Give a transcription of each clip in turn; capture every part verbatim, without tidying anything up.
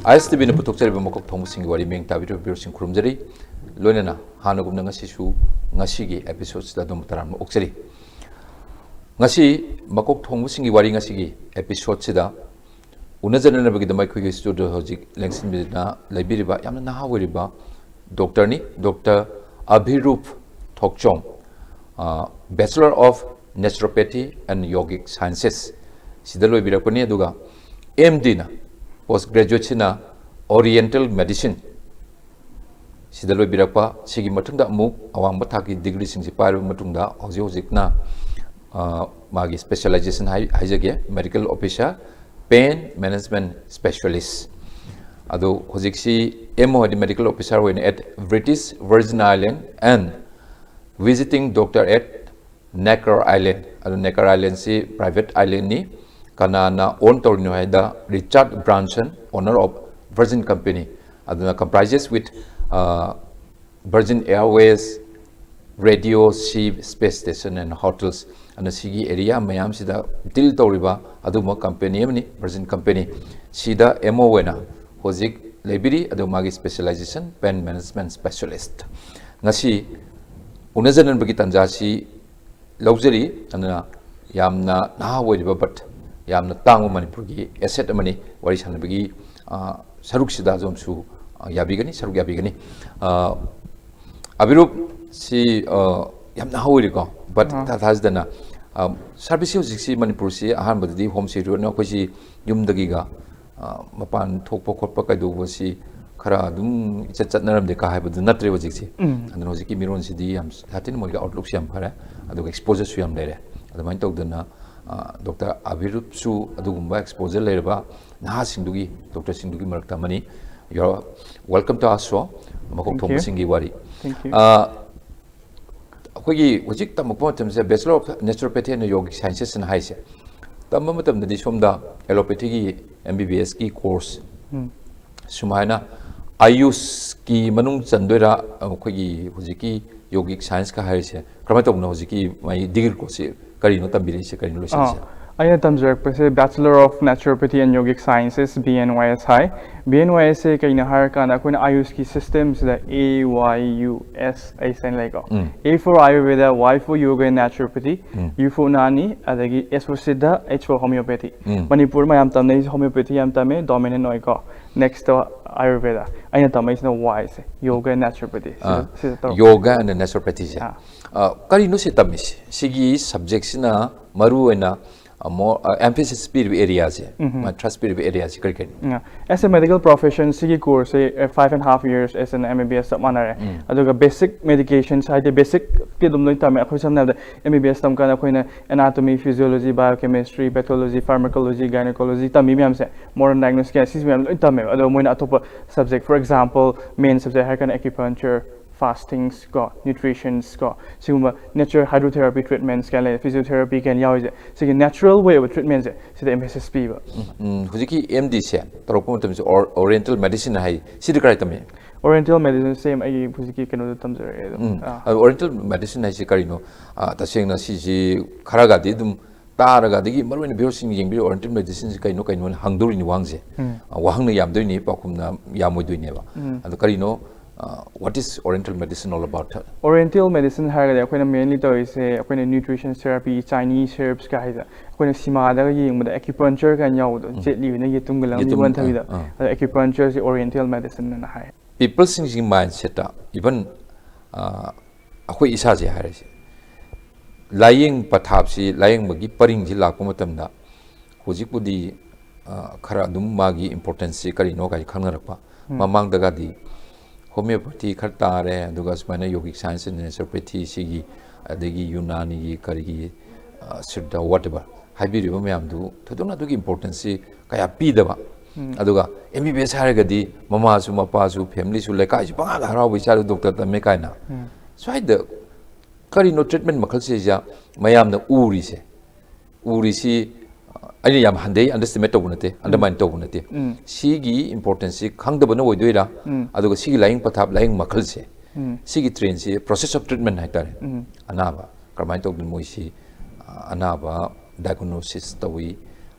ꯑꯥꯏ ꯑꯦꯁ T ꯚꯤꯅ ꯄꯨꯊꯣꯛꯆꯔꯤꯕ ꯃꯀꯣꯛ ꯊꯣꯡꯕꯁꯤꯡꯒꯤ ꯋꯥꯔꯤ ꯃꯤꯌꯦꯡ ꯇꯥꯕꯤꯔꯤꯕ ꯚꯤꯌꯨꯔꯁꯤꯡ ꯈꯨꯔꯨꯝꯖꯔꯤ꯫ ꯂꯣꯏꯅꯅ ꯍꯥꯟꯅꯒꯨꯝꯅ ꯉꯁꯤꯁꯨ ꯉꯁꯤꯒꯤ ꯑꯦꯄꯤꯁꯣꯗꯁꯤꯗ ꯑꯗꯣꯝꯕꯨ ꯇꯔꯥꯝꯅ ꯑꯣꯛꯆꯔꯤ꯫ ꯉꯁꯤ ꯃꯀꯣꯛ ꯊꯣꯡꯕꯁꯤꯡꯒꯤ ꯋꯥꯔꯤ ꯉꯁꯤꯒꯤ ꯑꯦꯄꯤꯁꯣꯗꯁꯤꯗ ꯎꯅꯖꯅꯅꯕꯒꯤꯗꯃꯛ ꯑꯩꯈꯣꯏꯒꯤ ꯁ꯭ꯇꯨꯗꯤꯑꯣ ꯍꯧꯖꯤꯛ ꯂꯦꯡꯁꯤꯟꯕꯤꯗꯨꯅ ꯂꯩꯕꯤꯔꯤꯕ ꯌꯥꯝꯅ ꯅꯍꯥ ꯑꯣꯏꯔꯤꯕ ꯗꯣꯛꯇꯔꯅꯤ, doctor Abhirup Thokchom, Bachelor of Naturopathy and Yogic Sciences ꯁꯤꯗ ꯂꯣꯏꯕꯤꯔꯛꯄꯅꯤ꯫ ꯑꯗꯨꯒ ꯑꯦꯝ ꯗꯤꯅ, ꯄꯣꯁ ꯒ꯭ꯔꯦꯖꯨꯑꯦꯠꯁꯤꯅ ꯑꯣꯔꯤꯌꯦꯟꯇꯦꯜ ꯃꯦꯗꯤꯁꯤꯟ ꯁꯤꯗ ꯂꯣꯏꯕꯤꯔꯛꯄ꯫ ꯁꯤꯒꯤ ꯃꯊꯪꯗ ꯑꯃꯨꯛ ꯑꯋꯥꯡꯕ ꯊꯥꯛꯀꯤ ꯗꯤꯒ꯭ꯔꯤꯁꯤꯡꯁꯤ ꯄꯥꯏꯔꯕ ꯃꯇꯨꯡꯗ ꯍꯧꯖꯤꯛ ꯍꯧꯖꯤꯛꯅ, ꯑ, ꯃꯥꯒꯤ ꯁ꯭ꯄꯦꯁꯤꯌꯦꯂꯥꯏꯖꯦꯁꯟ ꯍꯥꯏ-, ꯍꯥꯏꯖꯒꯦ, medical officer, pen management specialist. ꯑꯗꯣ ꯍꯧꯖꯤꯛꯁꯤ ꯑꯦꯝ ꯑꯣ ꯍꯥꯏꯗꯤ ꯃꯦꯗꯤꯀꯦꯜ ꯑꯣꯐꯤꯁꯥꯔ ꯑꯣꯏꯅ at British Virgin Island and visiting doctor at Necker Island꯫ ꯑꯗꯣ Necker Islandꯁꯤ private islandꯅꯤ꯫ ꯀꯅꯥꯅ own ꯇꯧꯔꯤꯅꯣ ꯍꯥꯏꯗ Richard Branson, owner of Virgin Company꯫ ꯑꯗꯨꯅ comprises with, uh, Virgin Airways, Radio, Sea, Space Station and Hotels꯫ ꯑꯗꯨꯅ ꯁꯤꯒꯤ area ꯃꯌꯥꯝꯁꯤꯗ ꯗꯤꯜ ꯇꯧꯔꯤꯕ ꯑꯗꯨꯒꯨꯝꯕ ꯀꯝꯄꯦꯅꯤ ꯑꯃꯅꯤ, ꯚꯔꯖꯤꯟ ꯀꯝꯄꯦꯅꯤ꯫ ꯁꯤꯗ ꯑꯦꯝ ꯑꯣ ꯑꯣꯏꯅ ꯍꯧꯖꯤꯛ ꯂꯩꯕꯤꯔꯤ, ꯑꯗꯨ ꯃꯥꯒꯤ ꯁ꯭ꯄꯦꯁꯤꯌꯦꯂꯥꯏꯖꯦꯁꯟ ꯄꯦꯟ ꯃꯦꯅꯦꯖꯃꯦꯟ ꯁ꯭ꯄꯦꯁꯤꯌꯦꯂꯤꯁꯠ꯫ ꯉꯁꯤ ꯎꯅꯖꯅꯕꯒꯤ ꯇꯥꯟꯖꯥꯁꯤ ꯂꯧꯖꯔꯤ꯫ ꯑꯗꯨꯅ ꯌꯥꯝꯅ ꯅꯍꯥ ꯑꯣꯏꯔꯤꯕ but ꯌꯥꯝꯅ ꯇꯥꯡꯕ ꯃꯅꯤꯄꯨꯔꯒꯤ ꯑꯦꯁꯦꯠ ꯑꯃꯅꯤ꯫ ꯋꯥꯔꯤ ꯁꯥꯟꯅꯕꯒꯤ, ꯑ, ꯁꯔꯨꯛꯁꯤꯗ ꯑꯗꯣꯝꯁꯨ, ꯑ, ꯌꯥꯕꯤꯒꯅꯤ, ꯁꯔꯨꯛ ꯌꯥꯕꯤꯒꯅꯤ꯫ ꯑ, ꯑꯕꯤꯔꯨꯞ ꯁꯤ, ꯑ, ꯌꯥꯝ ꯅꯍꯥ ꯑꯣꯏꯔꯤꯀꯣ, but ꯑꯥ꯫ ꯏꯊꯥ ꯊꯥꯖꯗꯅ, ꯑ, ꯁꯥꯔꯚꯤꯁꯁꯤ ꯍꯧꯖꯤꯛꯁꯤ ꯃꯅꯤꯄꯨꯔꯁꯤ ꯑꯍꯥꯟꯕꯗꯗꯤ ꯍꯣꯝ ꯁꯦꯀ꯭ꯌꯨꯔꯤꯇꯤꯅ ꯑꯩꯈꯣꯏꯁꯤ ꯌꯨꯝꯗꯒꯤꯒ, ꯑ, ꯃꯄꯥꯟ ꯊꯣꯛꯄ ꯈꯣꯠꯄ ꯀꯩꯗꯧꯕꯁꯤ ꯈꯔ ꯑꯗꯨꯝ ꯏꯆꯠ ꯆꯠꯅꯔꯝꯗꯦ ꯀꯥ ꯍꯥꯏꯕꯗꯨ ꯅꯠꯇ꯭ꯔꯦ ꯍꯧꯖꯤꯛꯁꯤ꯫ ꯎꯝ꯫ ꯑꯗꯨꯅ ꯍꯧꯖꯤꯛꯀꯤ ꯃꯤꯔꯣꯟꯁꯤꯗꯤ ꯌꯥꯝ ꯁꯥꯊꯤꯅ ꯃꯣꯏꯒꯤ ꯑꯥꯎꯠꯂꯨꯛꯁꯤ ꯌꯥꯝ ꯐꯔꯦ, ꯑꯗꯨꯒ ꯑꯦꯛꯁꯄꯣꯖꯔꯁꯨ ꯌꯥꯝ ꯂꯩꯔꯦ꯫ ꯑꯗꯨꯃꯥꯏꯅ ꯇꯧꯗꯅ, ꯑ, ꯗꯣꯛꯇꯔ ꯑꯕꯤꯔꯨꯞꯁꯨ ꯑꯗꯨꯒꯨꯝꯕ ꯑꯦꯛꯁꯄꯣꯖꯔ ꯂꯩꯔꯕ ꯅꯍꯥꯁꯤꯡꯗꯨꯒꯤ, ꯗꯣꯛꯇꯔꯁꯤꯡꯗꯨꯒꯤ ꯃꯔꯛꯇ ꯑꯃꯅꯤ꯫ You're welcome to our show, ꯃꯀꯣꯛ Thank you. ꯊꯣꯡꯕꯁꯤꯡꯒꯤ ꯋꯥꯔꯤ꯫ Thank you. ꯑ, ꯑꯩꯈꯣꯏꯒꯤ ꯍꯧꯖꯤꯛ ꯇꯝꯃꯛꯄ ꯃꯇꯝꯁꯤꯗ Bachelor of Naturopathy and Yogic Sciences ꯑꯅ ꯍꯥꯏꯁꯦ ꯇꯝꯕ ꯃꯇꯝꯗꯗꯤ ꯁꯣꯝꯗ ꯑꯦꯂꯣꯄꯦꯊꯤꯒꯤ ꯑꯦꯝ ꯕꯤ ꯕꯤ ꯑꯦꯁꯀꯤ ꯀꯣꯔꯁ ꯎꯝ꯫ ꯁꯨꯃꯥꯏꯅ ꯑꯌꯨꯁꯀꯤ ꯃꯅꯨꯡ ꯆꯟꯗꯣꯏꯔꯥ, ꯑꯩꯈꯣꯏꯒꯤ ꯍꯧꯖꯤꯛꯀꯤ ꯌꯣꯒꯤꯛ ꯁꯥꯏꯟꯁꯀ ꯍꯥꯏꯔꯤꯁꯦ ꯀꯔꯝꯍꯥꯏꯅ ꯇꯧꯕꯅꯣ? ꯍꯧꯖꯤꯛꯀꯤ ꯃꯥꯒꯤ ꯗꯤꯒ꯭ꯔꯤ ꯀꯣꯔꯁꯁꯤ ꯀꯔꯤꯅꯣ ꯇꯝꯕꯤꯔꯛꯏꯁꯦ, ꯀꯔꯤꯅꯣ ꯂꯣꯏꯁꯤꯜꯂꯤꯁꯦ? ꯑꯥ, ꯑꯩꯅ ꯇꯝꯖꯔꯛꯄꯁꯦ Bachelor of Naturopathy and Yogic Sciences, B N Y S high. B N Y S ꯁꯦ ꯀꯩꯅꯣ ꯍꯥꯏꯔꯀꯥꯟꯗ ꯑꯩꯈꯣꯏꯅ ꯑꯥꯌꯨꯁꯀꯤ ꯁꯤꯁꯇꯦꯝꯁꯤꯗ A Y U S H ꯍꯥꯏꯅ ꯂꯩꯀꯣ꯫ A for Ayurveda, Y for Yoga and Naturopathy, U for Unani, ꯑꯗꯒꯤ S for Siddha, H for Homeopathy꯫ Manipur ꯃꯌꯥꯝ ꯇꯝꯅꯩꯁꯦ homeopathy ꯌꯥꯝ ꯇꯝꯃꯦ, dominant ꯑꯣꯏꯀꯣ꯫ Next Ayurveda꯫ ꯑꯩꯅ ꯇꯝꯃꯛꯏꯁꯤꯅ Y say, Yoga and Naturopathy꯫ ꯁꯤꯗ, ꯁꯤꯗ ꯇꯧꯔꯛꯄ꯫ Yoga and Naturopathy ꯁꯦ꯫ ꯑꯥ꯫ ꯑ, ꯀꯔꯤꯅꯣ ꯁꯤ ꯇꯝꯃꯤꯁꯤ? ꯁꯤꯒꯤ subject ꯁꯤꯅ ꯃꯔꯨ ꯑꯣꯏꯅ, ꯑ, more, ꯑ, emphasis ꯄꯤꯔꯤꯕ area ꯁꯦ, ꯃꯥ thrust ꯄꯤꯔꯤꯕ area ꯁꯦ ꯀꯔꯤ ꯀꯔꯤꯅꯣ? ꯑ, as a medical profession, ꯁꯤꯒꯤ course ꯁꯦ, ꯑ, five and half years as an M B B S ꯆꯞ ꯃꯥꯟꯅꯔꯦ꯫ ꯑꯗꯨꯒ basic medications ꯍꯥꯏꯗꯤ basic ꯇꯤ ꯑꯗꯨꯝ ꯂꯣꯏ ꯇꯝꯃꯦ꯫ ꯑꯩꯈꯣꯏ ꯁꯝꯅ ꯍꯥꯏꯔꯕꯗ M B B S ꯇꯝ ꯀꯥꯟꯗ ꯑꯩꯈꯣꯏꯅ anatomy, physiology, biochemistry, pathology, pharmacology, gynecology ꯇꯝꯃꯤ ꯃꯌꯥꯝꯁꯦ, modern diagnosis ꯀꯌꯥ ꯁꯤꯁꯤ ꯃꯌꯥꯝ ꯂꯣꯏ ꯇꯝꯃꯦꯕ꯫ ꯑꯗꯣ ꯃꯣꯏꯅ ꯑꯇꯣꯞꯄ subject, for example, main subject ꯍꯥꯏꯔꯒꯅ acupuncture, fastings ꯀꯣ, nutritions ꯀꯣ, ꯁꯤꯒꯨꯝꯕ nature hydrotherapy treatments ꯀꯥꯏꯅ ꯂꯩ, physiotherapy ꯀꯥꯏꯅ ꯌꯥꯎꯔꯤꯁꯦ, ꯁꯤꯒꯤ natural way of treatment ꯁꯦ ꯁꯤꯗ emphasis ꯄꯤꯕ꯫ ꯎꯝ, ꯍꯧꯖꯤꯛꯀꯤ M D ꯁꯦ ꯇꯧꯔꯛꯄ ꯃꯇꯝꯁꯦ or-, Oriental Medicine ꯍꯥꯏ, ꯁꯤꯗꯤ ꯀꯗꯥꯏ ꯇꯝꯃꯤ? Oriental Medicine ꯁꯦ ꯑꯩ ꯍꯧꯖꯤꯛꯀꯤ ꯀꯩꯅꯣꯗ ꯇꯝꯖꯔꯛꯑꯦ ꯑꯗꯨꯝ꯫ ꯎꯝ, ꯑꯥ꯫ ꯑꯗꯣ Oriental Medicine ꯍꯥꯏꯁꯦ ꯀꯔꯤꯅꯣ? ꯑꯥ, ꯇꯁꯦꯡꯅ ꯁꯤꯁꯤ ꯈꯔꯒꯗꯤ ꯑꯗꯨꯝ ꯇꯥꯔꯒ, ꯑꯗꯒꯤ ꯃꯔꯨꯑꯣꯏꯅ viewerꯁꯤꯡ ꯌꯦꯡꯕꯤꯔꯤꯕ Oriental Medicine ꯁꯤ ꯀꯩꯅꯣ, ꯀꯩꯅꯣꯅ ꯍꯪꯗꯣꯔꯤꯅꯤ ꯋꯥꯍꯪꯁꯦ꯫ ꯎꯝ꯫ ꯑ, ꯋꯥꯍꯪꯅ ꯌꯥꯝꯗꯣꯏꯅꯤ, ꯄꯥꯎꯈꯨꯝꯅ ꯌꯥꯝꯃꯣꯏꯗꯣꯏꯅꯦꯕ꯫ ꯎꯝ꯫ ꯑꯗꯣ ꯀꯔꯤꯅꯣ, ꯑ, what is Oriental Medicine all about? Oriental Medicine ꯍꯥꯏꯔꯒꯗꯤ ꯑꯩꯈꯣꯏꯅ mainly ꯇꯧꯔꯤꯁꯦ, ꯑꯩꯈꯣꯏꯅ nutrition therapy, Chinese herbs ꯀ ꯍꯥꯏꯁꯦ, ꯑꯩꯈꯣꯏꯅ ꯁꯤꯃꯥꯗꯒ ꯌꯦꯡꯕꯗ acupuncture ꯀꯥꯏꯅ ꯌꯥꯎꯕꯗꯣ, ꯎꯝ꯫ ꯖꯦꯠ ꯂꯤ ꯍꯣꯏꯅ ꯌꯦꯇꯨꯝꯒ ꯂꯪꯕꯤ ꯌꯦꯇꯨꯝ, ꯑꯣꯟꯊꯕꯤꯗ, ꯑ, ꯑ꯫ ꯑꯗꯣ acupuncture ꯁꯦ Oriental Medicine ꯑꯅ ꯍꯥꯏ꯫ People ꯁꯤꯡꯁꯤꯒꯤ mindset ꯇ, even, ꯑ, ꯑꯩꯈꯣꯏ ꯏꯁꯥꯁꯦ ꯍꯥꯏꯔꯁꯦ, ꯂꯥꯏꯌꯦꯡ ꯄꯊꯥꯞꯁꯤ, ꯂꯥꯏꯌꯦꯡꯕꯒꯤ ꯄꯔꯤꯡꯁꯤ ꯂꯥꯛꯄ ꯃꯇꯝꯗ ꯍꯧꯖꯤꯛꯄꯨꯗꯤ, ꯑ, ꯈꯔ ꯑꯗꯨꯝ ꯃꯥꯒꯤ importance ꯁꯤ ꯀꯔꯤꯅꯣ ꯀꯥꯏ ꯈꯪꯅꯔꯛꯄ꯫ ꯎꯝ꯫ ꯃꯃꯥꯡꯗꯒꯗꯤ homeopathy ꯈꯔ ꯇꯥꯔꯦ, ꯑꯗꯨꯒ ꯁꯨꯃꯥꯏꯅ yogic science and naturopathy ꯁꯤꯒꯤ, ꯑꯗꯒꯤ ꯌꯨꯅꯥꯅꯤꯒꯤ ꯀꯔꯤꯒꯤ, ꯑ, Siddha whatever ꯍꯥꯏꯕꯤꯔꯤꯕ ꯃꯌꯥꯝꯗꯨ ꯊꯣꯏꯗꯣꯛꯅ ꯑꯗꯨꯒꯤ importance ꯁꯤ ꯀꯌꯥ ꯄꯤꯗꯕ꯫ ꯎꯝ꯫ ꯑꯗꯨꯒ M B B S ꯍꯥꯏꯔꯒꯗꯤ ꯃꯃꯥꯁꯨ, ꯃꯄꯥꯁꯨ, family ꯁꯨ, ꯂꯩꯀꯥꯏꯁꯨ ꯄꯪꯍꯥꯗ ꯍꯔꯥꯎꯕ, "ꯏꯆꯥꯗꯨ doctor ꯇꯝꯃꯦ" ꯀꯥꯏꯅ꯫ ꯎꯝ꯫ ꯁ꯭ꯋꯥꯏꯗ ꯀꯔꯤꯅꯣ treatment ꯃꯈꯜꯁꯤꯗ ꯃꯌꯥꯝꯅ ꯎꯔꯤꯁꯦ? ꯎꯔꯤꯁꯤ, ꯑꯩꯅ ꯌꯥꯝ ꯍꯟꯊꯩ, underestimate ꯇꯧꯕ ꯅꯠꯇꯦ, ꯎꯝ꯫ Undermine ꯇꯧꯕ ꯅꯠꯇꯦ꯫ ꯎꯝ꯫ ꯁꯤꯒꯤ importance ꯁꯤ ꯈꯪꯗꯕꯅ ꯑꯣꯏꯗꯣꯏꯔꯥ? ꯎꯝ꯫ ꯑꯗꯨꯒ ꯁꯤꯒꯤ ꯂꯥꯏꯌꯦꯡ ꯄꯊꯥꯞ, ꯂꯥꯏꯌꯦꯡ ꯃꯈꯜꯁꯦ, ꯎꯝ꯫ ꯁꯤꯒꯤ trend ꯁꯤ, process of treatment ꯍꯥꯏꯇꯥꯔꯦ꯫ ꯎꯝ꯫ ꯑꯅꯥꯕ ꯀꯔꯝꯍꯥꯏꯅ ꯇꯧꯗꯅ ꯃꯣꯏꯁꯤ, ꯑ, ꯑꯅꯥꯕ diagnosis ꯇꯧꯏ,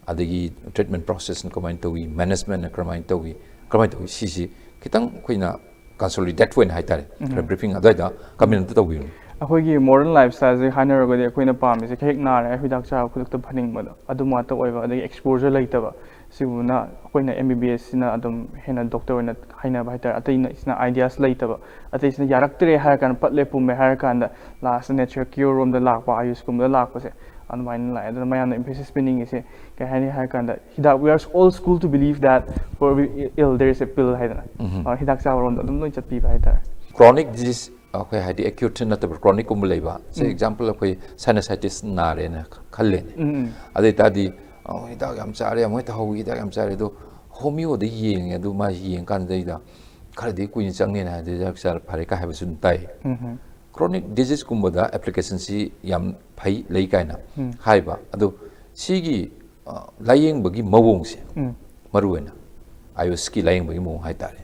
ꯑꯗꯒꯤ treatment processꯅ ꯀꯃꯥꯏꯅ ꯇꯧꯏ, managementꯅ ꯀꯃꯥꯏꯅ ꯇꯧꯏ, ꯀꯃꯥꯏꯅ ꯇꯧꯏ, ꯁꯤꯁꯤ ꯈꯤꯇꯪ ꯑꯩꯈꯣꯏꯅ consolidate ꯑꯣꯏꯅ ꯍꯥꯏꯇꯥꯔꯦ, ꯈꯔ briefing ꯑꯗꯨꯋꯥꯏꯗ comment ꯑꯝꯇ ꯇꯧꯕꯤꯌꯨꯅꯦ꯫ ꯑꯩꯈꯣꯏꯒꯤ modern lifestyleꯁꯦ ꯍꯥꯏꯅꯔꯒꯗꯤ ꯑꯩꯈꯣꯏꯅ ꯄꯥꯝꯃꯤꯁꯦ ꯍꯦꯛ ꯅꯥꯔꯦ ꯍꯤꯗꯥꯛ ꯆꯥꯕ ꯈꯨꯗꯛꯇ ꯐꯅꯤꯡꯕꯗꯣ ꯑꯗꯨ ꯉꯥꯛꯇ ꯑꯣꯏꯕ, ꯑꯗꯒꯤ exposure ꯂꯩꯇꯕ, ꯁꯤꯒꯨꯝꯕꯅ ꯑꯩꯈꯣꯏꯅ M B B Sꯁꯤꯅ ꯑꯗꯨꯝ ꯍꯦꯟꯅ doctor ꯑꯣꯏꯅ ꯍꯥꯏꯅꯕ ꯍꯥꯏꯇꯥꯔꯦ꯫ ꯑꯇꯩꯅ ꯁꯤꯅ ideas ꯂꯩꯇꯕ, ꯑꯇꯩꯁꯤꯅ ꯌꯥꯔꯛꯇ꯭ꯔꯦ ꯍꯥꯏꯔ ꯀꯥꯟꯗ ꯄꯠꯂꯦ ꯄꯨꯝꯃꯦ ꯍꯥꯏꯔ ꯀꯥꯟꯗ last nature cure ꯔꯣꯝꯗ ꯂꯥꯛꯄ, ꯑꯌꯨꯁꯀꯨꯝꯕꯗ ꯂꯥꯛꯄꯁꯦ ꯑꯗꯨꯃꯥꯏꯅ ꯂꯥꯛꯑꯦ꯫ ꯑꯗꯨꯅ ꯃꯌꯥꯝꯅ emphasis ꯄꯤꯅꯤꯡꯉꯤꯁꯦ ꯀꯩ ꯍꯥꯏꯅꯤ ꯍꯥꯏꯔ ꯀꯥꯟꯗ ꯍꯤꯗꯥꯛ, we are all schooled to believe that for every ill there is a pill ꯍꯥꯏꯗꯅ, ꯑ, ꯍꯤꯗꯥꯛ ꯆꯥꯕ ꯔꯣꯝꯗ ꯑꯗꯨꯝ ꯂꯣꯏ ꯆꯠꯄꯤꯕ ꯍꯥꯏꯇꯥꯔꯦ꯫ Chronic disease ꯑꯩꯈꯣꯏ ꯍꯥꯏꯗꯤ acute ꯅꯠꯇꯕ chronic ꯀꯨꯝꯕ ꯂꯩꯕ, say example ꯑꯩꯈꯣꯏ sinusitis ꯅꯥꯔꯦꯅ ꯈꯜꯂꯦꯅꯦ꯫ ꯑꯗꯨ ꯑꯣꯏꯇꯥꯔꯗꯤ, ꯑ, ꯍꯤꯗꯥꯛ ꯌꯥꯝ ꯆꯥꯔꯦ, ꯑꯃꯨꯛ ꯍꯦꯛꯇ ꯍꯧꯏ, ꯍꯤꯗꯥꯛ ꯌꯥꯝ ꯆꯥꯔꯦ, ꯑꯗꯣ homeoꯗ ꯌꯦꯡꯉꯦ, ꯑꯗꯨ ꯃꯥ ꯌꯦꯡꯀꯥꯟꯗꯩꯗ ꯈꯔꯗꯤ ꯀꯨꯏꯅ ꯆꯪꯅꯦꯅ ꯍꯥꯏꯗꯤ ꯍꯤꯗꯥꯛ ꯆꯥꯔ ꯐꯔꯦ ꯀꯥꯏ ꯍꯥꯏꯕꯁꯨ ꯑꯗꯨꯝ ꯇꯥꯏ꯫ Chronic diseaseꯀꯨꯝꯕꯗ applicationꯁꯤ ꯌꯥꯝ ꯐꯩ, ꯂꯩ ꯀꯥꯏꯅ ꯍꯥꯏꯕ꯫ ꯑꯗꯣ ꯁꯤꯒꯤ, ꯑ, ꯂꯥꯌꯦꯡꯕꯒꯤ ꯃꯑꯣꯡꯁꯦ, ꯃꯔꯨ ꯑꯣꯏꯅ ꯑꯌꯨꯁꯀꯤ ꯂꯥꯌꯦꯡꯕꯒꯤ ꯃꯑꯣꯡ ꯍꯥꯏꯇꯥꯔꯦ,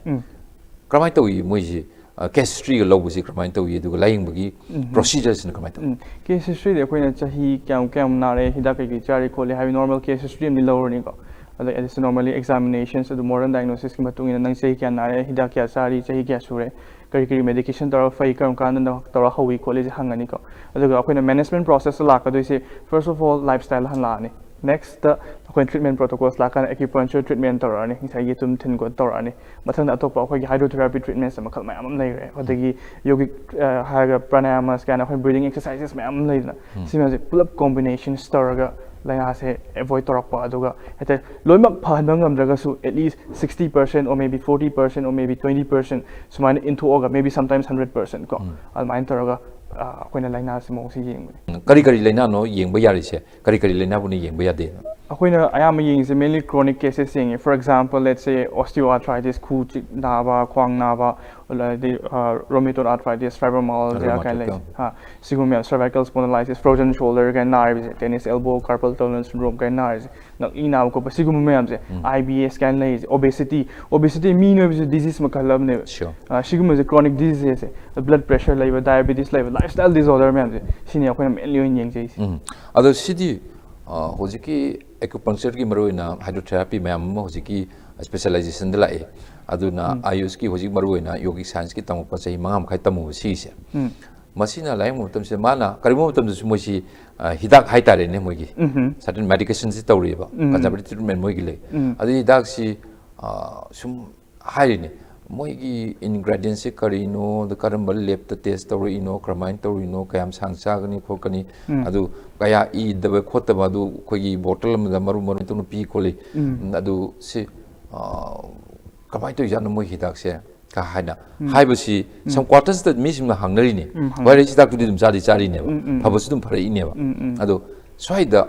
ꯀꯔꯝꯍꯥꯏꯅ ꯇꯧꯏ? ꯃꯣꯏꯁꯤ, ꯑ, case historyꯒ ꯂꯧꯕꯁꯤ ꯀꯔꯝꯍꯥꯏꯅ ꯇꯧꯏ? ꯑꯗꯨꯒ ꯂꯥꯌꯦꯡꯕꯒꯤ procedureꯁꯤꯅ ꯀꯃꯥꯏꯅ ꯇꯧꯏ? Case historyꯗꯤ ꯑꯩꯈꯣꯏꯅ ꯆꯍꯤ ꯀꯌꯥꯝ ꯀꯌꯥꯝ ꯅꯥꯔꯦ, ꯍꯤꯗꯥꯛ ꯀꯩꯀꯩ ꯆꯥꯔꯤ ꯈꯣꯠꯂꯤ ꯍꯥꯏꯕꯒꯤ normal case history ꯑꯃꯗꯤ ꯂꯧꯔꯅꯤꯀꯣ꯫ ꯑꯗꯩ ꯑꯗꯨꯁꯨ normally examinations ꯑꯗꯨ modern diagnosisꯀꯤ ꯃꯇꯨꯡ ꯏꯟꯅ ꯅꯪ ꯆꯍꯤ ꯀꯌꯥ ꯅꯥꯔꯦ, ꯍꯤꯗꯥꯛ ꯀꯌꯥ ꯆꯥꯔꯤ, ꯆꯍꯤ ꯀꯌꯥ ꯁꯨꯔꯦ, ꯀꯔꯤ ꯀꯔꯤ medication ꯇꯧꯔꯒ ꯐꯩ, ꯀꯔꯝ ꯀꯥꯟꯗ ꯅꯪ ꯇꯧꯔꯒ ꯍꯧꯏ ꯈꯣꯠꯂꯤꯁꯦ ꯍꯪꯉꯅꯤꯀꯣ꯫ ꯑꯗꯨꯒ ꯑꯩꯈꯣꯏꯅ management processꯇ ꯂꯥꯛꯀꯗꯣꯏꯁꯦ, first of all, lifestyle ꯍꯥꯟꯅ ꯂꯥꯛꯑꯅꯤ꯫ Nextꯇ ꯑꯩꯈꯣꯏꯅ treatment protocols ꯂꯥꯛꯀꯥꯟꯗ acupuncture treatment ꯇꯧꯔꯛꯑꯅꯤ, ꯉꯁꯥꯏꯒꯤ ꯇꯨꯝ ꯊꯤꯟ ꯈꯣꯠ ꯇꯧꯔꯛꯑꯅꯤ꯫ ꯃꯊꯪꯗ ꯑꯇꯣꯞꯄ ꯑꯩꯈꯣꯏꯒꯤ hydrotherapy treatmentsꯇ ꯃꯈꯜ ꯃꯌꯥꯝ ꯑꯃ ꯂꯩꯈ꯭ꯔꯦ꯫ ꯑꯗꯒꯤ yogic, ꯑ, ꯍꯥꯏꯔꯒ pranayamas ꯀꯥꯏꯅ ꯑꯩꯈꯣꯏ breathing exercises ꯃꯌꯥꯝ ꯑꯃ ꯂꯩꯗꯅ, ꯁꯤ ꯃꯌꯥꯝꯁꯦ ꯄꯨꯂꯞ combinations ꯇꯧꯔꯒ ꯂꯥꯏꯅꯥꯁꯦ avoid ꯇꯧꯔꯛꯄ, ꯑꯗꯨꯒ ꯍꯦꯛꯇ ꯂꯣꯏꯅꯃꯛ ꯐꯍꯟꯕ ꯉꯝꯗ꯭ꯔꯒꯁꯨ at least sixty percent or maybe forty percent or maybe twenty percent ꯁꯨꯃꯥꯏꯅ ꯏꯟꯊꯣꯛꯑꯒ, maybe sometimes hundred percent ꯀꯣ, ꯑꯗꯨꯃꯥꯏꯅ ꯇꯧꯔꯒ, ꯑ, ꯑꯩꯈꯣꯏꯅ ꯂꯥꯏꯅꯥꯁꯤ ꯃꯑꯣꯡꯁꯤ ꯌꯦꯡꯕꯅꯤ꯫ ꯀꯔꯤ ꯀꯔꯤ ꯂꯥꯏꯅꯥꯅꯣ ꯌꯦꯡꯕ ꯌꯥꯔꯤꯁꯦ? ꯀꯔꯤ ꯀꯔꯤ ꯂꯥꯏꯅꯥꯕꯨꯅ ꯌꯦꯡꯕ ꯌꯥꯗꯦ? ꯑꯩꯈꯣꯏꯅ ꯑꯌꯥꯝꯕ ꯌꯦꯡꯉꯤꯁꯦ mainly chronic cases ꯌꯦꯡꯉꯤ꯫ For example, let's say osteoarthritis, ꯈꯨ ꯆꯤꯛ ꯅꯥꯕ, ꯈ꯭ꯋꯥꯡ ꯅꯥꯕ, ꯑꯗꯩꯗꯤ, ꯑ, rheumatoid arthritis, fibromyalgia ꯀꯥꯏꯅ ꯂꯩ꯫ Rheumatoid. ꯍꯥ, ꯁꯤꯒꯨꯝꯕ ꯃꯌꯥꯝ, cervical spondylitis, frozen shoulder ꯀꯥꯏꯅ ꯅꯥꯔꯤꯕꯁꯦ, tennis elbow, carpal tunnel syndrome ꯀꯥꯏꯅ ꯅꯥꯔꯤꯁꯦ, ꯉꯛꯂꯤ ꯅꯥꯕ ꯈꯣꯠꯄ, ꯁꯤꯒꯨꯝꯕ ꯃꯌꯥꯝꯁꯦ, I B S ꯀꯥꯏꯅ ꯂꯩꯔꯤꯁꯦ, obesity, obesity ꯃꯤ ꯅꯣꯏꯕꯁꯦ disease ꯃꯈꯜ ꯑꯃꯅꯦꯕ꯫ Sure. ꯑ, ꯁꯤꯒꯨꯝꯕꯁꯦ chronic diseases ꯁꯦ, blood pressure ꯂꯩꯕ, diabetes ꯂꯩꯕ, lifestyle disorder ꯃꯌꯥꯝꯁꯦ, ꯁꯤꯅꯤ ꯑꯩꯈꯣꯏꯅ mainly ꯑꯣꯏꯅ ꯌꯦꯡꯖꯩꯁꯦ꯫ ꯎꯝ꯫ ꯑꯗꯣ ꯁꯤꯗꯤ, ꯑ, ꯑ, ꯍꯧꯖꯤꯛꯀꯤ acupuncture ꯒꯤ ꯃꯔꯨꯑꯣꯏꯅ hydrotherapy ꯃꯌꯥꯝ ꯑꯃ ꯍꯧꯖꯤꯛꯀꯤ specialization ꯗ ꯂꯥꯛꯑꯦ꯫ ꯑꯗꯨꯅ ꯑꯌꯨꯁꯀꯤ ꯍꯧꯖꯤꯛ ꯃꯔꯨꯑꯣꯏꯅ yogic science ꯀꯤ ꯇꯝꯃꯛꯄ ꯆꯍꯤ ꯃꯉꯥ ꯃꯈꯥꯏ ꯇꯝꯃꯨꯕ ꯁꯤꯒꯤꯁꯦ, ꯃꯁꯤꯅ ꯂꯥꯌꯦꯡꯕ ꯃꯇꯝꯁꯤꯗ ꯃꯥꯅ ꯀꯔꯤꯒꯨꯝꯕ ꯃꯇꯝꯗꯁꯨ ꯃꯣꯏꯁꯤ, ꯑ, ꯍꯤꯗꯥꯛ ꯍꯥꯏꯇꯥꯔꯦꯅꯦ, ꯃꯣꯏꯒꯤ certain medication ꯁꯤ ꯇꯧꯔꯤꯑꯕ, conservative treatment ꯃꯣꯏꯒꯤ ꯂꯩ꯫ ꯑꯗꯨ ꯍꯤꯗꯥꯛꯁꯤ, ꯑ, ꯁꯨꯝ ꯍꯥꯏꯔꯤꯅꯦ, ꯃꯣꯏꯒꯤ ingredients ꯁꯦ ꯀꯔꯤꯅꯣ, ꯑꯗ ꯀꯔꯝꯕ lab ꯇ test ꯇꯧꯔꯛꯏꯅꯣ, ꯀꯔꯝꯍꯥꯏꯅ ꯇꯧꯔꯤꯅꯣ, ꯀꯌꯥꯝ ꯁꯥꯡ ꯆꯥꯒꯅꯤ ꯈꯣꯠꯀꯅꯤ, ꯑꯗꯨ ꯀꯌꯥ ꯏꯗꯕ ꯈꯣꯠꯇꯕ, ꯑꯗꯨ ꯑꯩꯈꯣꯏꯒꯤ bottle ꯑꯃꯗ ꯃꯔꯨ ꯃꯔꯨ ꯃꯇꯨꯡꯗ ꯄꯤ ꯈꯣꯠꯂꯤ꯫ ꯎꯝ, ꯑꯗꯨ ꯁꯤ, ꯑ, ꯀꯃꯥꯏꯅ ꯇꯧꯔꯤꯖꯥꯠꯅꯣ ꯃꯣꯏ ꯍꯤꯗꯥꯛꯁꯦ ꯀ ꯍꯥꯏꯅ ꯍꯥꯏꯕꯁꯤ some quarters ꯇ ꯃꯤꯁꯤꯡꯅ ꯍꯪꯅꯔꯤꯅꯦ꯫ ꯎꯝ, ꯍꯪꯅꯔꯤ꯫ Virus ꯍꯤꯗꯥꯛꯇꯨꯗꯤ ꯑꯗꯨꯝ ꯆꯥꯗꯤ ꯆꯥꯔꯤꯅꯦꯕ, ꯎꯝ, ꯎꯝ, ꯐꯕꯁꯨ ꯑꯗꯨꯝ ꯐꯔꯛꯏꯅꯦꯕ꯫ ꯎꯝ, ꯎꯝ꯫ ꯑꯗꯣ ꯁ꯭ꯋꯥꯏꯗ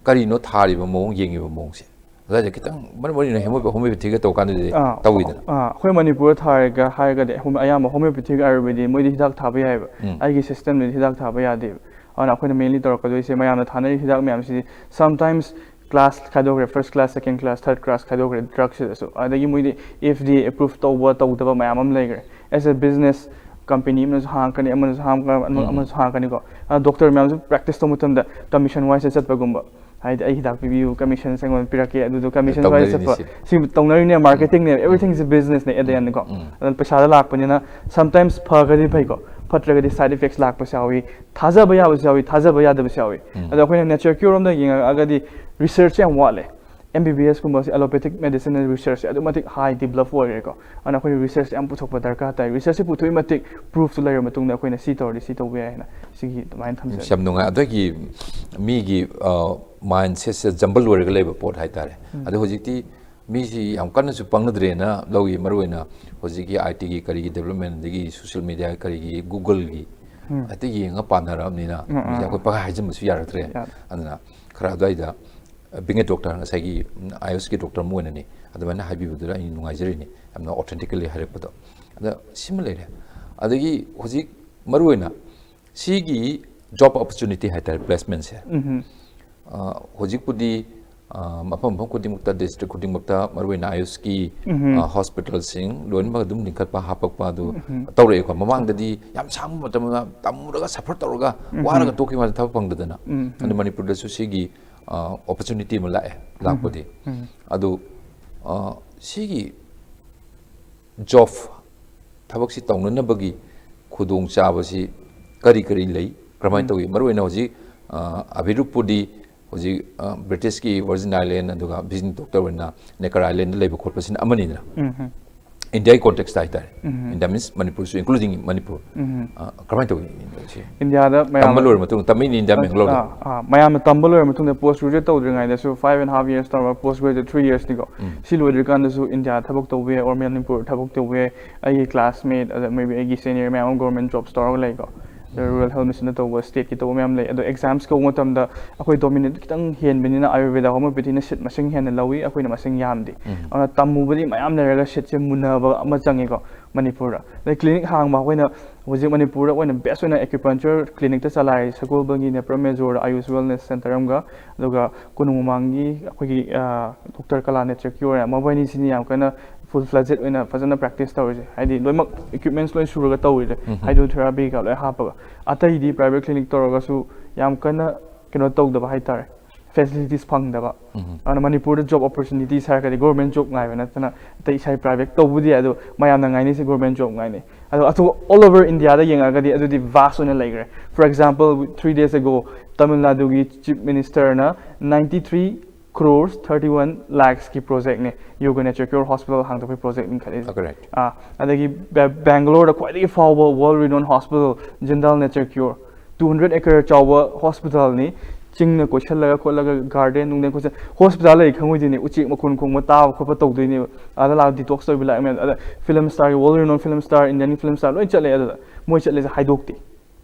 ꯀꯔꯤꯅꯣ ꯊꯥꯔꯤꯕ ꯃꯑꯣꯡ, ꯌꯦꯡꯉꯤꯕ ꯃꯑꯣꯡꯁꯦ? ꯑꯗꯨꯋꯥꯏꯗ ꯈꯤꯇꯪ ꯃꯔꯨ ꯑꯣꯏꯅ homeopathy ꯒ ꯇꯧꯀꯥꯟꯗꯗꯤ ꯑꯥ, ꯇꯧꯋꯤꯗꯅ꯫ ꯑꯥ, ꯑꯩꯈꯣꯏ ꯃꯅꯤꯄꯨꯔꯗ ꯊꯥꯔꯒ ꯍꯥꯏꯔꯒꯗꯤ ꯍꯣꯝ-, ꯑꯌꯥꯝꯕ homeopathy ꯒ Ayurvedic ꯃꯣꯏꯗꯤ ꯍꯤꯗꯥꯛ ꯊꯥꯕ ꯌꯥꯏꯑꯕ꯫ ꯎꯝ꯫ ꯑꯩꯒꯤ system ꯗꯗꯤ ꯍꯤꯗꯥꯛ ꯊꯥꯕ ꯌꯥꯗꯦꯕ꯫ ꯑꯗꯨꯅ ꯑꯩꯈꯣꯏꯅ mainly ꯇꯧꯔꯛꯀꯗꯣꯏꯁꯦ, ꯃꯌꯥꯝꯅ ꯊꯥꯅꯔꯤ ꯍꯤꯗꯥꯛ ꯃꯌꯥꯝꯁꯤꯗꯤ sometimes class ꯈꯥꯏꯗꯣꯛꯈ꯭ꯔꯦ, first class, second class, third class ꯈꯥꯏꯗꯣꯛꯈ꯭ꯔꯦ drug ꯁꯤꯗꯁꯨ꯫ ꯑꯗꯒꯤ ꯃꯣꯏꯗꯤ F D A approve ꯇꯧꯕ ꯇꯧꯗꯕ ꯃꯌꯥꯝ ꯑꯃ ꯂꯩꯈ꯭ꯔꯦ꯫ As a business, company ꯑꯃꯅꯁꯨ ꯍꯥꯡꯉꯛꯀꯅꯤ, ꯑꯃꯅꯁꯨ ꯍꯥꯡꯉꯛꯀꯅꯤ, ꯑꯃ-, ꯎꯝ, ꯎꯝ꯫ ꯑꯃꯅꯁꯨ ꯍꯥꯡꯉꯛꯀꯅꯤꯀꯣ꯫ ꯑꯗꯣ doctor ꯃꯌꯥꯝꯁꯨ practice ꯇꯧꯕ ꯃꯇꯝꯗ commission wise ꯆꯠꯄꯒꯨꯝꯕ, ꯍꯥꯏꯗꯤ ꯑꯩ ꯍꯤꯗꯥꯛ ꯄꯤꯕꯤꯌꯨ, commission ꯑꯩꯉꯣꯟꯗ ꯄꯤꯔꯛꯀꯦ, ꯑꯗꯨꯗꯣ commission ꯁ꯭ꯋꯥꯏꯗ ꯇꯧꯅꯔꯤꯅꯤ ꯆꯠꯄ꯫ ꯁꯤ꯫ ꯁꯤ ꯇꯧꯅꯔꯤꯅꯦ, marketing ꯅꯦ, everything is a business ꯅꯦ at the end ꯀꯣ꯫ ꯎꯝ꯫ ꯑꯗꯨꯅ ꯄꯩꯁꯥꯗ ꯂꯥꯛꯄꯅꯤꯅ sometimes ꯐꯒꯗꯤ ꯐꯩꯀꯣ, ꯐꯠꯇ꯭ꯔꯒꯗꯤ side effects ꯂꯥꯛꯄꯁꯨ ꯌꯥꯎꯏ, ꯊꯥꯖꯕ ꯌꯥꯕꯁꯨ ꯌꯥꯎꯏ, ꯊꯥꯖꯕ ꯌꯥꯗꯕꯁꯨ ꯌꯥꯎꯏ꯫ ꯎꯝ꯫ ꯑꯗꯣ ꯑꯩꯈꯣꯏꯅ nature cure ꯔꯣꯝꯗ ꯌꯦꯡꯉꯛꯑꯒꯗꯤ research ꯁꯦ ꯌꯥꯝ ꯋꯥꯠꯂꯦ꯫ M B B S ꯀꯨꯝꯕꯁꯦ, allopathic medicine ꯅ research ꯁꯦ ꯑꯗꯨꯛ ꯃꯇꯤꯛ high develop ꯑꯣꯏꯔꯦꯀꯣ꯫ ꯑꯗꯨꯅ ꯑꯩꯈꯣꯏꯅ research ꯁꯦ ꯌꯥꯝ ꯄꯨꯊꯣꯛꯄ ꯗꯔꯀꯥꯔ ꯇꯥꯏ꯫ Research ꯁꯦ ꯄꯨꯊꯣꯛꯏ ꯃꯇꯤꯛ proof ꯁꯨ ꯂꯩꯔꯕ ꯃꯇꯨꯡꯗ ꯑꯩꯈꯣꯏꯅ ꯁꯤ ꯇꯧꯔꯗꯤ ꯁꯤ ꯇꯧꯕ ꯌꯥꯏ ꯍꯥꯏꯅ ꯁꯤꯒꯤ ꯑꯗꯨꯃꯥꯏꯅ ꯊꯝꯖꯒꯦ꯫ ꯌꯥꯝ ꯅꯨꯡꯉꯥꯏ꯫ ꯑꯗꯒꯤ ꯃꯤꯒꯤ, ꯑ, mindset ꯁꯦ jumble ꯑꯣꯏꯔꯒ ꯂꯩꯕ ꯄꯣꯠ ꯍꯥꯏꯇꯥꯔꯦ꯫ ꯎꯝ꯫ ꯑꯗꯣ ꯍꯧꯖꯤꯛꯇꯤ ꯃꯤꯁꯤ ꯌꯥꯝ ꯀꯟꯅꯁꯨ ꯄꯪꯅꯗ꯭ꯔꯦꯅ ꯂꯧꯏ, ꯃꯔꯨꯑꯣꯏꯅ ꯍꯧꯖꯤꯛꯀꯤ I T ꯒꯤ ꯀꯔꯤꯒꯤ development, ꯑꯗꯒꯤ social media ꯀꯔꯤꯒꯤ, Google ꯒꯤ ꯎꯝ꯫ ꯍꯦꯛꯇ ꯌꯦꯡꯉ ꯄꯥꯟꯅꯔꯕꯅꯤꯅ ꯎꯝ, ꯎꯝ, ꯃꯤꯁꯦ ꯎꯝ꯫ ꯑꯩꯈꯣꯏ ꯄꯪꯍꯥꯏ ꯍꯥꯏꯖꯤꯟꯕꯁꯨ ꯌꯥꯔꯛꯇ꯭ꯔꯦ꯫ ꯌꯥꯔꯦ꯫ ꯑꯗꯨꯅ ꯈꯔ ꯑꯗꯨꯋꯥꯏꯗ being a doctor, ꯉꯁꯥꯏꯒꯤ, ꯎꯝ, ꯑꯥꯌꯨꯁꯀꯤ doctor ꯑꯃ ꯑꯣꯏꯅꯅꯤ, ꯑꯗꯨꯃꯥꯏꯅ ꯍꯥꯏꯕꯤꯕꯗꯨꯗ ꯑꯩ ꯅꯨꯡꯉꯥꯏꯖꯔꯤꯅꯤ, ꯌꯥꯝꯅ authentically ꯍꯥꯏꯔꯛꯄꯗꯣ꯫ ꯑꯗ ꯁꯤꯃ ꯂꯩꯔꯦ꯫ ꯑꯗꯒꯤ ꯍꯧꯖꯤꯛ ꯃꯔꯨꯑꯣꯏꯅ ꯁꯤꯒꯤ job opportunity ꯍꯥꯏꯇꯥꯔꯦ, placement ꯁꯦ꯫ ꯎꯝꯍꯨꯝ꯫ ꯑ, ꯍꯧꯖꯤꯛꯄꯨꯗꯤ, ꯑ, ꯃꯐꯝ ꯃꯐꯝ ꯈꯨꯗꯤꯡꯃꯛꯇ, district ꯈꯨꯗꯤꯡꯃꯛꯇ, ꯃꯔꯨꯑꯣꯏꯅ ꯑꯥꯌꯨꯁꯀꯤ, ꯎꯝꯍꯨꯝ꯫ ꯑ, hospital ꯁꯤꯡ ꯂꯣꯏꯅꯃꯛ ꯑꯗꯨꯝ ꯂꯤꯡꯈꯠꯄ, ꯍꯥꯞꯄꯛꯄ ꯑꯗꯨ ꯎꯝꯍꯨꯝ꯫ ꯇꯧꯔꯛꯑꯦꯀꯣ꯫ ꯃꯃꯥꯡꯗꯗꯤ ꯌꯥꯝ ꯁꯥꯡꯕ ꯃꯇꯝ ꯑꯃ ꯇꯝꯃꯨꯔꯒ suffer ꯇꯧꯔꯒ ꯎꯝꯍꯨꯝ꯫ ꯋꯥꯔꯒ ꯇꯣꯛꯈꯤꯕ ꯋꯥꯅꯤ, ꯊꯕꯛ ꯐꯪꯗꯗꯅ꯫ ꯎꯝꯍꯨꯝ꯫ ꯑꯗꯨ ꯃꯅꯤꯄꯨꯔꯗꯁꯨ ꯁꯤꯒꯤ ꯑꯣꯄꯣꯔꯆꯨꯅꯤꯇꯤ ꯑꯃ ꯂꯥꯛꯑꯦ꯫ ꯂꯥꯛꯄꯗꯤ ꯑꯗꯨ ꯑ, ꯁꯤꯒꯤ ꯖꯣꯕ ꯊꯕꯛꯁꯤ ꯇꯧꯅꯅꯕꯒꯤ ꯈꯨꯗꯣꯡꯆꯥꯕꯁꯤ ꯀꯔꯤ ꯀꯔꯤ ꯂꯩ, ꯀꯔꯝꯍꯥꯏꯅ ꯇꯧꯏ? ꯃꯔꯨꯑꯣꯏꯅ ꯍꯧꯖꯤꯛ ꯑ, ꯑꯕꯤꯔꯨꯞꯄꯨꯗꯤ ꯍꯧꯖꯤꯛ ꯑ, ꯕ꯭ꯔꯤꯇꯤꯁꯀꯤ ꯚꯔꯖꯤꯟ ꯑꯥꯏꯂꯦꯟ ꯑꯗꯨꯒ ꯚꯤꯖꯤꯇꯤꯡ ꯗꯣꯛꯇꯔ ꯑꯣꯏꯅ ꯅꯦꯀꯔ ꯑꯥꯏꯂꯦꯟꯗ ꯂꯩꯕ ꯈꯣꯠꯄꯁꯤꯅ ꯑꯃꯅꯤꯗꯅ꯫ ꯏꯟꯗꯤꯌꯥꯒꯤ ꯀꯣꯟꯇꯦꯛꯁꯇ ꯍꯥꯏꯇꯥꯔꯦ꯫ ꯏꯟꯗꯤꯌꯥ ꯃꯤꯟꯁ ꯃꯅꯤꯄꯨꯔꯁꯨ, ꯏꯟꯀ꯭ꯂꯨꯗꯤꯡ ꯃꯅꯤꯄꯨꯔ꯫ ꯑ, ꯀꯃꯥꯏꯅ ꯇꯧꯏ ꯁꯤ? ꯏꯟꯗꯤꯌꯥꯗ ꯇꯝꯕ ꯃꯌꯥꯝ ꯂꯣꯏꯔ ꯃꯇꯨꯡ, ꯇꯝꯃꯛꯏꯅꯤ ꯏꯟꯗꯤꯌꯥ, ꯕꯦꯡꯒꯂꯣꯔꯗ꯫ ꯑꯥ, ꯑꯥ, ꯃꯌꯥꯝꯅ ꯇꯝꯕ ꯂꯣꯏꯔ ꯃꯇꯨꯡꯗ, ꯄꯣꯁ ꯒ꯭ꯔꯦꯖꯨꯋꯦꯠ ꯇꯧꯗ꯭ꯔꯤꯉꯩꯗꯁꯨ five and half years ꯇꯧꯔꯒ, ꯄꯣꯁ ꯒ꯭ꯔꯦꯖꯨꯋꯦꯠ three years ꯅꯤꯀꯣ꯫ ꯁꯤ ꯂꯣꯏꯗ꯭ꯔꯤꯀꯥꯟꯗꯁꯨ ꯏꯟꯗꯤꯌꯥ ꯊꯕꯛ ꯇꯧꯕ ꯌꯥꯏ, ꯑꯣꯔ ꯃꯅꯤꯄꯨꯔ ꯊꯕꯛ ꯇꯧꯕ ꯌꯥꯏ꯫ ꯑꯩꯒꯤ ꯀ꯭ꯂꯥꯁꯃꯦꯠ, ꯑꯗ maybe ꯑꯩꯒꯤ ꯁꯦꯅꯤꯌꯔ ꯃꯌꯥꯝ ꯑꯃ ꯒꯣꯔꯃꯦꯟ ꯖꯣꯕꯁ ꯇꯧꯔꯒ ꯂꯩꯀꯣ꯫ ꯔꯨꯔꯦꯜ ꯍꯦꯜꯠ ꯃꯤꯁꯟꯗ ꯇꯧꯕ, ꯁ꯭ꯇꯦꯠꯀꯤ ꯇꯧꯕ ꯃꯌꯥꯝ ꯂꯩ꯫ ꯑꯗꯣ ꯑꯦꯛꯖꯥꯝꯁ ꯀꯧꯕ ꯃꯇꯝꯗ ꯑꯩꯈꯣꯏ ꯗꯣꯃꯤꯅꯦꯠ ꯈꯤꯇꯪ ꯍꯦꯟꯕꯅꯤꯅ, ꯑꯥꯌꯨꯔꯕꯦꯗ, ꯍꯣꯃꯤꯑꯣꯄꯦꯊꯤꯅ ꯁꯤꯠ ꯃꯁꯤꯡ ꯍꯦꯟꯅ ꯂꯧꯏ, ꯑꯩꯈꯣꯏꯅ ꯃꯁꯤꯡ ꯌꯥꯝꯗꯦ꯫ ꯑꯗꯨꯅ ꯇꯝꯃꯨꯕꯗꯤ ꯃꯌꯥꯝ ꯂꯩꯔꯒ ꯁꯤꯠꯁꯦ ꯃꯨꯟꯅꯕ ꯑꯃ ꯆꯪꯉꯤꯀꯣ ꯃꯅꯤꯄꯨꯔꯗ꯫ ꯑꯗꯩ ꯀ꯭ꯂꯤꯅꯤꯛ ꯍꯥꯡꯕ, ꯑꯩꯈꯣꯏꯅ ꯍꯧꯖꯤꯛ ꯃꯅꯤꯄꯨꯔꯗ ꯑꯣꯏꯅ ꯕꯦꯁ ꯑꯣꯏꯅ ꯑꯦꯀ꯭ꯌꯨꯄꯪꯆꯔ ꯀ꯭ꯂꯤꯅꯤꯛꯇ ꯆꯂꯥꯏꯔꯤ, ꯁꯒꯣꯜꯕꯟꯒꯤ ꯅꯦꯄ꯭ꯔ ꯃꯦꯖꯣꯔꯗ ꯑꯌꯨꯁ ꯋꯦꯜꯅꯦꯁ ꯁꯦꯟꯇꯔ ꯑꯃꯒ, ꯑꯗꯨꯒ ꯀꯣꯅꯨꯡ ꯃꯃꯥꯡꯒꯤ ꯑꯩꯈꯣꯏꯒꯤ ꯗꯣꯛꯇꯔ ꯀꯂꯥ ꯅꯦꯆꯔ ꯀ꯭ꯌꯣꯔ, ꯃꯈꯣꯏꯅꯤꯁꯤꯅ ꯌꯥꯝ ꯀꯟꯅ ꯐꯨꯜ ꯐ꯭ꯂꯦꯖꯦꯠ ꯑꯣꯏꯅ ꯐꯖꯅ ꯄ꯭ꯔꯦꯛꯇꯤꯁ ꯇꯧꯔꯤꯁꯦ꯫ ꯍꯥꯏꯗꯤ ꯂꯣꯏꯅꯃꯛ ꯏꯀ꯭ꯋꯤꯞꯃꯦꯟꯁ ꯂꯣꯏ ꯁꯨꯔꯒ ꯇꯧꯔꯤꯁꯦ, ꯍꯥꯏꯗ꯭ꯔꯣꯊꯦꯔꯥꯄꯤ ꯀꯩꯀꯥ ꯂꯣꯏ ꯍꯥꯞꯄꯒ꯫ ꯑꯇꯩꯗꯤ ꯄ꯭ꯔꯥꯏꯚꯦꯠ ꯀ꯭ꯂꯤꯅꯤꯛ ꯇꯧꯔꯒꯁꯨ ꯌꯥꯝ ꯀꯟꯅ ꯀꯩꯅꯣ ꯇꯧꯗꯕ ꯍꯥꯏꯇꯥꯔꯦ, ꯐꯦꯁꯤꯂꯤꯇꯤꯁ ꯐꯪꯗꯕ꯫ ꯑꯗꯨꯅ ꯃꯅꯤꯄꯨꯔꯗ ꯖꯣꯕ ꯑꯣꯄꯣꯔꯆꯨꯅꯤꯇꯤꯁ ꯍꯥꯏꯔꯒꯗꯤ ꯒꯣꯔꯃꯦꯟ ꯖꯣꯕ ꯉꯥꯏꯕ ꯅꯠꯇꯅ ꯑꯇꯩ ꯏꯁꯥꯒꯤ ꯄ꯭ꯔꯥꯏꯚꯦꯠ ꯇꯧꯕꯗꯤ ꯌꯥꯏ, ꯑꯗꯣ ꯃꯌꯥꯝꯅ ꯉꯥꯏꯅꯩꯁꯦ ꯒꯣꯔꯃꯦꯟ ꯖꯣꯕ ꯉꯥꯏꯅꯩ꯫ ꯑꯗꯣ ꯑꯇꯣꯞꯄ all over India ꯗ ꯌꯦꯡꯉꯛꯑꯒꯗꯤ ꯑꯗꯨꯗꯤ ꯚꯥꯁ ꯑꯣꯏꯅ ꯂꯩꯈ꯭ꯔꯦ꯫ For example, three days ago Tamil ꯅꯥꯗꯨꯒꯤ ꯆꯤꯐ ꯃꯤꯅꯤꯁꯇꯔꯅ ninety three crores thirty one lakhs ꯀꯤ ꯄ꯭ꯔꯣꯖꯦꯛꯅꯦ, ꯌꯣꯒ ꯅꯦꯆꯔ ꯀ꯭ꯌꯣꯔ ꯍꯣꯁꯄꯤꯇꯥꯜ ꯍꯥꯡꯗꯣꯛꯄꯒꯤ ꯄ꯭ꯔꯣꯖꯦꯛ ꯂꯤꯡꯈꯠꯂꯤꯁꯦ꯫ Correct. ꯑꯥ, ꯑꯗꯒꯤ ꯕꯦ- ꯕꯦꯡꯒꯂꯣꯔꯗ ꯈ꯭ꯋꯥꯏꯗꯒꯤ ꯐꯥꯎꯕ, world renowned hospital, Jindal nature cure, two hundred acre ꯆꯥꯎꯕ ꯍꯣꯁꯄꯤꯇꯥꯜꯅꯤ꯫ ꯆꯤꯡꯅ ꯀꯣꯏꯁꯜꯂꯒ ꯈꯣꯠꯂꯒ, ꯒꯥꯔꯗꯦꯟ ꯅꯨꯡꯗꯦꯟ ꯀꯣꯏꯁꯜ-, ꯍꯣꯁꯄꯤꯇꯥꯜ ꯂꯩ ꯈꯪꯉꯣꯏꯗꯣꯏꯅꯦ, ꯎꯆꯦꯛ ꯃꯈꯣꯟ ꯈꯣꯡꯕ ꯇꯥꯕ ꯈꯣꯠꯄ ꯇꯧꯗꯣꯏꯅꯦꯕ꯫ ꯑꯗ ꯂꯥꯛꯑꯒ ꯗꯤꯇꯣꯛꯁ ꯇꯧꯕꯤ ꯂꯥꯛꯑꯦ ꯃꯌꯥꯝ꯫ ꯑꯗ ꯐꯤꯂꯝ ꯁ꯭ꯇꯥꯔꯒꯤ, ꯋꯥꯔꯜ ꯔꯤꯅꯣꯟ ꯐꯤꯂꯝ ꯁ꯭ꯇꯥꯔ, ꯏꯟꯗꯤꯌꯟꯒꯤ ꯐꯤꯂꯝ ꯁ꯭ꯇꯥꯔ ꯂꯣꯏ ꯆꯠꯂꯦ ꯑꯗꯨꯗ꯫ ꯃꯣꯏ ꯆꯠꯂꯤꯁꯦ ꯍꯥꯏꯗꯣꯛꯇꯦ꯫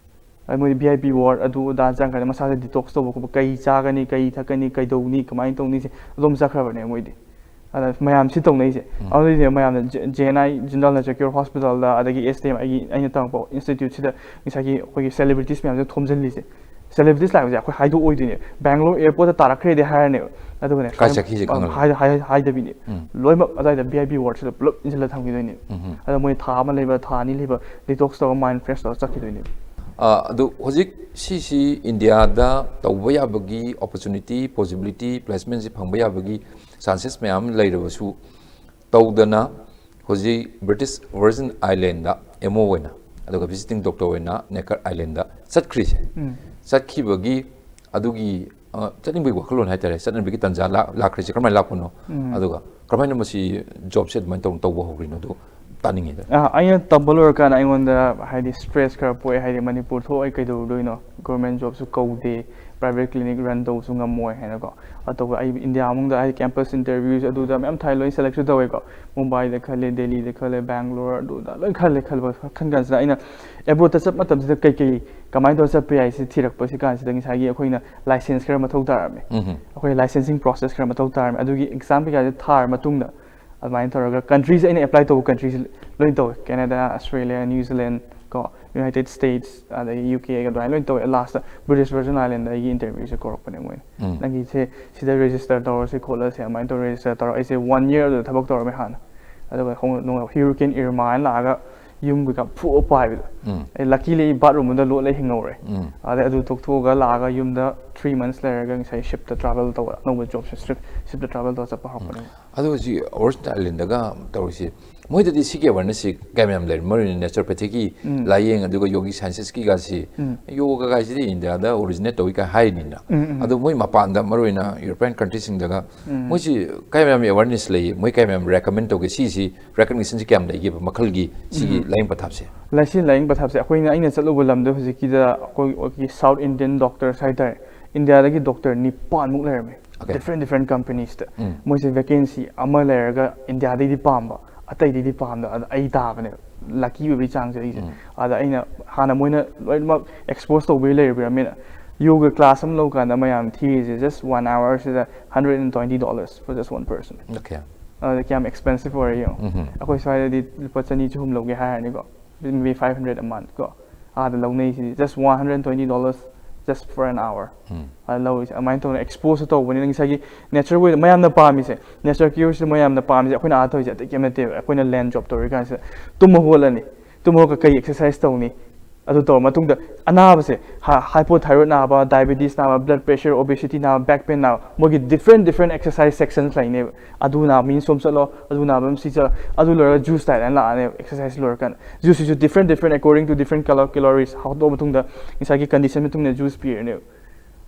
ꯑꯗ ꯃꯣꯏꯗꯤ ꯚꯤ ꯑꯥꯏ ꯄꯤ ꯋꯥꯔꯗ ꯑꯗꯨ ꯑꯗꯥ ꯆꯪꯈ꯭ꯔꯗꯤ ꯃꯁꯥꯁꯦ ꯗꯤꯇꯣꯛꯁ ꯇꯧꯕ ꯈꯣꯠꯄ, ꯀꯩ ꯆꯥꯒꯅꯤ, ꯀꯩ ꯊꯛꯀꯅꯤ, ꯀꯩꯗꯧꯅꯤ, ꯀꯃꯥꯏꯅ ꯇꯧꯅꯤ, ꯁꯦ ꯑꯗꯨꯝ ꯆꯠꯈ꯭ꯔꯕꯅꯦ ꯃꯣꯏꯗꯤ꯫ ꯑꯗ ꯃꯌꯥꯝ ꯁꯤ ꯇꯧꯅꯩꯁꯦ꯫ ꯑꯗꯨꯏꯅꯦ ꯃꯌꯥꯝꯅ J and I, Jindal nature cure ꯍꯣꯁꯄꯤꯇꯥꯜꯗ, ꯑꯗꯒꯤ ꯑꯦꯁ ꯗꯤ ꯑꯦꯝ, ꯑꯩꯒꯤ, ꯑꯩꯅ ꯇꯝꯃꯛꯄ ꯏꯟꯁꯇꯤꯇ꯭ꯌꯨꯠꯁꯤꯗ ꯉꯁꯥꯏꯒꯤ ꯑꯩꯈꯣꯏꯒꯤ ꯁꯦꯂꯦꯕ꯭ꯔꯤꯇꯤꯁ ꯃꯌꯥꯝꯁꯦ ꯊꯣꯝꯖꯤꯜꯂꯤꯁꯦ꯫ ꯁꯦꯂꯦꯕ꯭ꯔꯤꯇꯤꯁ ꯂꯥꯛꯄꯁꯦ ꯑꯩꯈꯣꯏ ꯍꯥꯏꯗꯣꯛꯑꯣꯏꯗꯣꯏꯅꯦ꯫ ꯕꯦꯡꯒꯂꯣꯔ ꯑꯦꯌꯔꯄꯣꯔꯠꯇ ꯇꯥꯔꯛꯈ꯭ꯔꯦꯗꯤ ꯍꯥꯏꯔꯅꯦꯕ꯫ ꯑꯗꯨꯒꯅꯦ ꯀꯥꯏ ꯆꯠꯈꯤꯁꯦ ꯈꯪꯉꯔꯣꯏ꯫ ꯍꯥꯏ-, ꯍꯥꯏ-, ꯍꯥꯏꯗꯕꯤꯅꯦ꯫ ꯂꯣꯏꯅꯃꯛ ꯑꯗꯨꯋꯥꯏꯗ ꯚꯤ ꯑꯥꯏ ꯄꯤ ꯋꯥꯔꯗꯁꯤꯗ ꯄꯨꯂꯞ ꯏꯟꯁꯤꯜꯂ ꯊꯝꯈꯤꯗꯣꯏꯅꯦ꯫ ꯑꯗ ꯃꯣꯏ ꯊꯥ ꯑꯃ ꯂꯩꯕ, ꯊꯥ ꯑꯅꯤ ꯂꯩꯕ, ꯗꯤꯇꯣꯛꯁ ꯇꯧꯔꯒ ꯃꯥꯏꯟ ꯐ꯭ꯔꯦꯁ ꯇꯧꯔꯒ ꯆꯠꯈꯤꯗꯣꯏꯅꯦ꯫ ꯑ, ꯑꯗꯨ ꯍꯧꯖꯤꯛ ꯁꯤꯁꯤ ꯏꯟꯗꯤꯌꯥꯗ ꯇꯧꯕ ꯌꯥꯕꯒꯤ opportunity, possibility, placement ꯁꯤ ꯐꯪꯕ ꯌꯥꯕꯒꯤ chances ꯃꯌꯥꯝ ꯂꯩꯔꯕꯁꯨ, ꯇꯧꯗꯅ ꯍꯧꯖꯤꯛ British Virgin Island ꯗ M O ꯑꯣꯏꯅ, ꯑꯗꯨꯒ visiting doctor ꯑꯣꯏꯅ Necker Island ꯗ ꯆꯠꯈ꯭ꯔꯤꯁꯦ, ꯆꯠꯈꯤꯕꯒꯤ ꯑꯗꯨꯒꯤ, ꯑ, ꯆꯠꯅꯤꯡꯕꯒꯤ ꯋꯥꯈꯜꯂꯣꯟ ꯍꯥꯏꯇꯥꯔꯦ, ꯆꯠꯅꯕꯒꯤ ꯇꯥꯟꯖꯥ ꯂꯥꯛ-, ꯂꯥꯛꯈ꯭ꯔꯤꯁꯦ ꯀꯔꯝꯍꯥꯏꯅ ꯂꯥꯛꯄꯅꯣ? ꯑꯗꯨꯒ ꯀꯔꯝꯍꯥꯏꯅ ꯃꯁꯤ job ꯁꯦ ꯑꯗꯨꯃꯥꯏꯅ ꯇꯧ-, ꯇꯧꯕ ꯍꯧꯈ꯭ꯔꯤꯅꯣ? ꯑꯗꯨ ꯇꯥꯅꯤꯡꯉꯦ꯫ ꯑ, ꯑꯩꯅ ꯇꯝꯕ ꯂꯣꯏꯔꯀꯥꯟꯗ ꯑꯩꯉꯣꯟꯗ ꯍꯥꯏꯗꯤ stress ꯈꯔ ꯄꯣꯛꯑꯦ, ꯍꯥꯏꯗꯤ ꯃꯅꯤꯄꯨꯔ ꯊꯣꯛꯑ ꯑꯩ ꯀꯩꯗꯧꯔꯨꯗꯣꯏꯅꯣ, government job ꯁꯨ ꯀꯧꯗꯦ, private clinic run ꯇꯧꯕꯁꯨ ꯉꯝꯃꯣꯏ ꯍꯥꯏꯅꯀꯣ꯫ ꯑꯇꯣꯞꯄ ꯑꯩ ꯏꯟꯗꯤꯌꯥ ꯃꯅꯨꯡꯗ ꯍꯥꯏꯗꯤ campus interviews ꯑꯗꯨꯗ ꯃꯌꯥꯝ ꯊꯥꯏ, ꯂꯣꯏ select ꯁꯨ ꯇꯧꯋꯦꯀꯣ꯫ ꯃꯨꯝꯕꯥꯏꯗ ꯈꯜꯂꯦ, ꯗꯦꯜꯂꯤꯗ ꯈꯜꯂꯦ, ꯕꯦꯡꯒ꯭ꯂꯣꯔ, ꯑꯗꯨꯗ ꯂꯣꯏ ꯈꯜꯂꯦ꯫ ꯈꯜꯂꯕ ꯈꯟ ꯀꯥꯟꯁꯤꯗ ꯑꯩꯅ abroad ꯇ ꯆꯠꯄ ꯃꯇꯝꯁꯤꯗ ꯀꯩꯀꯩ, ꯀꯃꯥꯏꯅ ꯇꯧꯔ ꯆꯠꯄ ꯌꯥꯏ ꯁꯤ ꯊꯤꯔꯛꯄꯁꯤ ꯀꯥꯟꯁꯤꯗ ꯉꯁꯥꯏꯒꯤ ꯑꯩꯈꯣꯏꯅ license ꯈꯔ ꯃꯊꯧ ꯇꯥꯔꯝꯃꯦ꯫ ꯑꯩꯈꯣꯏ licensing process ꯈꯔ ꯃꯊꯧ ꯇꯥꯔꯝꯃꯦ꯫ ꯑꯗꯨꯒꯤ exam ꯀꯩꯀꯥꯁꯦ ꯊꯥꯔ ꯃꯇꯨꯡꯗ ꯑꯗꯨꯃꯥꯏꯅ ꯇꯧꯔꯒ country ꯁꯦ ꯑꯩꯅ apply ꯇꯧꯕ country ꯁꯦ ꯂꯣꯏ ꯇꯧꯋꯦ꯫ Canada, Australia, New Zealand ꯀꯣ, United States, ꯑꯗꯒꯤ U K ꯒ ꯑꯗꯨꯃꯥꯏꯅ ꯂꯣꯏ ꯇꯧꯋꯦ꯫ Last ꯇ British Virgin Island ꯗ ꯑꯩꯒꯤ interview ꯁꯦ ꯀꯧꯔꯛꯄꯅꯦ ꯃꯣꯏꯅ꯫ ꯎꯝ꯫ "ꯅꯪꯒꯤꯁꯦ ꯁꯤꯗ register ꯇꯧꯔꯁꯤ ꯈꯣꯠꯂꯁꯤ", ꯑꯗꯨꯃꯥꯏꯅ ꯇꯧꯔ register ꯇꯧꯔ ꯑꯩꯁꯦ one year ꯑꯗꯨꯗ ꯊꯕꯛ ꯇꯧꯔꯝꯃꯦ ꯍꯥꯟꯅ꯫ ꯑꯗꯨꯒ ꯍꯧ-, ꯅꯣꯡ-, Hurricane Irma ꯍꯥꯏꯅ ꯂꯥꯛꯑꯒ ꯌꯨꯝ ꯀꯩꯀꯥ ꯐꯨꯑ ꯄꯥꯏꯕꯗꯣ꯫ ꯎꯝ꯫ ꯑꯩ luckily ꯑꯩ bathroom ꯑꯃꯗ ꯂꯣꯠꯂ ꯍꯤꯡꯍꯧꯔꯦ꯫ ꯎꯝ꯫ ꯑꯗꯩ ꯑꯗꯨ ꯇꯣꯛꯊꯣꯛꯑꯒ ꯂꯥꯛꯑꯒ ꯌꯨꯝꯗ three months ꯂꯩꯔꯒ ꯉꯁꯥꯏ ship ꯇ travel ꯇꯧꯕ, ꯑꯅꯧꯕ job ꯁꯦ ship, ship ꯇ travel ꯇꯧꯔ ꯆꯠꯄ ꯍꯧꯔꯛꯄꯅꯦ꯫ ꯑꯗꯣ ꯍꯧꯖꯤꯛ Virgin Island ꯗꯒ ꯇꯧꯔꯤꯁꯤ, ꯃꯣꯏꯗꯗꯤ ꯁꯤꯒꯤ awareness ꯁꯤ ꯀꯌꯥꯝ ꯌꯥꯝ ꯂꯩꯔꯤ? ꯃꯔꯨ ꯑꯣꯏꯅ naturopathy ꯒꯤ ꯎꯝ꯫ ꯂꯥꯏꯌꯦꯡ, ꯑꯗꯨꯒ yogic sciences ꯀꯤꯒꯁꯤ, ꯎꯝ꯫ Yoga ꯒꯥꯏꯁꯤꯗꯤ ꯏꯟꯗꯤꯌꯥꯗ originate ꯇꯧꯏ ꯀꯥꯏ ꯍꯥꯏꯔꯤꯅꯤꯅ꯫ ꯎꯝ, ꯎꯝ꯫ ꯑꯗꯣ ꯃꯣꯏ ꯃꯄꯥꯟꯗ, ꯃꯔꯨ ꯑꯣꯏꯅ European country ꯁꯤꯡꯗꯒ ꯎꯝ꯫ ꯃꯣꯏꯁꯤ ꯀꯌꯥꯝ ꯌꯥꯝ awareness ꯂꯩ? ꯃꯣꯏ ꯀꯌꯥꯝ ꯌꯥꯝ recommend ꯇꯧꯒꯦ? ꯁꯤꯁꯤ recognition ꯁꯤ ꯀꯌꯥꯝ ꯂꯩꯒꯦꯕ, ꯃꯈꯜꯒꯤ ꯁꯤꯒꯤ ꯎꯝ꯫ ꯂꯥꯏꯌꯦꯡ ꯄꯊꯥꯞꯁꯦ? ꯂꯥꯏꯁꯤ ꯂꯥꯏꯌꯦꯡ ꯄꯊꯥꯞꯁꯦ ꯑꯩꯈꯣꯏꯅ, ꯑꯩꯅ ꯆꯠꯂꯨꯕ ꯂꯝꯗ ꯍꯧꯖꯤꯛꯀꯤꯗ ꯑꯩꯈꯣꯏ, ꯑꯩꯈꯣꯏꯒꯤ South Indian doctors ꯍꯥꯏꯇꯥꯔꯦ, ꯏꯟꯗꯤꯌꯥꯗꯒꯤ doctor ꯅꯤꯄꯥꯟꯃꯨꯛ ꯂꯩꯔꯝꯃꯦ꯫ Okay. Different, different companies ꯇ꯫ ꯎꯝ꯫ ꯃꯣꯏꯁꯦ vacancy ꯑꯃ ꯂꯩꯔꯒ ꯏꯟꯗꯤꯌꯥꯗꯩꯗꯤ ꯄꯥꯝꯕ, ꯑꯇꯩꯗꯩꯗꯤ ꯄꯥꯝꯗꯕ, ꯑꯗ ꯑꯩ ꯇꯥꯕꯅꯦꯕ, lucky ꯑꯣꯏꯕꯒꯤ ꯆꯥꯡꯁꯦ ꯑꯩꯁꯦ꯫ ꯎꯝ꯫ ꯑꯗ ꯑꯩꯅ ꯍꯥꯟꯅ ꯃꯣꯏꯅ ꯂꯣꯏꯅꯃꯛ expose ꯇꯧꯕꯒꯤ ꯂꯩꯔꯕ꯭ꯔꯥ ꯃꯤꯅ? Yoga class ꯑꯃ ꯂꯧꯀꯥꯟꯗ ꯃꯌꯥꯝ ꯊꯤꯔꯤꯁꯦ just one hour ꯁꯤꯗ hundred and twenty dollars for just one person꯫ Okay. ꯑꯗ ꯀꯌꯥꯝ expensive ꯑꯣꯏꯔꯦ ꯌꯦꯡꯉꯣ꯫ ꯎꯝ꯫ ꯑꯩꯈꯣꯏ ꯁ꯭ꯋꯥꯏꯗꯗꯤ ꯂꯨꯄꯥ ꯆꯅꯤ ꯆꯍꯨꯝ ꯂꯧꯒꯦ ꯍꯥꯏꯔꯅꯤꯀꯣ, maybe five hundred a month ꯀꯣ꯫ ꯑꯥꯗ ꯂꯧꯅꯩꯁꯤꯗꯤ just one hundred twenty dollars just for an hour꯫ ꯎꯝ꯫ ꯑꯥ, ꯂꯧꯔꯤꯁꯦ ꯑꯗꯨꯃꯥꯏꯅ ꯇꯧꯅ expose ꯇꯧꯕꯅꯤꯅ ꯉꯁꯥꯏꯒꯤ nature way ꯗ ꯃꯌꯥꯝꯅ ꯄꯥꯝꯃꯤꯁꯦ, nature cure ꯁꯤꯗ ꯃꯌꯥꯝꯅ ꯄꯥꯝꯃꯤꯁꯦ, ꯑꯩꯈꯣꯏꯅ ꯑꯥ ꯇꯧꯔꯤꯁꯦ ꯑꯇꯩ ꯀꯩꯝ ꯅꯠꯇꯦꯕ꯫ ꯑꯩꯈꯣꯏꯅ land job ꯇꯧꯔꯤ ꯀꯥꯟꯁꯤꯗ ꯇꯨꯝꯕ ꯍꯧꯒꯠꯂꯅꯤ, ꯇꯨꯝꯕ ꯍꯧꯒꯠꯂꯒ ꯀꯩ exercise ꯇꯧꯅꯤ? ꯑꯗꯨ ꯇꯧꯔ ꯃꯇꯨꯡꯗ ꯑꯅꯥꯕꯁꯦ, hypothyroid ꯅꯥꯕ, diabetes ꯅꯥꯕ, blood pressure, obesity ꯅꯥꯕ, back pain ꯅꯥꯕ, ꯃꯣꯏꯒꯤ different different exercise sections ꯂꯩꯅꯦꯕ꯫ ꯑꯗꯨ ꯅꯥꯕ ꯃꯤ ꯁꯣꯝ ꯆꯠꯂꯣ, ꯑꯗꯨ ꯅꯥꯕ ꯑꯃ ꯁꯤ ꯆꯠꯂꯣ, ꯑꯗꯨ ꯂꯣꯏꯔꯒ juice diet ꯍꯥꯏꯅ ꯂꯥꯛꯑꯅꯦꯕ꯫ Exercise ꯂꯣꯏꯔꯀꯥꯟꯗ juice ꯁꯤꯁꯨ different different according to different calo- calories ꯍꯥꯎꯗꯣꯛꯑ ꯃꯇꯨꯡꯗ ꯉꯁꯥꯏꯒꯤ condition ꯃꯇꯨꯡ ꯏꯟꯅ juice ꯄꯤꯔꯅꯦꯕ꯫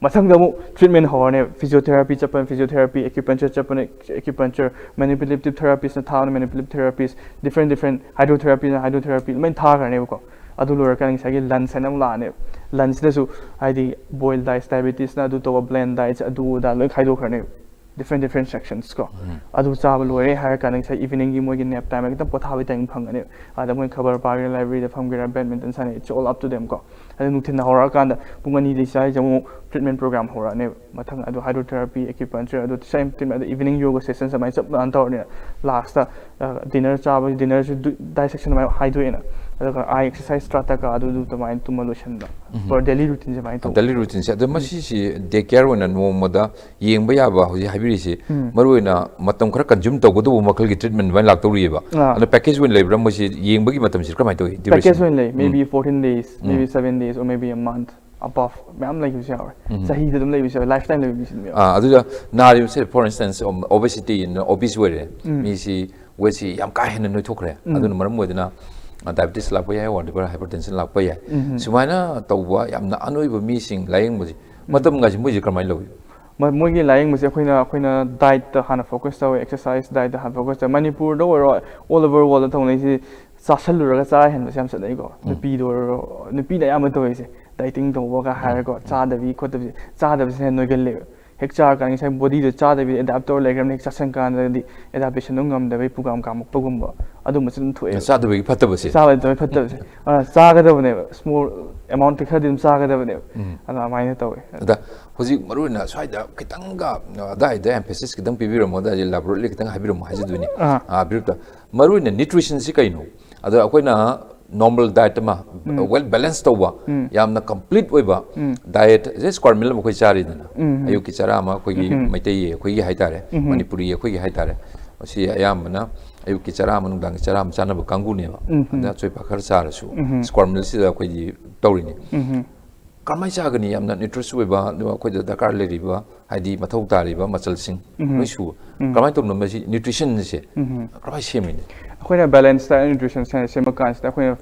ꯃꯊꯪꯗ ꯑꯃꯨꯛ treatment ꯍꯧꯔꯅꯦꯕ꯫ Physiotherapy ꯆꯠꯄꯅ physiotherapy, acupuncture ꯆꯠꯄꯅ acupuncture, manipulative therapist ꯅ ꯊꯥꯕꯅ manipulative therapist, different different hydrotherapy ꯅ hydrotherapy ꯂꯣꯏꯅ ꯊꯥꯈ꯭ꯔꯅꯦꯕꯀꯣ꯫ ꯑꯗꯨ ꯂꯣꯏꯔꯀꯥꯟꯗ ꯉꯁꯥꯏꯒꯤ lunch ꯍꯥꯏꯅ ꯑꯃꯨꯛ ꯂꯥꯛꯑꯅꯦꯕ꯫ Lunch ꯁꯤꯗꯁꯨ ꯍꯥꯏꯗꯤ boiled diets, diabetes ꯅ ꯑꯗꯨ ꯇꯧꯕ, blend diets ꯑꯗꯨ ꯑꯗꯥ ꯂꯣꯏ ꯈꯥꯏꯗꯣꯛꯈ꯭ꯔꯅꯦꯕ꯫ Different different sections ꯀꯣ꯫ ꯑꯗꯨ ꯆꯥꯕ ꯂꯣꯏꯔꯦ ꯍꯥꯏꯔ ꯀꯥꯟꯗ ꯉꯁꯥꯏ evening ꯒꯤ ꯃꯣꯏꯒꯤ nap time ꯈꯤꯇꯪ ꯄꯣꯊꯥꯕꯒꯤ time ꯐꯪꯒꯅꯦꯕ꯫ ꯑꯗ ꯃꯣꯏ ꯈꯕꯔ ꯄꯥꯒꯦꯔꯥ, library ꯗ ꯐꯝꯒꯦꯔꯥ, badminton ꯁꯥꯟꯅꯩ, it's all up to them ꯀꯣ꯫ ꯑꯗ ꯅꯨꯡꯊꯤꯟꯗ ꯍꯧꯔꯛꯑꯀꯥꯟꯗ ꯄꯨꯡ ꯑꯅꯤꯗꯩ ꯆꯥꯔꯤꯁꯦ ꯑꯃꯨꯛ treatment program ꯍꯧꯔꯛꯑꯅꯦꯕ꯫ ꯃꯊꯪ ꯑꯗꯨ hydrotherapy, acupuncture, ꯑꯗꯨ same treatment, ꯑꯗꯨ evening yoga session ꯑꯗꯨꯃꯥꯏꯅ ꯆꯞ ꯃꯥꯟꯅ ꯇꯧꯔꯅꯤ꯫ Last ꯇ dinner ꯆꯥꯕ, dinner ꯁꯨ dissection ꯑꯗꯨꯃꯥꯏꯅ ꯍꯥꯏꯗꯣꯛꯑꯦꯅ꯫ ꯑꯗꯨꯒ eye exercise, ꯇ꯭ꯔꯥꯇꯀꯥ, ꯑꯗꯨ ꯑꯗꯨꯃꯥꯏꯅ ꯇꯨꯝꯃ ꯂꯣꯏꯁꯤꯟꯕ꯫ Per daily routine ꯁꯦ ꯑꯗꯨꯃꯥꯏꯅ ꯇꯧꯕ꯫ Daily routine ꯁꯦ꯫ ꯑꯗꯣ ꯃꯁꯤꯁꯤ day care ꯑꯣꯏꯅ ꯅꯣꯡꯃꯗ ꯌꯦꯡꯕ ꯌꯥꯕ ꯍꯧꯖꯤꯛ ꯍꯥꯏꯕꯤꯔꯤꯁꯤ ꯃꯔꯨꯑꯣꯏꯅ ꯃꯇꯝ ꯈꯔ consume ꯇꯧꯒꯗꯧꯕ ꯃꯈꯜꯒꯤ treatment ꯑꯗꯨꯃꯥꯏꯅ ꯂꯥꯛꯇꯧꯔꯤꯑꯕ꯫ ꯑꯥ꯫ ꯑꯗꯣ package ꯑꯣꯏꯅ ꯂꯩꯕ꯭ꯔꯥ ꯃꯣꯏꯁꯤ ꯌꯦꯡꯕꯒꯤ ꯃꯇꯝꯁꯤ ꯀꯔꯝꯍꯥꯏꯅ ꯇꯧꯏ? Package duration? ꯑꯣꯏꯅ ꯂꯩ, maybe fourteen days, maybe seven days, or maybe a month above ꯃꯌꯥꯝ ꯂꯩꯕꯁꯨ ꯌꯥꯎꯔꯦ꯫ ꯆꯍꯤꯗ ꯑꯗꯨꯝ ꯂꯩꯕꯁꯨ ꯌꯥꯎꯔꯦ, lifetime ꯂꯩꯕ ꯃꯤꯁꯨ ꯑꯗꯨꯝ ꯌꯥꯎꯔꯦ꯫ ꯑꯥ, ꯑꯗꯨꯗ ꯅꯥꯔꯤꯕꯁꯦ, for instance, obesity, obese ꯑꯣꯏꯔꯦ, ꯃꯤꯁꯤ weight ꯁꯤ ꯌꯥꯝ ꯀꯥ ꯍꯦꯟꯅ ꯅꯣꯏꯊꯣꯛꯈ꯭ꯔꯦ, ꯑꯗꯨꯅ ꯃꯔꯝ ꯑꯣꯏꯗꯅ diabetes ꯂꯥꯛꯄ ꯌꯥꯏ, or liver hypertension ꯂꯥꯛꯄ ꯌꯥꯏ꯫ ꯁꯨꯃꯥꯏꯅ ꯇꯧꯕ ꯌꯥꯝꯅ ꯑꯅꯣꯏꯕ ꯃꯤꯁꯤꯡ ꯂꯥꯌꯦꯡꯕꯁꯤ ꯃꯇꯝꯒꯁꯤ ꯃꯣꯏꯁꯤ ꯀꯔꯝꯍꯥꯏꯅ ꯂꯧꯏ? ꯃ-, ꯃꯣꯏꯒꯤ ꯂꯥꯌꯦꯡꯕꯁꯦ ꯑꯩꯈꯣꯏꯅ, ꯑꯩꯈꯣꯏꯅ diet ꯇ ꯍꯥꯟꯅ focus ꯇꯧꯋꯦ, exercise, diet ꯇ ꯍꯥꯟꯅ focus ꯇꯧꯋꯦ꯫ ꯃꯅꯤꯄꯨꯔꯗ ꯑꯣꯏꯔꯣ, all over world ꯇꯧꯅꯩꯁꯤ ꯆꯥꯁꯜꯂꯨꯔꯒ ꯆꯔꯥ ꯍꯦꯟꯕꯁꯦ ꯌꯥꯝ ꯆꯠꯅꯩꯀꯣ꯫ ꯅꯨꯄꯤꯗ ꯑꯣꯏꯔꯣ, ꯅꯨꯄꯤꯅ ꯑꯌꯥꯝꯕ ꯇꯧꯔꯤꯁꯦ, dieting ꯇꯧꯕꯒ ꯍꯥꯏꯔꯒꯀꯣ, ꯆꯥꯗꯕꯤ ꯈꯣꯠꯇꯕꯤ, ꯆꯥꯗꯕꯁꯤꯅ ꯍꯦꯟꯅ ꯅꯣꯏꯒꯜꯂꯦꯕ꯫ ꯍꯦꯛ ꯆꯥꯔꯀꯥꯟꯗ ꯉꯁꯥꯏ body ꯗꯣ ꯆꯥꯗꯕꯤ adapt ꯇꯧꯔ ꯂꯩꯈ꯭ꯔꯕꯅꯤꯅ, ꯍꯦꯛ ꯆꯥꯁꯟ ꯀꯥꯟꯗꯗꯤ adaptation ꯗꯣ ꯉꯝꯗꯕꯩ ꯄꯨꯀꯥꯝ ꯀꯥꯝꯃꯛꯄꯒꯨꯝꯕ ꯑꯗꯨꯝꯕꯁꯨ ꯑꯗꯨꯝ ꯊꯣꯛꯑꯦꯕ꯫ ꯆꯥꯗꯕꯒꯤ ꯐꯠꯇꯕꯁꯦ꯫ ꯆꯥꯕꯗ ꯐꯠꯇꯕꯁꯦ꯫ ꯑ, ꯆꯥꯒꯗꯕꯅꯦꯕ, small amount ꯇꯤ ꯈꯔꯗꯤ ꯑꯗꯨꯝ ꯆꯥꯒꯗꯕꯅꯦꯕ꯫ ꯑꯗꯨꯃꯥꯏꯅ ꯇꯧꯋꯦ꯫ ꯑꯗ ꯍꯧꯖꯤꯛ ꯃꯔꯨꯑꯣꯏꯅ ꯁ꯭ꯋꯥꯏꯗ ꯈꯤꯇꯪꯒ, ꯑ, ꯑꯗꯥꯏꯗ emphasis ꯈꯤꯇꯪ ꯄꯤꯕꯤꯔꯝꯃꯣ, ꯑꯗꯥꯏꯗ elaborately ꯈꯤꯇꯪ ꯍꯥꯏꯕꯤꯔꯝꯃꯣ ꯍꯥꯏꯖꯗꯣꯏꯅꯤ꯫ ꯑꯥ꯫ ꯑ, ꯕꯤꯔꯨꯞꯇ, ꯃꯔꯨꯑꯣꯏꯅ nutrition ꯁꯤ ꯀꯩꯅꯣ? ꯑꯗ ꯑꯩꯈꯣꯏꯅ normal diet ꯑꯃ, well balance ꯇꯧꯕ, ꯌꯥꯝꯅ complete ꯑꯣꯏꯕ diet ꯁꯦ square meal ꯑꯃ ꯑꯩꯈꯣꯏ ꯆꯥꯔꯤꯗꯅ, ꯑꯌꯨꯛꯀꯤ ꯆꯔꯥ ꯑꯃ ꯑꯩꯈꯣꯏꯒꯤ ꯃꯩꯇꯩ ꯑꯩꯈꯣꯏꯒꯤ ꯍꯥꯏꯇꯥꯔꯦ, ꯃꯅꯤꯄꯨꯔꯤ ꯑꯩꯈꯣꯏꯒꯤ ꯍꯥꯏꯇꯥꯔꯦ, ꯃꯁꯤ ꯑꯌꯥꯝꯕꯅ ꯑꯌꯨꯛꯀꯤ ꯆꯔꯥ ꯑꯃ, ꯅꯨꯡꯗꯥꯡꯒꯤ ꯆꯔꯥ ꯑꯃ ꯆꯥꯅꯕ ꯀꯥꯡꯕꯨꯅꯦꯕ꯫ ꯎꯝ, ꯎꯝ꯫ ꯑꯗ ꯑꯆꯣꯏ ꯑꯄꯥ ꯈꯔ ꯆꯥꯔꯁꯨ ꯎꯝ꯫ ꯁ꯭ꯀ꯭ꯋꯥꯔ ꯃꯤꯜꯁꯤꯗ ꯑꯩꯈꯣꯏꯗꯤ ꯇꯧꯔꯤꯅꯤ꯫ ꯎꯝ꯫ ꯀꯔꯝꯍꯥꯏꯅ ꯆꯥꯒꯅꯤ? ꯌꯥꯝꯅ ꯅ꯭ꯌꯨꯇ꯭ꯔꯤꯁ ꯑꯣꯏꯕ, ꯑꯗꯨꯒ ꯑꯩꯈꯣꯏꯗ ꯗꯔꯀꯥꯔ ꯂꯩꯔꯤꯕ, ꯍꯥꯏꯗꯤ ꯃꯊꯧ ꯇꯥꯔꯤꯕ ꯃꯆꯜꯁꯤꯡ ꯎꯝ꯫ ꯂꯣꯏ ꯁꯨꯕ꯫ ꯎꯝ꯫ ꯀꯃꯥꯏꯅ ꯇꯧꯕꯅꯣ ꯃꯁꯤ ꯅ꯭ꯌꯨꯇ꯭ꯔꯤꯁꯟꯁꯦ ꯎꯝ꯫ ꯀꯃꯥꯏꯅ ꯁꯦꯝꯃꯤꯅꯤ? ꯑꯩꯈꯣꯏꯅ ꯕꯦꯂꯦꯟꯁ ꯗꯥꯏꯠ ꯅ꯭ꯌꯨꯇ꯭ꯔꯤꯁꯟ ꯁꯦꯝ-, ꯁꯦꯝꯕ ꯀꯥꯟꯁꯤꯗ ꯑꯩꯈꯣꯏꯅ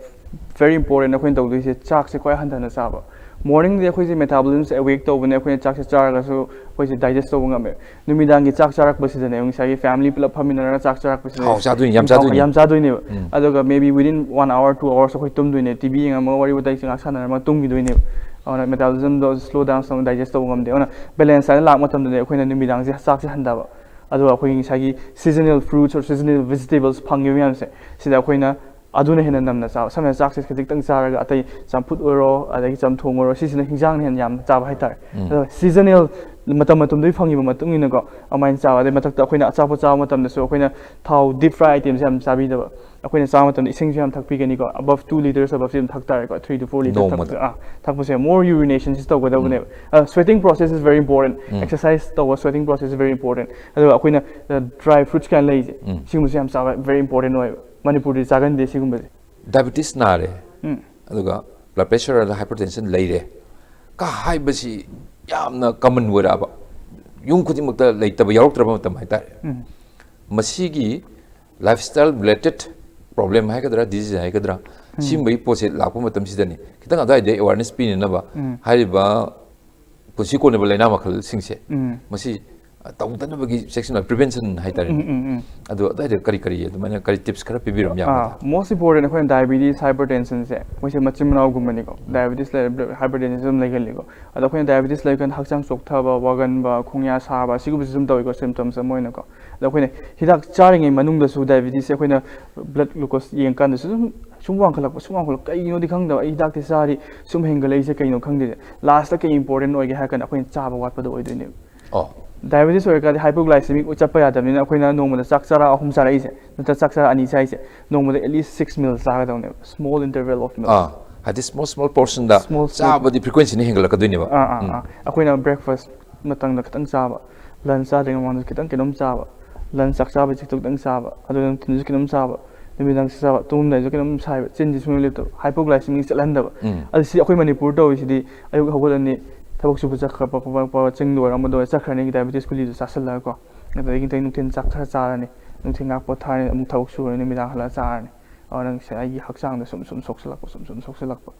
very important ꯑꯩꯈꯣꯏꯅ ꯇꯧꯗꯣꯏꯁꯦ ꯆꯥꯛꯁꯦ ꯈ꯭ꯋꯥꯏ ꯍꯟꯊꯅ ꯆꯥꯕ꯫ ꯃꯣꯔꯅꯤꯡꯗꯤ ꯑꯩꯈꯣꯏꯁꯦ ꯃꯦꯇꯥꯕꯣꯂꯤꯖꯝꯁꯦ ꯑꯦꯋꯦꯛ ꯇꯧꯕꯅꯦ, ꯑꯩꯈꯣꯏꯅ ꯆꯥꯛꯁꯦ ꯆꯥꯔꯒꯁꯨ ꯑꯩꯈꯣꯏꯁꯦ ꯗꯥꯏꯖꯦꯁ ꯇꯧꯕ ꯉꯝꯃꯦ꯫ ꯅꯨꯃꯤꯗꯥꯡꯒꯤ ꯆꯥꯛ ꯆꯥꯔꯛꯄꯁꯤꯗꯅꯦ ꯉꯁꯥꯏꯒꯤ ꯐꯦꯃꯤꯂꯤ ꯄꯨꯂꯞ ꯐꯝꯃꯤꯟꯅꯔꯒ ꯆꯥꯛ ꯆꯥꯔꯛꯄꯁꯤꯗ ꯍꯥꯎ ꯆꯥꯗꯣꯏꯅꯤ, ꯌꯥꯝ ꯆꯥꯗꯣꯏꯅꯤ꯫ ꯌꯥꯝ ꯆꯥꯗꯣꯏꯅꯦꯕ꯫ ꯎꯝ꯫ ꯑꯗꯨꯒ maybe within one hour, two hours ꯑꯩꯈꯣꯏ ꯇꯨꯝꯗꯣꯏꯅꯦ, ꯇꯤ ꯚꯤ ꯌꯦꯡꯉꯝꯃꯒ ꯋꯥꯔꯤ ꯋꯥꯇꯥꯏ ꯉꯥꯏꯍꯥꯛ ꯁꯥꯟꯅꯔꯝꯃꯒ ꯇꯨꯝꯈꯤꯗꯣꯏꯅꯦꯕ꯫ ꯑꯗꯨꯅ ꯃꯦꯇꯥꯕꯣꯂꯤꯖꯝꯗꯣ ꯁ꯭ꯂꯣ ꯗꯥꯎꯟ ꯇꯧꯅ ꯗꯥꯏꯖꯦꯁ ꯇꯧꯕ ꯉꯝꯗꯦ꯫ ꯑꯗꯨꯅ ꯕꯦꯂꯦꯟꯁ ꯗꯥꯏꯠ ꯂꯥꯛꯄ ꯃꯇꯝꯗꯗꯤ ꯑꯩꯈꯣꯏꯅ ꯅꯨꯃꯤꯗꯥꯡꯁꯦ ꯆꯥꯛꯁꯦ ꯍꯟꯊꯕ꯫ ꯑꯗꯨꯒ ꯑꯩꯈꯣꯏꯒꯤ ꯉꯁꯥꯏꯒꯤ seasonal fruits or seasonal vegetables ꯐꯪꯉꯤꯕ ꯃꯌꯥꯝꯁꯦ, ꯁꯤꯗ ꯑꯩꯈꯣꯏꯅ ꯑꯗꯨꯅ ꯍꯦꯟꯅ ꯅꯝꯅ ꯆꯥꯕ꯫ ꯁꯝꯅ ꯍꯥꯏꯔꯕꯗ ꯆꯥꯛꯁꯦ ꯈꯖꯤꯛꯇꯪ ꯆꯥꯔꯒ ꯑꯇꯩ ꯆꯝꯐꯨꯠ ꯑꯣꯏꯔꯣ, ꯑꯗꯒꯤ ꯆꯝꯊꯣꯡ ꯑꯣꯏꯔꯣ, ꯁꯤꯁꯤꯅ ꯍꯤꯟꯖꯥꯡꯅ ꯍꯦꯟꯅ ꯌꯥꯝꯅ ꯆꯥꯕ ꯍꯥꯏꯇꯥꯔꯦ꯫ ꯎꯝ꯫ ꯑꯗꯣ seasonal ꯃꯇꯝ ꯃꯇꯝꯗꯨꯒꯤ ꯐꯪꯉꯤꯕ ꯃꯇꯨꯡ ꯏꯟꯅꯀꯣ ꯑꯗꯨꯃꯥꯏꯅ ꯆꯥꯕ꯫ ꯑꯗꯩ ꯃꯊꯛꯇ ꯑꯩꯈꯣꯏꯅ ꯑꯆꯥꯄꯣꯠ ꯆꯥꯕ ꯃꯇꯝꯗꯁꯨ ꯑꯩꯈꯣꯏꯅ ꯊꯥꯎ, deep fry items ꯌꯥꯝ ꯆꯥꯕꯤꯗꯕ꯫ ꯑꯩꯈꯣꯏꯅ ꯆꯥꯕ ꯃꯇꯝꯗ ꯏꯁꯤꯡꯁꯨ ꯌꯥꯝ ꯊꯛꯄꯤꯒꯅꯤꯀꯣ, above two liters above ꯁꯤ ꯑꯗꯨꯝ ꯊꯛ ꯇꯥꯔꯦꯀꯣ, three to four liters ꯅꯣꯡꯃꯗ꯫ ꯊꯛꯄꯁꯦ꯫ ꯑꯥ, ꯊꯛꯄꯁꯦ more urination ꯁꯤ ꯇꯧꯒꯗꯕꯅꯦꯕ꯫ ꯑ, sweating process is very important. Um. Exercise ꯇꯧꯕ, sweating process is very important. ꯑꯗꯨꯒ ꯑꯩꯈꯣꯏꯅ, ꯑ, dry fruits ꯀꯥꯏꯅ ꯂꯩꯔꯤꯁꯦ, ꯎꯝ꯫ ꯁꯤꯒꯨꯝꯕꯁꯦ ꯌꯥꯝ ꯆꯥꯕ very important ꯑꯣꯏꯌꯦꯕ꯫ ꯃꯅꯤꯄꯨꯔꯗꯤ ꯆꯥꯒꯟꯗꯦ ꯁꯤꯒꯨꯝꯕꯁꯦ꯫ ꯗꯥꯏꯕꯤꯇꯤꯁ ꯅꯥꯔꯦ, ꯎꯝ꯫ ꯑꯗꯨꯒ blood pressure ꯑꯗ hypertension ꯂꯩꯔꯦ ꯀ ꯍꯥꯏꯕꯁꯤ ꯌꯥꯝꯅ ꯀꯃꯟ ꯑꯣꯏꯔꯛꯑꯕ, ꯌꯨꯝ ꯈꯨꯗꯤꯡꯃꯛꯇ ꯂꯩꯇꯕ ꯌꯥꯎꯔꯛꯇ꯭ꯔꯕ ꯃꯇꯝ ꯍꯥꯏꯇꯥꯔꯦ꯫ ꯎꯝ꯫ ꯃꯁꯤꯒꯤ lifestyle related problem ꯍꯥꯏꯒꯗ꯭ꯔꯥ, disease ꯍꯥꯏꯒꯗ꯭ꯔꯥ, ꯎꯝ꯫ ꯁꯤꯒꯨꯝꯕꯒꯤ ꯄꯣꯠꯁꯦ ꯂꯥꯛꯄ ꯃꯇꯝꯁꯤꯗꯅꯤ ꯈꯤꯇꯪ ꯑꯗꯨꯋꯥꯏꯗ awareness ꯄꯤꯅꯅꯕ ꯎꯝ꯫ ꯍꯥꯏꯔꯤꯕ ꯄꯨꯟꯁꯤ ꯀꯣꯟꯅꯕ ꯂꯥꯏꯅꯥ ꯃꯈꯜꯁꯤꯡꯁꯦ, ꯎꯝ꯫ ꯃꯁꯤ ꯇꯧꯗꯅꯕꯒꯤ ꯆꯦꯛꯁꯤꯟ, prevention ꯍꯥꯏꯇꯥꯔꯦ꯫ ꯎꯝ, ꯎꯝ, ꯎꯝ꯫ ꯑꯗꯣ ꯑꯗꯨꯋꯥꯏꯗ ꯀꯔꯤ ꯀꯔꯤ ꯑꯗꯨꯃꯥꯏꯅ ꯀꯔꯤ tips ꯈꯔ ꯄꯤꯕꯤꯔꯝ ꯑꯥ, ꯌꯥꯒꯗ꯭ꯔꯥ? most important ꯑꯩꯈꯣꯏꯅ diabetes, hypertension ꯁꯦ ꯃꯣꯏꯁꯦ ꯃꯆꯤꯟ ꯃꯅꯥꯎꯒꯨꯝꯕꯅꯤꯀꯣ꯫ Diabetes ꯂꯩꯔ hypertension ꯁꯨ ꯑꯗꯨꯝ ꯂꯩꯒꯜꯂꯤꯀꯣ꯫ ꯑꯗꯣ ꯑꯩꯈꯣꯏꯅ diabetes ꯂꯩꯔꯀꯥꯟꯗ ꯍꯛꯆꯥꯡ ꯆꯣꯛꯊꯕ, ꯋꯥꯒꯟꯕ, ꯈꯣꯡꯌꯥ ꯁꯥꯕ, ꯁꯤꯒꯨꯝꯕꯁꯤ ꯑꯗꯨꯝ ꯇꯧꯏꯀꯣ, symptoms ꯑꯃ ꯑꯣꯏꯅꯀꯣ꯫ ꯑꯗꯣ ꯑꯩꯈꯣꯏꯅ ꯍꯤꯗꯥꯛ ꯆꯥꯔꯤꯉꯩ ꯃꯅꯨꯡꯗꯁꯨ diabetes ꯁꯦ ꯑꯩꯈꯣꯏꯅ blood glucose ꯌꯦꯡꯀꯥꯟꯗꯁꯨ ꯑꯗꯨꯝ ꯁꯨꯝ ꯋꯥꯡꯈꯠꯂꯛꯄ, ꯁꯨꯝ ꯋꯥꯡꯈꯠꯂꯛꯄ, ꯀꯩꯒꯤꯅꯣꯗꯤ ꯈꯪꯗꯕ, ꯑꯩ ꯍꯤꯗꯥꯛꯇꯤ ꯆꯥꯔꯤ, ꯁꯨꯝ ꯍꯦꯟꯒꯠꯂꯛꯏꯁꯦ ꯀꯩꯅꯣ ꯈꯪꯗꯦ꯫ Last ꯇ ꯀꯩ important ꯑꯣꯏꯒꯦ ꯍꯥꯏꯔ ꯀꯥꯟꯗ ꯑꯩꯈꯣꯏꯅ ꯆꯥꯕ ꯋꯥꯠꯄꯗꯣ ꯑꯣꯏꯗꯣꯏꯅꯦꯕ꯫ ꯑꯣ꯫ Diabetes ꯑꯣꯏꯔꯀꯥꯟꯗꯤ hypoglycemic ꯆꯠꯄ ꯌꯥꯗꯕꯅꯤꯅ ꯑꯩꯈꯣꯏꯅ ꯅꯣꯡꯃꯗ ꯆꯥꯛ ꯆꯔꯥ ꯑꯍꯨꯝ ꯆꯥꯔꯛꯏꯁꯦ, ꯅꯠꯇ꯭ꯔ ꯆꯥꯛ ꯆꯔꯥ ꯑꯅꯤ ꯆꯥꯏꯁꯦ, ꯅꯣꯡꯃꯗ at least six meals ꯆꯥꯒꯗꯕꯅꯦꯕ, small interval of meals꯫ ꯑꯥ, ꯍꯥꯏꯗꯤ small small portion ꯗ Small, small. ꯆꯥꯕꯗꯤ frequency ꯅ ꯍꯦꯟꯒꯠꯂꯛꯀꯗꯣꯏꯅꯦꯕ꯫ ꯑꯥ, ꯑꯥ, ꯎꯝ꯫ ꯑꯥ꯫ ꯑꯩꯈꯣꯏꯅ breakfast ꯃꯇꯝꯗ ꯈꯤꯇꯪ ꯆꯥꯕ, lunch ꯆꯥꯗ꯭ꯔꯤꯉꯩ ꯃꯃꯥꯡꯗ ꯈꯤꯇꯪ ꯀꯩꯅꯣꯝ ꯆꯥꯕ, ꯂꯟꯁ ꯆꯥꯛ ꯆꯥꯕꯁꯤ ꯈꯤꯇꯪ ꯆꯥꯕ, ꯑꯗꯨꯒ ꯅꯨꯡꯊꯤꯜꯁꯨ ꯈꯤꯇꯪ ꯆꯥꯕ, ꯅꯨꯃꯤꯗꯥꯡ ꯆꯥꯛ ꯆꯥꯕ, ꯇꯨꯝꯃꯝꯗꯥꯏꯁꯨ ꯈꯤꯇꯪ ꯁꯥꯏꯕ, ꯆꯤꯟꯁꯤ ꯁꯨꯡꯂꯦꯞ ꯂꯦꯞꯇꯕ, ꯍꯥꯏꯄꯣꯒ꯭ꯂꯥꯏꯁꯤꯃꯤꯛ ꯆꯠꯍꯟꯗꯕ꯫ ꯎꯝ꯫ ꯑꯗꯨ ꯁꯤ ꯑꯩꯈꯣꯏ ꯃꯅꯤꯄꯨꯔ ꯇꯧꯔꯤꯁꯤꯗꯤ, ꯑꯌꯨꯛ ꯍꯧꯒꯠꯂꯅꯤ, ꯊꯕꯛ ꯁꯨꯕ ꯆꯠꯈ꯭ꯔ ꯄ- ꯄ- ꯄ- ꯆꯤꯡꯗ ꯑꯣꯏꯔꯣ ꯑꯃꯗ ꯑꯣꯏꯔꯣ ꯆꯠꯈ꯭ꯔꯅꯤ, ꯗꯥꯏꯕꯤꯇꯤꯁ ꯒꯨꯂꯤꯗꯨ ꯆꯥꯁꯤꯜꯂꯒꯀꯣ, ꯑꯗꯒꯤ ꯉꯁꯥꯏ ꯅꯨꯡꯊꯤꯜ ꯆꯥꯛ ꯈꯔ ꯆꯥꯔꯅꯤ, ꯅꯨꯡꯊꯤꯜ ꯉꯥꯏꯍꯥꯛ ꯄꯣꯊꯥꯔꯅꯤ, ꯑꯃꯨꯛ ꯊꯕꯛ ꯁꯨꯔꯅꯤ, ꯅꯨꯃꯤꯗꯥꯡ ꯍꯜꯂꯛꯑ ꯆꯥꯔꯅꯤ꯫ ꯑꯗꯨꯅ ꯉꯁꯥꯏ ꯑꯩꯒꯤ ꯍꯛꯆꯥꯡꯗ ꯁꯨꯝ ꯁꯨꯝ ꯁꯣꯛꯆꯜꯂꯛꯄ, ꯁꯨꯝ ꯁꯨꯝ ꯁꯣꯛꯆꯜꯂꯛꯄ꯫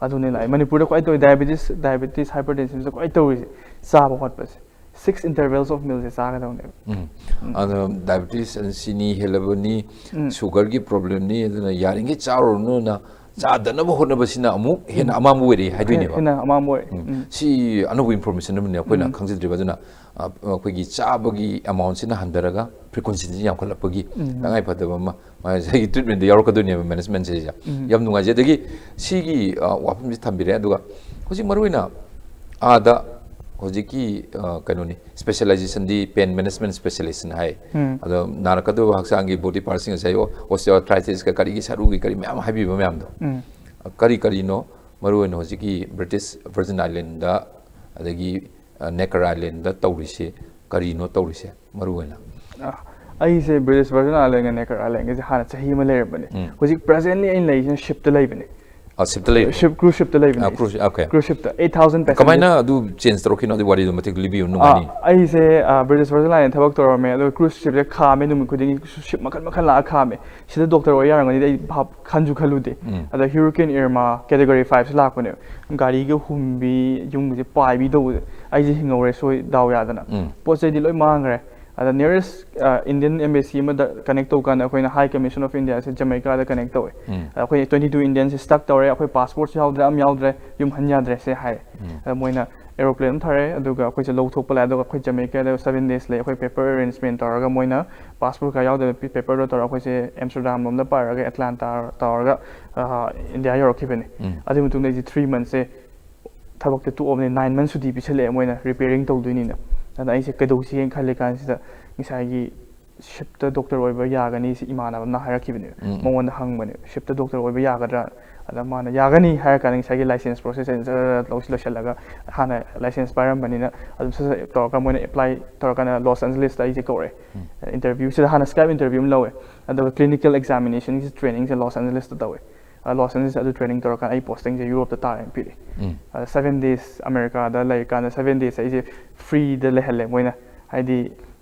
ꯑꯗꯨꯅꯤ ꯂꯥꯛꯑꯦ ꯃꯅꯤꯄꯨꯔꯗ ꯈ꯭ꯋꯥꯏ ꯇꯧꯏ, ꯗꯥꯏꯕꯤꯇꯤꯁ, ꯗꯥꯏꯕꯤꯇꯤꯁ, ꯍꯥꯏꯄꯔ ꯇꯦꯟꯁꯟꯁꯦ ꯈ꯭ꯋꯥꯏ ꯇꯧꯔꯤꯁꯦ, ꯆꯥꯕ ꯈꯣꯠꯄꯁꯦ꯫ Six intervals of mealꯁꯦ ꯆꯥꯒꯗꯕꯅꯦꯕ꯫ ꯎꯝ꯫ ꯎꯝ꯫ ꯑꯗꯣ ꯗꯥꯏꯕꯤꯇꯤꯁ, ꯁꯤꯅꯤ ꯍꯦꯜꯂꯕꯅꯤ, ꯎꯝ꯫ ꯁꯨꯒꯔꯒꯤ ꯄ꯭ꯔꯣꯕ꯭ꯂꯦꯝꯅꯤ, ꯑꯗꯨꯅ ꯌꯥꯔꯤꯈꯩ ꯆꯥꯔꯨꯔꯅꯨꯅ ꯆꯥꯗꯅꯕ ꯍꯣꯠꯅꯕꯁꯤꯅ ꯑꯃꯨꯛ ꯍꯦꯟꯅ ꯑꯃꯥꯡꯕ ꯑꯣꯏꯔꯛꯏ ꯍꯥꯏꯗꯣꯏꯅꯦꯕ꯫ ꯍꯦꯟꯅ ꯑꯃꯥꯡꯕ ꯑꯣꯏ꯫ ꯎꯝ꯫ ꯎꯝ꯫ ꯁꯤ ꯑꯅꯧꯕ ꯏꯟꯐꯣꯔꯃꯦꯁꯟ ꯑꯃꯅꯤ, ꯑꯩꯈꯣꯏꯅ ꯎꯝ꯫ ꯈꯪꯖꯗ꯭ꯔꯤꯕ꯫ ꯑꯗꯨꯅ, ꯑ, ꯑꯩꯈꯣꯏꯒꯤ ꯆꯥꯕꯒꯤ ꯑꯦꯃꯥꯎꯟꯁꯤꯅ ꯍꯟꯊꯔꯒ ꯐ꯭ꯔꯤꯀ꯭ꯋꯦꯟꯁꯤꯁꯤ ꯌꯥꯝꯈꯠꯂꯛꯄꯒꯤ ꯎꯝ꯫ ꯇꯉꯥꯏ ꯐꯗꯕ ꯑꯃ ꯉꯁꯥꯏꯒꯤ ꯇ꯭ꯔꯤꯠꯃꯦꯟꯗ ꯌꯥꯎꯔꯛꯀꯗꯣꯏꯅꯦꯕ, ꯃꯦꯅꯦꯖꯃꯦꯟꯁꯤꯗ꯫ ꯎꯝ꯫ ꯌꯥꯝ ꯅꯨꯡꯉꯥꯏꯖꯩ꯫ ꯑꯗꯒꯤ ꯁꯤꯒꯤ, ꯑ, ꯋꯥꯐꯝꯁꯤ ꯊꯝꯕꯤꯔꯦ꯫ ꯑꯗꯨꯒ ꯍꯧꯖꯤꯛ ꯃꯔꯨꯑꯣꯏꯅ ꯑꯥꯗ ꯍꯧꯖꯤꯛꯀꯤ, ꯑ, ꯀꯩꯅꯣꯅꯤ, ꯁ꯭ꯄꯦꯁꯦꯂꯥꯏꯖꯦꯁꯟꯗꯤ ꯄꯦꯟ ꯃꯦꯅꯦꯖꯃꯦꯟ ꯁ꯭ꯄꯦꯁꯦꯂꯤꯁꯅ ꯍꯥꯏ꯫ ꯎꯝ꯫ ꯑꯗꯣ ꯅꯥꯔꯛꯀꯗꯕ ꯍꯛꯆꯥꯡꯒꯤ ꯕꯣꯗꯤ ꯄꯥꯔꯠꯁꯤꯡ ꯉꯁꯥꯏ ꯑꯣ-, ꯑꯣꯁꯇꯤꯑꯣꯑꯥꯔꯊ꯭ꯔꯥꯏꯇꯤꯁꯀ ꯀꯔꯤꯒꯤ ꯁꯔꯨꯒꯤ ꯀꯔꯤ ꯃꯌꯥꯝ ꯍꯥꯏꯕꯤꯕ ꯃꯌꯥꯝꯗꯣ꯫ ꯎꯝ꯫ ꯀꯔꯤ ꯀꯔꯤꯅꯣ ꯃꯔꯨꯑꯣꯏꯅ ꯍꯧꯖꯤꯛꯀꯤ ꯕ꯭ꯔꯤꯇꯤꯁ ꯚꯔꯖꯤꯟ ꯑꯥꯏꯂꯦꯟꯗ, ꯑꯗꯒꯤ, ꯑ, ꯅꯦꯀꯔ ꯑꯥꯏꯂꯦꯟꯗ ꯇꯧꯔꯤꯁꯦ ꯀꯔꯤꯅꯣ ꯇꯧꯔꯤꯁꯦ ꯃꯔꯨꯑꯣꯏꯅ? ꯑ, ꯑꯩꯁꯦ ꯕ꯭ꯔꯤꯇꯤꯁ ꯚꯔꯖꯤꯟ ꯑꯥꯏꯂꯦꯟꯒ ꯅꯦꯀꯔ ꯑꯥꯏꯂꯦꯟꯒꯁꯦ ꯍꯥꯟꯅ ꯆꯍꯤ ꯑꯃ ꯂꯩꯔꯝꯕꯅꯦ꯫ ꯎꯝ꯫ ꯍꯧꯖꯤꯛ ꯄ꯭ꯔꯖꯦꯟꯂꯤ ꯑꯩꯅ ꯂꯩꯔꯤꯁꯤꯅ ꯁꯤꯞꯇ ꯂꯩꯕꯅꯦ꯫ ꯑ, ꯁꯤꯞꯇ ꯂꯩ꯫ ꯁꯤꯞ, ꯀ꯭ꯔꯨꯖ ꯁꯤꯞꯇ ꯂꯩꯕꯅꯦ꯫ ꯑ, cruise, okay. Cruise ship eight thousand passengers꯫ ꯀꯃꯥꯏꯅ ꯑꯗꯨ ꯆꯦꯟꯖ ꯇꯧꯔꯛꯈꯤꯅꯣ? ꯑꯗꯨ ꯋꯥꯔꯤꯗꯣ ꯃꯇꯦꯛ ꯂꯤꯕꯤꯌꯨ, ꯅꯨꯡꯉꯥꯏꯅꯤ꯫ ꯑ, ꯑꯩꯁꯦ, ꯑ, ꯕ꯭ꯔꯤꯇꯤꯁ ꯚꯔꯖꯤꯟ ꯑꯥꯏꯂꯦꯟ ꯊꯕꯛ ꯇꯧꯔꯝꯃꯦ, ꯑꯗꯨꯒ ꯀ꯭ꯔꯨꯖ ꯁꯤꯞꯁꯦ ꯈꯥꯝꯃꯦ, ꯅꯨꯃꯤꯠ ꯈꯨꯗꯤꯡꯒꯤ ꯁꯤꯞ ꯃꯈꯜ ꯃꯈꯜ ꯂꯥꯛꯑ ꯈꯥꯝꯃꯦ꯫ ꯁꯤꯗ ꯗꯣꯛꯇꯔ ꯑꯣꯏ ꯌꯥꯔꯝꯒꯅꯤꯗꯤ ꯑꯩ ꯚꯥꯞ ꯈꯟꯁꯨ ꯈꯜꯂꯨꯗꯦ꯫ ꯎꯝ꯫ ꯑꯗ ꯍꯨꯔꯤꯀꯦꯟ ꯏꯔꯃꯥ ꯀꯦꯇꯒꯣꯔꯤ ꯐꯥꯏꯚꯁꯦ ꯂꯥꯛꯄꯅꯦꯕ꯫ ꯒꯥꯔꯤꯒ ꯍꯨꯝꯕꯤ, ꯌꯨꯝꯒꯁꯦ ꯄꯥꯏꯕꯤ ꯇꯧꯕꯁꯦ, ꯑꯩꯁꯦ ꯍꯤꯡꯍꯧꯔꯦ, ꯁꯣꯏ, ꯗꯥꯎ ꯌꯥꯗꯅ꯫ ꯎꯝ꯫ ꯄꯣꯠ ꯆꯩꯗꯤ ꯂꯣꯏ ꯃꯥꯡꯈ꯭ꯔꯦ꯫ ꯑꯗ nearest, ꯑ, Indian embassy ꯑꯃꯗ ꯀꯅꯦꯛ ꯇꯧꯕ ꯀꯥꯟꯗ ꯑꯩꯈꯣꯏꯅ High Commission of Indiaꯁꯦ ꯖꯃꯩꯀꯥꯗ ꯀꯅꯦꯛ ꯇꯧꯋꯦ꯫ ꯎꯝ꯫ ꯑꯗ ꯑꯩꯈꯣꯏ twenty two Indianꯁꯦ stuck ꯇꯧꯔꯦ, ꯑꯩꯈꯣꯏ ꯄꯥꯁꯄꯣꯔꯠꯁꯨ ꯌꯥꯎꯗ꯭ꯔꯦ, ꯑꯝ ꯌꯥꯎꯗ꯭ꯔꯦ, ꯌꯨꯝ ꯍꯟ ꯌꯥꯗ꯭ꯔꯦ ꯁꯦ ꯍꯥꯏ꯫ ꯎꯝ꯫ ꯑꯗ ꯃꯣꯏꯅ aeroplane ꯑꯃ ꯊꯥꯔꯛꯑꯦ, ꯑꯗꯨꯒ ꯑꯩꯈꯣꯏꯁꯦ ꯂꯧꯊꯣꯛꯄ ꯂꯥꯛꯑꯦ, ꯑꯗꯨꯒ ꯑꯩꯈꯣꯏ ꯖꯃꯩꯀꯥꯗ seven days ꯂꯩ, ꯑꯩꯈꯣꯏ paper arrangement ꯇꯧꯔꯒ ꯃꯣꯏꯅ ꯄꯥꯁꯄꯣꯔꯠ ꯀꯩꯀꯥ ꯌꯥꯎꯗꯕ ꯄꯦ-, paperꯗꯣ ꯇꯧꯔꯒ ꯑꯩꯈꯣꯏꯁꯦ ꯑꯦꯝꯁꯇꯔꯗꯥꯝ ꯂꯣꯝꯗ ꯄꯥꯏꯔꯒ ꯑꯦꯇ꯭ꯂꯥꯟꯇꯥ ꯇꯧꯔꯒ, ꯑ, ꯏꯟꯗꯤꯌꯥ ꯌꯧꯔꯛꯈꯤꯕꯅꯤ꯫ ꯎꯝ꯫ ꯑꯗꯨꯒꯤ ꯃꯇꯨꯡꯗ ꯑꯩꯁꯦ three monthsꯁꯦ ꯊꯕꯛꯇꯤ ꯇꯣꯛꯑꯕꯅꯤ, nine months ꯁꯨꯇꯤ ꯄꯤꯁꯜꯂꯛꯑꯦ ꯃꯣꯏꯅ repairing ꯇꯧꯗꯣꯏꯅꯤꯅ꯫ ꯑꯗ ꯑꯩꯁꯦ ꯀꯩꯗꯧꯁꯤꯒꯦꯅ ꯈꯜꯂꯤ ꯀꯥꯟꯁꯤꯗ ꯉꯁꯥꯏꯒꯤ ꯁꯤꯞꯇ ꯗꯣꯛꯇꯔ ꯑꯣꯏꯕ ꯌꯥꯒꯅꯤ ꯁꯤ ꯏꯃꯥꯟꯅꯕ ꯑꯃꯅ ꯍꯥꯏꯔꯛꯈꯤꯕꯅꯦꯕ꯫ ꯃꯉꯣꯟꯗ ꯍꯪꯕꯅꯦ, "ꯁꯤꯞꯇ ꯗꯣꯛꯇꯔ ꯑꯣꯏꯕ ꯌꯥꯒꯗ꯭ꯔꯥ?" ꯑꯗ ꯃꯥꯅ, "ꯌꯥꯒꯅꯤ" ꯍꯥꯏꯔ ꯀꯥꯟꯗ ꯉꯁꯥꯏꯒꯤ ꯂꯥꯏꯁꯦꯟꯁ ꯄ꯭ꯔꯣꯁꯦꯁ ꯑꯩꯅ ꯖꯔ ꯂꯧꯁꯤ ꯂꯣꯏꯁꯤꯜꯂꯒ, ꯍꯥꯟꯅ ꯂꯥꯏꯁꯦꯟꯁ ꯄꯥꯏꯔꯝꯕꯅꯤꯅ ꯑꯗꯨꯝ ꯁꯠ ꯁꯠ ꯇꯧꯔꯒ ꯃꯣꯏꯅ ꯑꯦꯄ꯭ꯂꯥꯏ ꯇꯧꯔꯀꯥꯟꯗ ꯂꯣꯁ ꯑꯦꯟꯖꯦꯂꯤꯁꯇ ꯑꯩꯁꯦ ꯀꯧꯔꯦ꯫ ꯏꯟꯇꯔꯚ꯭ꯌꯨꯁꯤꯗ ꯍꯥꯟꯅ ꯁ꯭ꯀꯥꯏꯞ ꯏꯟꯇꯔꯚ꯭ꯌꯨ ꯑꯃ ꯂꯧꯋꯦ, ꯑꯗꯨꯒ ꯀ꯭ꯂꯤꯅꯤꯀꯦꯜ ꯑꯦꯛꯖꯥꯃꯤꯅꯦꯁꯟꯒꯤ ꯇ꯭ꯔꯦꯅꯤꯡꯁꯦ ꯂꯣꯁ ꯑꯦꯟꯖꯦꯂꯤꯁꯇ ꯇꯧꯋꯦ꯫ ꯂꯣꯁ ꯑꯦꯟꯖꯦꯂꯤꯁ ꯑꯗꯨ ꯇ꯭ꯔꯦꯅꯤꯡ ꯇꯧꯔꯀꯥꯟꯗ ꯑꯩ ꯄꯣꯁꯇꯤꯡꯁꯦ ꯌꯨꯔꯣꯞꯇ ꯇꯥꯔꯦꯅ ꯄꯤꯔꯛꯑꯦ꯫ ꯑꯗ ꯁꯚꯦꯟ ꯗꯦꯖ ꯑꯃꯦꯔꯤꯀꯥꯗ ꯂꯩꯔꯀꯥꯟꯗ ꯁꯚꯦꯟ ꯗꯦꯖꯁꯦ ꯑꯩꯁꯦ ꯐ꯭ꯔꯤꯗ ꯂꯩꯍꯜꯂꯦ ꯃꯣꯏꯅ, ꯍꯥꯏꯗꯤ,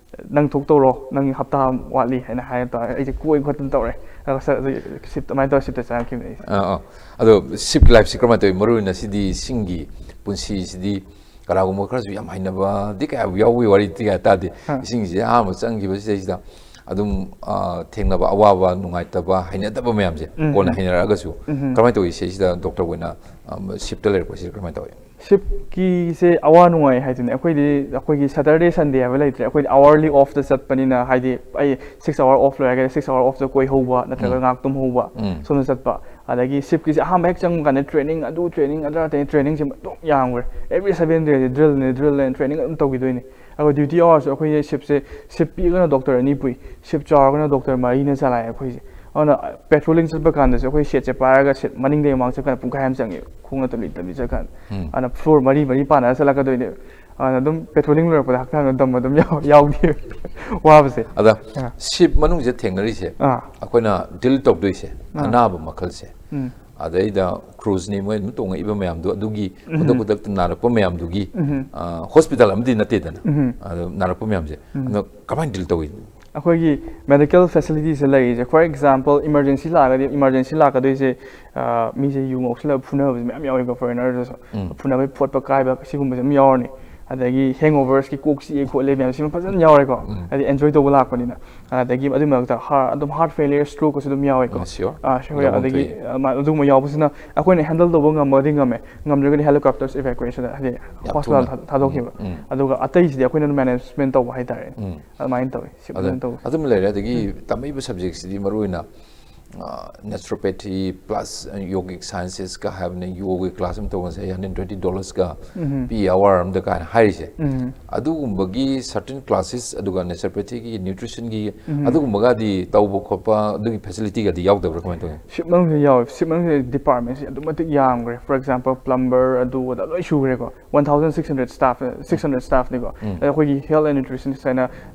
"ꯅꯪ ꯊꯣꯛ ꯇꯧꯔꯣ, ꯅꯪ ꯍꯞꯇꯥ ꯑꯃ ꯋꯥꯠꯂꯤ" ꯍꯥꯏꯅ ꯍꯥꯏꯔ ꯇꯧꯔꯦ꯫ ꯑꯩꯁꯦ ꯀꯣꯏ ꯈꯣꯠꯇꯅ ꯇꯧꯔꯦ꯫ ꯑꯗꯨꯒ ꯁ-, ꯑꯗꯨ ꯁꯤꯞ ꯑꯗꯨꯃꯥꯏꯅ ꯇꯧꯔ ꯁꯤꯞꯇ ꯆꯪꯉꯛꯈꯤꯕꯅꯦ ꯑꯩꯁꯦ꯫ ꯑꯥ, ꯑꯥ꯫ ꯑꯗꯣ ꯁꯤꯞꯀꯤ ꯂꯥꯏꯐꯁꯤ ꯀꯔꯝꯍꯥꯏꯅ ꯇꯧꯋꯤ? ꯃꯔꯨꯑꯣꯏꯅ ꯁꯤꯗꯤ ꯁꯤꯡꯒꯤ ꯄꯨꯟꯁꯤꯁꯤꯗꯤ ꯀꯅꯥꯒꯨꯝꯕ ꯈꯔꯁꯨ ꯌꯥꯝ ꯍꯩꯅꯕꯗꯤ ꯀꯌꯥ ꯌꯥꯎꯕꯒꯤ ꯋꯥꯔꯤꯗꯤ ꯀꯌꯥ ꯇꯥꯗꯦ꯫ ꯑꯥ꯫ ꯏꯁꯤꯡꯁꯤꯗ ꯑꯍꯥꯟꯕ ꯆꯪꯈꯤꯕꯁꯤꯗꯩꯁꯤꯗ ꯑꯗꯨꯝ, ꯑꯥ, ꯊꯦꯡꯅꯕ ꯑꯋꯥꯕ, ꯅꯨꯡꯉꯥꯏꯇꯕ, ꯍꯩꯅꯗꯕ ꯃꯌꯥꯝꯁꯦ ꯎꯝ, ꯀꯣꯟꯅ ꯎꯝ꯫ ꯍꯩꯅꯔꯛꯑꯒꯁꯨ ꯎꯝ, ꯎꯝ꯫ ꯀꯔꯝꯍꯥꯏꯅ ꯇꯧꯋꯤ? ꯁꯤꯁꯤꯗ ꯗꯣꯛꯇꯔ ꯑꯣꯏꯅ, ꯑꯥ, ꯁꯤꯞꯇ ꯂꯩꯔꯛꯄꯁꯤꯗ ꯀꯔꯝꯍꯥꯏꯅ ꯇꯧꯋꯤ? ꯁꯤꯞꯀꯤꯁꯦ ꯑꯋꯥ ꯅꯨꯡꯉꯥꯏ ꯍꯥꯏꯗꯨꯅꯦ꯫ ꯑꯩꯈꯣꯏꯗꯤ, ꯑꯩꯈꯣꯏꯒꯤ Saturday Sunday ꯍꯥꯏꯕ ꯂꯩꯇ꯭ꯔꯦ꯫ ꯑꯩꯈꯣꯏꯗꯤ hourly offꯇ ꯆꯠꯄꯅꯤꯅ, ꯍꯥꯏꯗꯤ, ꯑꯩ six hour off ꯂꯣꯏꯔꯒ six hour offꯇ ꯀꯣꯏꯍꯧꯕ ꯅꯠꯇ꯭ꯔꯒ ꯎꯝ꯫ ꯉꯥꯏꯍꯥꯛ ꯇꯨꯝꯍꯧꯕ, ꯎꯝ꯫ ꯁꯣꯝꯗ ꯆꯠꯄ꯫ ꯑꯗꯒꯤ ꯁꯤꯞꯀꯤꯁꯦ ꯑꯍꯥꯟꯕ ꯍꯦꯛ ꯆꯪꯕ ꯀꯥꯟꯗ ꯇ꯭ꯔꯦꯅꯤꯡ, ꯑꯗꯨ ꯇ꯭ꯔꯦꯅꯤꯡ, ꯑꯗꯥ ꯇ꯭ꯔꯦꯅꯤꯡ, ꯇ꯭ꯔꯦꯅꯤꯡꯁꯦ ꯑꯗꯨꯝ ꯌꯥꯝꯈ꯭ꯔꯦ꯫ Every seven dayꯁꯦ ꯗ꯭ꯔꯤꯜꯅꯦ, ꯗ꯭ꯔꯤꯜꯅꯦ, ꯇ꯭ꯔꯦꯅꯤꯡ ꯑꯗꯨꯝ ꯇꯧꯈꯤꯗꯣꯏꯅꯦ꯫ ꯑꯗꯣ ꯗ꯭ꯌꯨꯇꯤ ꯑꯋꯥꯔꯁꯨ ꯑꯩꯈꯣꯏꯁꯦ ꯁꯤꯞꯁꯦ, ꯁꯤꯞ ꯄꯤꯛꯑꯒꯅ ꯗꯣꯛꯇꯔ ꯑꯅꯤ ꯄꯨꯏ, ꯁꯤꯞ ꯆꯥꯎꯔꯒꯅ ꯗꯣꯛꯇꯔ ꯃꯔꯤꯅ ꯆꯂꯥꯏ ꯑꯩꯈꯣꯏꯁꯦ꯫ ꯑꯗꯨꯅ ꯄꯦꯇ꯭ꯔꯣꯂꯤꯡ ꯆꯠꯄ ꯀꯥꯟꯗꯁꯨ ꯑꯩꯈꯣꯏ ꯁꯦꯠꯁꯦ ꯄꯥꯏꯔꯒ ꯁꯦꯠ ꯃꯅꯤꯡꯗꯒꯤ ꯃꯃꯥꯡ ꯆꯠꯀꯥꯟꯗ ꯄꯨꯡꯈꯥꯏ ꯑꯃ ꯆꯪꯉꯦꯕ, ꯈꯣꯡꯅ ꯇꯞꯂꯤ ꯇꯞꯂꯤ ꯆꯠꯀꯥꯟꯗ꯫ ꯎꯝ꯫ ꯑꯗꯨꯅ ꯐ꯭ꯂꯣꯔ ꯃꯔꯤ ꯃꯔꯤ ꯄꯥꯟꯅꯔ ꯆꯠꯂꯛꯀꯗꯣꯏꯅꯦꯕ꯫ ꯑꯗꯨꯅ ꯑꯗꯨꯝ ꯄꯦꯇ꯭ꯔꯣꯂꯤꯡ ꯂꯣꯏꯔꯛꯄꯗ ꯍꯛꯆꯥꯡꯗ ꯗꯝ ꯑꯗꯨꯝ ꯌꯥꯎ-, ꯌꯥꯎꯅꯤꯕ ꯋꯥꯕꯁꯦ꯫ ꯑꯗ ꯑꯥ꯫ ꯁꯤꯞ ꯃꯅꯨꯡꯁꯤꯗ ꯊꯦꯡꯅꯔꯤꯁꯦ, ꯑꯥ꯫ ꯑꯩꯈꯣꯏꯅ ꯗꯤꯜ ꯇꯧꯗꯣꯏꯁꯦ, ꯑꯥ꯫ ꯑꯅꯥꯕ ꯃꯈꯜꯁꯦ꯫ ꯎꯝ꯫ ꯑꯗꯩꯗ ꯀ꯭ꯔꯨꯁꯅꯤ ꯃꯣꯏ ꯑꯗꯨꯝ ꯇꯣꯡꯉꯛꯏꯕ ꯃꯌꯥꯝꯗꯣ, ꯑꯗꯨꯒꯤ ꯎꯝ꯫ ꯈꯨꯗꯛ ꯈꯨꯗꯛꯇ ꯅꯥꯔꯛꯄ ꯃꯌꯥꯝꯗꯨꯒꯤ, ꯎꯝ꯫ ꯑ, ꯍꯣꯁꯄꯤꯇꯥꯜ ꯑꯃꯗꯤ ꯅꯠꯇꯦꯗꯅ, ꯎꯝ꯫ ꯑꯗꯣ ꯅꯥꯔꯛꯄ ꯃꯌꯥꯝꯁꯦ, ꯎꯝ꯫ ꯑꯗꯣ ꯀꯃꯥꯏꯅ ꯗꯤꯜ ꯇꯧꯏ? ꯑꯩꯈꯣꯏꯒꯤ ꯃꯦꯗꯤꯀꯦꯜ ꯐꯦꯁꯤꯂꯤꯇꯤꯁꯦ ꯂꯩꯔꯤꯁꯦ, for example, emergency ꯂꯥꯛꯑꯒꯗꯤ, emergency ꯂꯥꯛꯀꯗꯣꯏꯁꯦ, ꯑ, ꯃꯤꯁꯦ ꯌꯨ ꯉꯧꯁꯤꯜꯂꯒ ꯐꯨꯅꯕꯁꯦ ꯃꯌꯥꯝ ꯌꯥꯎꯋꯦꯀꯣ, ꯐꯣꯔꯦꯅꯔꯗꯁꯨ꯫ ꯎꯝ꯫ ꯐꯨꯅꯕ, ꯐꯣꯠꯄ ꯀꯥꯏꯕ ꯁꯤꯒꯨꯝꯕꯁꯦ ꯑꯗꯨꯝ ꯌꯥꯎꯔꯅꯤ꯫ ꯑꯗꯒꯤ hangoversꯀꯤ ꯀꯣꯛ ꯆꯤꯛꯑꯦ ꯈꯣꯠꯂꯦ ꯃꯌꯥꯝ ꯁꯤꯃ ꯐꯖꯅ ꯌꯥꯎꯔꯦꯀꯣ꯫ ꯎꯝ꯫ ꯍꯥꯏꯗꯤ enjoy ꯇꯧꯕ ꯂꯥꯛꯄꯅꯤꯅ꯫ ꯑꯗꯒꯤ ꯑꯗꯨꯒꯤ ꯃꯔꯛꯇ ꯍꯥꯔ-, ꯑꯗꯨꯝ heart failure, strokeꯀꯁꯨ ꯑꯗꯨꯝ ꯌꯥꯎꯋꯦꯀꯣ꯫ ꯎꯝ, sure꯫ ꯑꯥ, sure, ꯌꯥꯎꯐꯝ ꯑꯗꯒꯤ, ꯊꯣꯛꯏ꯫ ꯑ, ꯃꯥ-, ꯑꯗꯨꯒꯨꯝꯕ ꯌꯥꯎꯕꯁꯤꯅ ꯑꯩꯈꯣꯏꯅ handle ꯇꯧꯕ ꯉꯝꯃꯒꯗꯤ ꯉꯝꯃꯦ, ꯉꯝꯗ꯭ꯔꯒꯗꯤ helicopters evacuation, ꯍꯥꯏꯗꯤ ꯌꯥꯝ hospital ꯊꯨꯅ꯫ ꯊꯥ-, ꯊꯥꯗꯣꯛꯈꯤꯕ꯫ ꯎꯝ, ꯎꯝ꯫ ꯑꯗꯨꯒ ꯑꯇꯩꯁꯤꯗꯤ ꯑꯩꯈꯣꯏꯅ ꯑꯗꯨꯝ management ꯇꯧꯕ ꯍꯥꯏꯇꯥꯔꯦ꯫ ꯎꯝ꯫ ꯑꯗꯨꯃꯥꯏꯅ ꯇꯧꯋꯤ, ꯁꯤꯞ ꯑꯗ-, ꯑꯗꯨꯃꯥꯏꯅ ꯇꯧꯋꯤ꯫ ꯑꯗꯨꯝ ꯂꯩꯔꯦ꯫ ꯑꯗꯒꯤ ꯎꯝ꯫ ꯇꯝꯃꯛꯏꯕ subjectꯁꯤꯗꯤ ꯃꯔꯨꯑꯣꯏꯅ naturopathy plus yogic sciences ꯀ ꯍꯥꯏꯕꯅꯤ, ꯌꯣꯒꯒꯤ ꯀ꯭ꯂꯥꯁ ꯑꯃ ꯇꯧꯕꯁꯦ ꯍꯟꯗ꯭ꯔꯦꯠ ꯇ꯭ꯋꯦꯟꯇꯤ ꯗꯣꯂꯔꯁꯀ ꯄꯤ ꯑꯋꯥꯔ ꯑꯃꯗ ꯀꯥꯏꯅ ꯍꯥꯏꯔꯤꯁꯦ꯫ ꯑꯗꯨꯒꯨꯝꯕꯒꯤ certain classes, ꯑꯗꯨꯒ naturopathyꯒꯤ, nutritionꯒꯤ, ꯑꯗꯨꯒꯨꯝꯕꯒꯗꯤ ꯇꯧꯕ ꯈꯣꯠꯄ ꯑꯗꯨꯒꯤ facilityꯒꯗꯤ ꯌꯥꯎꯗꯕ꯭ꯔꯥ, ꯀꯃꯥꯏꯅ ꯇꯧꯏ? ꯁꯤꯞꯃꯝꯁꯨ ꯌꯥꯎꯋꯦ꯫ ꯁꯤꯞꯃꯝꯁꯦ departmentꯁꯦ ꯑꯗꯨꯛ ꯃꯇꯤꯛ ꯌꯥꯝꯈ꯭ꯔꯦ꯫ For example, plumber, ꯑꯗꯨ ꯑꯗꯥ ꯂꯣꯏ ꯁꯨꯈ꯭ꯔꯦꯀꯣ꯫ One thousand six hundred staff, six hundred staffꯅꯤꯀꯣ꯫ ꯑꯗ ꯑꯩꯈꯣꯏꯒꯤ health and nutritionist ꯍꯥꯏꯅ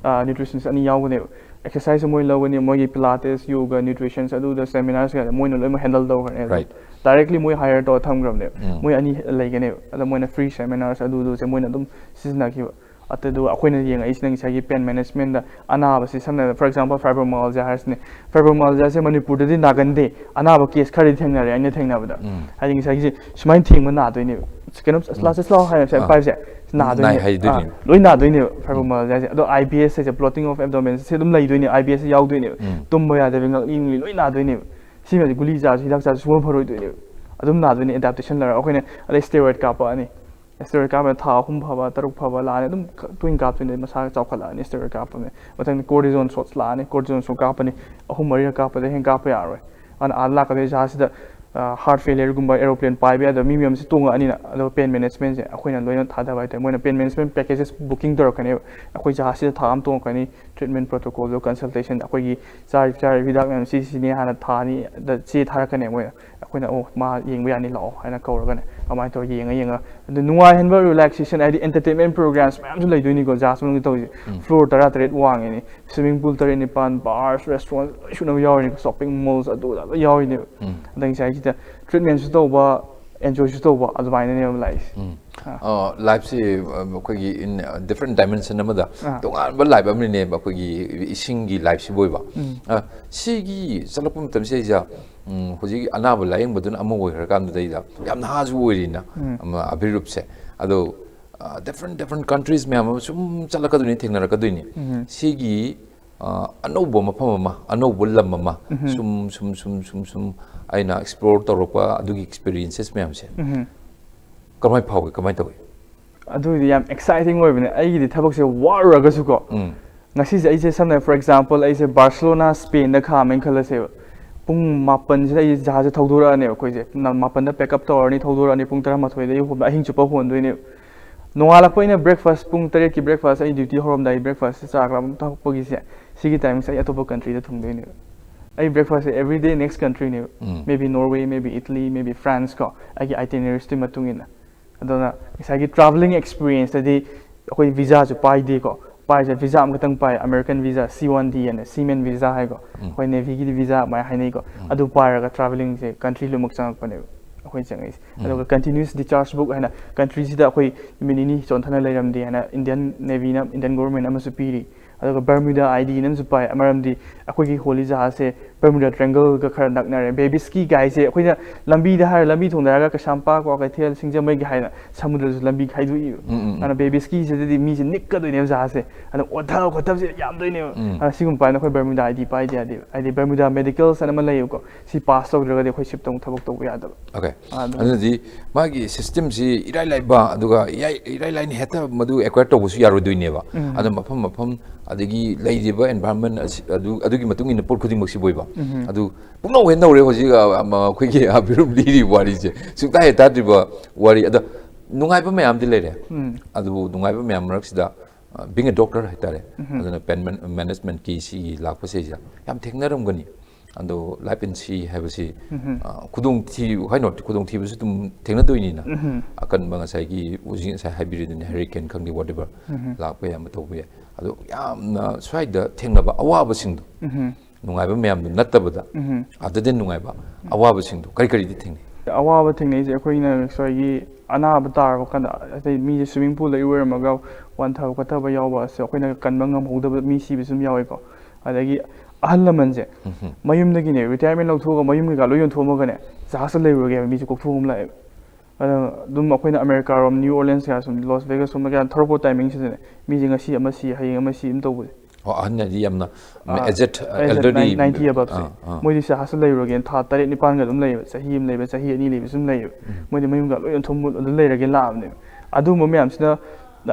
nutritionist ꯑꯅꯤ ꯌꯥꯎꯒꯅꯦꯕ꯫ Exercise ꯃꯣꯏ ꯂꯧꯒꯅꯤ, ꯃꯣꯏꯒꯤ Pilates, yoga, nutritions, ꯑꯗꯨꯗ seminars ꯀꯩꯀꯥ ꯃꯣꯏꯅ ꯂꯣꯏꯅꯃꯛ handle ꯇꯧꯈ꯭ꯔꯅꯤ꯫ ꯑꯗꯨꯝ Right. Directly ꯃꯣꯏ hire ꯇꯧꯔ ꯊꯝꯈ꯭ꯔꯕꯅꯦꯕ꯫ ꯃꯣꯏ ꯑꯅꯤ ꯂꯩꯒꯅꯦꯕ꯫ ꯑꯗ ꯃꯣꯏꯅ free seminars ꯑꯗꯨꯗꯨꯁꯦ ꯃꯣꯏꯅ ꯑꯗꯨꯝ ꯁꯤꯖꯤꯟꯅꯈꯤꯕ꯫ ꯑꯗꯨꯗꯨꯒ ꯑꯩꯈꯣꯏꯅ ꯌꯦꯡꯉꯛꯏꯁꯤꯅ ꯉꯁꯥꯏꯒꯤ pain managementꯗ ꯑꯅꯥꯕꯁꯤ, ꯁꯝꯅ ꯍꯥꯏꯔꯕꯗ, for example, fibromyalgia ꯍꯥꯏꯔꯁꯤꯅꯦ꯫ Fibromyalgiaꯁꯦ ꯃꯅꯤꯄꯨꯔꯗꯗꯤ ꯅꯥꯒꯟꯗꯦ, ꯑꯅꯥꯕ case ꯈꯔꯗꯤ ꯊꯦꯡꯅꯔꯦ ꯑꯩꯅ ꯊꯦꯡꯅꯕꯗ꯫ ꯍꯥꯏꯗꯤ ꯉꯁꯥꯏꯒꯤꯁꯦ ꯁꯨꯃꯥꯏꯅ ꯊꯦꯡꯕ ꯅꯥꯗꯣꯏꯅꯦꯕ꯫ ꯀꯩꯅꯣ, "ꯑꯁ, ꯂꯥꯛꯑꯣ, ꯆꯠꯁꯤ ꯂꯥꯛꯑꯣ" ꯍꯥꯏꯔ ꯁꯨꯃꯥꯏꯅ ꯑꯥ꯫ ꯄꯥꯏꯕꯁꯦ ꯅꯥꯏ ꯅꯥꯗꯣꯏꯅꯦꯕ꯫ ꯍꯥꯏꯗꯣꯏꯅꯦꯕ꯫ ꯑꯥ, ꯂꯣꯏ ꯅꯥꯗꯣꯏꯅꯦꯕ fibromyalgiaꯁꯦ꯫ ꯑꯗꯣ I B S ꯍꯥꯏꯁꯦ, bloating of abdomen ꯁꯦ ꯑꯗꯨꯝ ꯂꯩꯗꯣꯏꯅꯦ, I B S ꯁꯦ ꯌꯥꯎꯗꯣꯏꯅꯦꯕ꯫ ꯇꯨꯝꯕ ꯌꯥꯗꯕꯤ, ꯉꯛꯂꯤ ꯉꯛꯂꯤ ꯂꯣꯏ ꯅꯥꯗꯣꯏꯅꯦꯕ꯫ ꯁꯤꯃꯗꯤ ꯒꯨꯂꯤ ꯆꯥꯔꯁꯨ, ꯍꯤꯗꯥꯛ ꯆꯥꯔꯁꯨ ꯁꯨꯡꯐ ꯐꯔꯣꯏꯗꯣꯏꯅꯦꯕ꯫ ꯑꯗꯨꯝ ꯅꯥꯗꯣꯏꯅꯦ, adaptation ꯂꯩꯔꯒ꯫ ꯑꯩꯈꯣꯏꯅ ꯑꯗꯩ steroid ꯀꯥꯞꯄꯛꯑꯅꯤ꯫ Steroid ꯀꯥꯞꯄꯗ ꯊꯥ ꯑꯍꯨꯝ ꯐꯕ, ꯇꯔꯨꯛ ꯐꯕ ꯂꯥꯛꯑꯅꯤ, ꯑꯗꯨꯝ ꯈ-, ꯇꯣꯏꯅ ꯀꯥꯞꯇꯣꯏꯅꯦ, ꯃꯁꯥꯒ ꯆꯥꯎꯈꯠꯂꯛꯑꯅꯤ, steroid ꯀꯥꯞꯄꯅꯦ꯫ ꯃꯊꯪꯗ cortisone shots ꯂꯥꯛꯑꯅꯤ, cortisone shot ꯀꯥꯞꯄꯅꯤ, ꯑꯍꯨꯝ ꯃꯔꯤꯔꯛ ꯀꯥꯞꯄꯗꯩ ꯍꯦꯟꯅ ꯀꯥꯞꯄ ꯌꯥꯔꯣꯏ꯫ ꯑꯗꯨꯅ ꯑꯥꯗ ꯂꯥꯛꯀꯗꯣꯏ ꯏꯁꯥꯁꯤꯗ, ꯑ, heart failureꯒꯨꯝꯕ, aeroplane ꯄꯥꯏꯕ ꯌꯥꯗꯕ ꯃꯤ ꯃꯌꯥꯝꯁꯤ ꯇꯣꯡꯉꯛꯑꯅꯤꯅ꯫ ꯑꯗꯣ pain managementꯁꯦ ꯑꯩꯈꯣꯏꯅ ꯂꯣꯏꯅ ꯊꯥꯗꯕ ꯍꯥꯏꯇꯥꯔꯦ꯫ ꯃꯣꯏꯅ pain management packages booking ꯇꯧꯔꯛꯀꯅꯦꯕ꯫ ꯑꯩꯈꯣꯏ ꯖꯍꯥꯖꯁꯤꯗ ꯊꯥ ꯑꯃ ꯇꯣꯡꯉꯛꯀꯅꯤ, treatment protocolꯗꯣ, consultation, ꯑꯩꯈꯣꯏꯒꯤ ꯆꯥꯔꯤꯕ, ꯆꯥꯔꯤꯕ ꯍꯤꯗꯥꯛ ꯃꯌꯥꯝ ꯁꯤ ꯁꯤꯅꯤ ꯍꯥꯟꯅ ꯊꯥ ꯑꯅꯤꯗ ꯆꯦ ꯊꯥꯔꯛꯀꯅꯦꯕ ꯃꯣꯏꯅ꯫ ꯑꯩꯈꯣꯏꯅ, "ꯑꯣ, ꯃꯥ ꯌꯦꯡꯕ ꯌꯥꯅꯤ, ꯂꯥꯛꯑꯣ" ꯍꯥꯏꯅ ꯀꯧꯔꯒꯅꯦ꯫ ꯑꯗꯨꯃꯥꯏꯅ ꯇꯧꯔ ꯌꯦꯡꯉ ꯌꯦꯡꯉ, ꯑꯗꯨ ꯅꯨꯡꯉꯥꯏꯍꯟꯕ, relaxation, ꯍꯥꯏꯗꯤ entertainment programs ꯃꯌꯥꯝꯁꯨ ꯂꯩꯗꯣꯏꯅꯤꯀꯣ ꯖꯍꯥꯖ ꯃꯅꯨꯡꯗ ꯇꯧꯔꯤꯁꯦ꯫ Floor ꯇꯔꯥ ꯇꯔꯦꯠ ꯋꯥꯡꯉꯤꯅꯤ, swimming pool ꯇꯔꯦꯠ ꯅꯤꯄꯥꯟ, bars, restaurants ꯂꯣꯏ ꯁꯨꯅꯕ ꯌꯥꯎꯔꯤꯅꯤꯀꯣ, shopping malls ꯑꯗꯨ ꯑꯗꯥ ꯂꯣꯏ ꯌꯥꯎꯔꯤꯅꯦꯕ꯫ ꯑꯗ ꯉꯁꯥꯏꯒꯤꯗ treatmentꯁꯨ ꯇꯧꯕ, enjoyꯁꯨ ꯇꯧꯕ, ꯑꯗꯨꯃꯥꯏꯅꯅꯦꯕ ꯂꯥꯛꯏꯁꯦ꯫ ꯑ, lifeꯁꯤ, ꯑ, ꯑꯩꯈꯣꯏꯒꯤ in, ꯑ, different dimension ꯑꯃꯗ ꯑꯥ꯫ ꯇꯣꯉꯥꯟꯕ life ꯑꯃꯅꯦꯕ ꯑꯩꯈꯣꯏꯒꯤ ꯏꯁꯤꯡꯒꯤ lifeꯁꯤꯕꯨ ꯑꯣꯏꯕ꯫ ꯑ, ꯁꯤꯒꯤ ꯆꯠꯂꯛꯄ ꯃꯇꯝꯁꯤꯗꯩꯗ, ꯎꯝ, ꯍꯧꯖꯤꯛ ꯑꯅꯥꯕ ꯂꯥꯌꯦꯡꯕꯗꯨꯅ ꯑꯃ ꯑꯣꯏꯈ꯭ꯔꯀꯥꯟꯗꯨꯗꯩꯗ ꯌꯥꯝ ꯅꯍꯥꯁꯨ ꯑꯣꯏꯔꯤꯅ, ꯑꯃ, ꯑꯕꯤꯔꯨꯞꯁꯦ꯫ ꯑꯗꯣ, ꯑ, different, different countries ꯃꯌꯥꯝ ꯑꯃ ꯁꯨꯝ ꯆꯠꯂꯛꯀꯗꯣꯏꯅꯤ, ꯊꯦꯡꯅꯔꯛꯀꯗꯣꯏꯅꯤ꯫ ꯁꯤꯒꯤ, ꯑ, ꯑꯅꯧꯕ ꯃꯐꯝ ꯑꯃ, ꯑꯅꯧꯕ ꯂꯝ ꯑꯃ ꯁꯨꯝ, ꯁꯨꯝ, ꯁꯨꯝ, ꯁꯨꯝ, ꯁꯨꯝ ꯑꯩꯅ explore ꯇꯧꯔꯛꯄ ꯑꯗꯨꯒꯤ experiences ꯃꯌꯥꯝꯁꯦ ꯀꯃꯥꯏꯅ ꯐꯥꯎꯏ, ꯀꯃꯥꯏꯅ ꯇꯧꯏ? ꯑꯗꯨꯗꯤ ꯌꯥꯝ exciting ꯑꯣꯏꯕꯅꯦ꯫ ꯑꯩꯒꯤꯗꯤ ꯊꯕꯛꯁꯦ ꯋꯥꯔꯨꯔꯒꯁꯨꯀꯣ, ꯎꯝ꯫ ꯉꯁꯤꯁꯦ ꯑꯩꯁꯦ, ꯁꯝꯅ, for example, ꯑꯩꯁꯦ Barcelona, Spainꯗ ꯈꯥꯝꯃꯦꯅ ꯈꯜꯂꯁꯦꯕ꯫ ꯄꯨꯡ ꯃꯥꯄꯟꯁꯤꯗ ꯑꯩ ꯖꯍꯥꯖꯁꯦ ꯊꯧꯗꯣꯔꯛꯑꯅꯦꯕ꯫ ꯑꯩꯈꯣꯏꯁꯦ ꯅ- ꯃꯥꯄꯟꯗ pack up ꯇꯧꯔꯅꯤ, ꯊꯧꯗꯣꯔꯛꯑꯅꯤ, ꯄꯨꯡ ꯇꯔꯥꯃꯥꯊꯣꯏꯗ ꯑꯌꯨꯛ ꯍꯣꯟꯕ, ꯑꯍꯤꯡ ꯆꯨꯞꯄ ꯍꯣꯟꯗꯣꯏꯅꯦꯕ꯫ ꯅꯣꯡꯉꯥꯜꯂꯛꯄ ꯑꯩꯅ breakfast, ꯄꯨꯡ ꯇꯔꯦꯠꯀꯤ breakfast, ꯑꯩ duty ꯍꯧꯔꯝꯗꯥꯏ breakfastꯁꯦ, ꯆꯥ ꯒ꯭ꯂꯥꯁ ꯑꯃ ꯊꯛꯄꯒꯤꯁꯦ, ꯁꯤꯒꯤ timingꯁꯦ ꯑꯩ ꯑꯇꯣꯞꯄ countryꯗ ꯊꯨꯡꯗꯣꯏꯅꯦꯕ꯫ ꯑꯩ breakfastꯁꯦ everyday next countryꯅꯦꯕ꯫ ꯎꯝ. Maybe Norway, maybe Italy, maybe France ꯀꯣ, ꯑꯩꯒꯤ itineraryꯁꯇꯨꯒꯤ ꯃꯇꯨꯡ ꯏꯟꯅ꯫ ꯑꯗꯨꯅ ꯉꯁꯥꯏꯒꯤ travelling experienceꯇꯗꯤ ꯑꯩꯈꯣꯏ visaꯁꯨ ꯄꯥꯏꯗꯦꯀꯣ꯫ ꯄꯥꯏꯁꯦ visa ꯑꯃꯈꯛꯇꯪ ꯄꯥꯏ, American visa, C one D ꯍꯥꯏꯅ, seaman visa ꯍꯥꯏꯀꯣ꯫ ꯎꯝ. ꯑꯩꯈꯣꯏ Navyꯒꯤꯗꯤ visa ꯑꯗꯨꯃꯥꯏꯅ ꯍꯥꯏꯅꯩꯀꯣ꯫ ꯑꯗꯨ ꯄꯥꯏꯔꯒ travelling ꯁꯦ country ꯂꯣꯏꯅꯃꯛ ꯆꯪꯉꯛꯄꯅꯦꯕ ꯑꯩꯈꯣꯏ ꯆꯪꯉꯛꯏꯁꯦ꯫ ꯑꯗꯨꯒ continuous discharge book ꯍꯥꯏꯅ country ꯁꯤꯗ ꯑꯩꯈꯣꯏ ꯅꯨꯃꯤꯠ ꯅꯤꯅꯤ ꯆꯣꯟꯊꯅ ꯂꯩꯔꯝꯗꯦ ꯍꯥꯏꯅ Indian Navyꯅ, Indian government ꯑꯃꯁꯨ ꯄꯤꯔꯤ꯫ ꯑꯗꯨꯒ Bermuda IDꯅ ꯑꯃꯁꯨ ꯄꯥꯏ, ꯃꯔꯝꯗꯤ ꯑꯩꯈꯣꯏꯒꯤ ꯍꯣꯜꯂꯤ ꯖꯍꯥꯖꯁꯦ Bermuda Triangleꯒ ꯈꯔ ꯅꯛꯅꯔꯦ꯫ Bay Biscayꯒꯥꯏꯁꯦ ꯑꯩꯈꯣꯏꯅ ꯂꯝꯕꯤꯗ ꯍꯥꯏꯔ, ꯂꯝꯕꯤ ꯊꯣꯡꯗ ꯍꯥꯏꯔꯒ ꯀꯩꯁꯥꯝꯄꯥꯠ, ꯀ꯭ꯋꯥꯀꯩꯊꯦꯜ, ꯁꯤꯡꯖꯃꯩꯒꯤ ꯍꯥꯏꯅ ꯁꯃꯨꯗ꯭ꯔꯗꯁꯨ ꯂꯝꯕꯤ ꯈꯥꯏꯗꯣꯛꯏꯕ꯫ ꯎꯝ, ꯎꯝ, ꯎꯝ. ꯑꯗꯨꯅ Bay Biscayꯁꯤꯗꯗꯤ ꯃꯤꯁꯦ ꯅꯤꯛꯀꯗꯣꯏꯅꯦꯕ ꯖꯍꯥꯖꯁꯦ꯫ ꯑꯗꯨꯅ ꯑꯣꯊꯕ ꯈꯣꯠꯊꯕꯁꯦ ꯌꯥꯝꯗꯣꯏꯅꯦꯕ꯫ ꯎꯝ. ꯑꯗꯨꯅ ꯁꯤꯒꯨꯝꯕ ꯄꯥꯏꯅ ꯑꯩꯈꯣꯏ Bermuda ID ꯄꯥꯏꯗ ꯌꯥꯗꯦꯕ꯫ ꯍꯥꯏꯗꯤ Bermuda Medicals ꯍꯥꯏꯅ ꯑꯃ ꯂꯩꯌꯦꯕꯀꯣ꯫ ꯁꯤ pass ꯇꯧꯗ꯭ꯔꯒꯗꯤ ꯑꯩꯈꯣꯏ shipꯇ ꯑꯃꯨꯛ ꯊꯕꯛ ꯇꯧꯕ ꯌꯥꯗꯕ꯫ Okay. ꯑꯗꯨ- ꯑꯗꯨꯗꯤ ꯃꯥꯒꯤ systemꯁꯤ ꯏꯔꯥꯏ ꯂꯥꯏꯕ, ꯑꯗꯨꯒ ꯏꯔꯥꯏ ꯏꯔꯥꯏ ꯂꯥꯏꯅ ꯍꯦꯛꯇ ꯃꯗꯨ acquire ꯇꯧꯕꯁꯨ ꯌꯥꯔꯣꯏꯗꯣꯏꯅꯦꯕ꯫ ꯎꯝ. ꯑꯗꯣ ꯃꯐꯝ ꯃꯐꯝ, ꯑꯗꯒꯤ ꯂꯩꯔꯤꯕ environment ꯑꯁꯤ, ꯑꯗꯨ ꯑꯗꯨꯒꯤ ꯃꯇꯨꯡ ꯏꯟꯅ ꯄꯣꯠ ꯈꯨꯗꯤꯡꯃꯛꯁꯤ ꯕꯣꯏꯕ꯫ ꯎꯝ. ꯑꯗꯨ ꯄꯨꯝꯅꯧ ꯍꯦꯛ ꯅꯧꯔꯦ ꯍꯧꯖꯤꯛ, ꯑ, ꯑꯃ, ꯑꯩꯈꯣꯏꯒꯤ ꯑꯕꯤꯔꯨꯝ ꯂꯤꯔꯤꯕ ꯋꯥꯔꯤꯁꯦ, ꯁꯨꯡꯇꯥ ꯍꯦꯛ ꯇꯥꯗ꯭ꯔꯤꯕ ꯋꯥꯔꯤ꯫ ꯑꯗꯣ ꯅꯨꯡꯉꯥꯏꯕ ꯃꯌꯥꯝꯗꯤ ꯂꯩꯔꯦ꯫ ꯎꯝ. ꯑꯗꯨꯕꯨ ꯅꯨꯡꯉꯥꯏꯕ ꯃꯌꯥꯝ ꯃꯔꯛꯁꯤꯗ, ꯑ, being a doctor ꯍꯥꯏꯇꯥꯔꯦ, ꯎꯝ. ꯑꯗꯨꯅ pain man- managementꯀꯤ ꯁꯤꯒꯤ ꯂꯥꯛꯄꯁꯤꯗ ꯌꯥꯝ ꯊꯦꯡꯅꯔꯝꯒꯅꯤ꯫ ꯑꯗꯣ life in sea ꯍꯥꯏꯕꯁꯤ, ꯎꯝ. ꯑ, ꯈꯨꯗꯣꯡ ꯊꯤ-, why not? ꯈꯨꯗꯣꯡꯊꯤꯕꯁꯨ ꯑꯗꯨꯝ ꯊꯦꯡꯅꯗꯣꯏꯅꯤꯅ꯫ ꯎꯝ. ꯑꯀꯟꯕ ꯉꯁꯥꯏꯒꯤ ꯍꯧꯖꯤꯛ ꯉꯁꯥꯏ ꯍꯥꯏꯕꯤꯔꯤꯗꯨꯅꯤ, hurricane ꯈꯪꯗꯦ, whatever, ꯎꯝ. ꯂꯥꯛꯄ ꯌꯥꯏ, ꯑꯃ ꯇꯧꯕ ꯌꯥꯏ꯫ ꯑꯗꯣ ꯌꯥꯝꯅ ꯁ꯭ꯋꯥꯏꯗ ꯊꯦꯡꯅꯕ ꯑꯋꯥꯕꯁꯤꯡꯗꯣ, ꯎꯝ. ꯅꯨꯡꯉꯥꯏꯕ ꯃꯌꯥꯝꯗꯨ ꯅꯠꯇꯕꯗ, ꯎꯝ. ꯑꯗꯨꯗ ꯅꯨꯡꯉꯥꯏꯕ ꯑꯋꯥꯕꯁꯤꯡꯗꯣ ꯀꯔꯤ ꯀꯔꯤꯗꯤ ꯊꯦꯡꯅꯩ? ꯑꯋꯥꯕ ꯊꯦꯡꯅꯩꯁꯦ ꯑꯩꯈꯣꯏꯅ ꯉꯁꯥꯏꯒꯤ ꯑꯅꯥꯕ ꯇꯥꯔꯕ ꯀꯥꯟꯗ, ꯑꯇꯩ ꯃꯤꯁꯦ swimming poolꯗ ꯏꯔꯣꯏꯔꯝꯃꯒ ꯋꯥꯟꯊꯕ ꯈꯣꯠꯊꯕ ꯌꯥꯎꯕ ꯑꯁꯦ ꯑꯩꯈꯣꯏꯅ ꯀꯟꯕ ꯉꯝꯍꯧꯗꯕ ꯃꯤ ꯁꯤꯕꯁꯨ ꯑꯗꯨꯝ ꯌꯥꯎꯋꯦꯀꯣ꯫ ꯑꯗꯒꯤ ꯑꯍꯜ ꯂꯃꯟꯁꯦ ꯎꯝ. ꯃꯌꯨꯝꯗꯒꯤꯅꯦ retirement ꯂꯧꯊꯣꯛꯑꯒ ꯃꯌꯨꯝ ꯀꯩꯀꯥ ꯂꯣꯏ ꯌꯣꯟꯊꯣꯛꯑꯝꯃꯒꯅꯦ ꯖꯍꯥꯖꯇ ꯂꯩꯔꯨꯔꯒꯦ ꯍꯥꯏꯕ ꯃꯤꯁꯦ ꯀꯣꯛꯊꯣꯛꯑ ꯑꯃ ꯂꯥꯛꯑꯦꯕ꯫ ꯑꯗ ꯑꯗꯨꯝ ꯑꯩꯈꯣꯏꯅ Americaꯔꯣꯝ, New Orleans ꯀꯌꯥ ꯁꯨꯝ, Las Vegasꯀꯨꯝꯕ ꯀꯌꯥ ꯊꯧꯔꯛꯄ timingꯁꯤꯗꯅꯦ ꯃꯤꯁꯦ ꯉꯁꯤ ꯑꯃ ꯁꯤ, ꯍꯌꯦꯡ ꯑꯃ ꯁꯤ ꯑꯗꯨꯝ ꯇꯧꯕꯁꯦ꯫ ꯑꯣ, ꯑꯍꯟ ꯍꯥꯏꯗꯤ ꯌꯥꯝꯅ ꯑꯥ, aged, aged, elderly, ninety aboveꯁꯦ꯫ ꯑꯥ, ꯑꯥ. ꯃꯣꯏꯗꯤ ꯖꯍꯥꯖꯇ ꯂꯩꯔꯨꯔꯒꯦꯅ ꯊꯥ ꯇꯔꯦꯠ ꯅꯤꯄꯥꯟꯒ ꯑꯗꯨꯝ ꯂꯩꯌꯦꯕ, ꯆꯍꯤ ꯑꯃ ꯂꯩꯕ, ꯆꯍꯤ ꯑꯅꯤ ꯂꯩꯕꯁꯨ ꯑꯗꯨꯝ ꯂꯩꯌꯦꯕ꯫ ꯃꯣꯏꯗꯤ ꯃꯌꯨꯝꯒ ꯂꯣꯏ ꯌꯣꯟꯊꯣꯛ ꯑꯗꯨꯝ ꯂꯩꯔꯒꯦ ꯂꯥꯛꯑꯕꯅꯦꯕ꯫ ꯑꯗꯨꯒꯨꯝꯕ ꯃꯌꯥꯝꯁꯤꯅ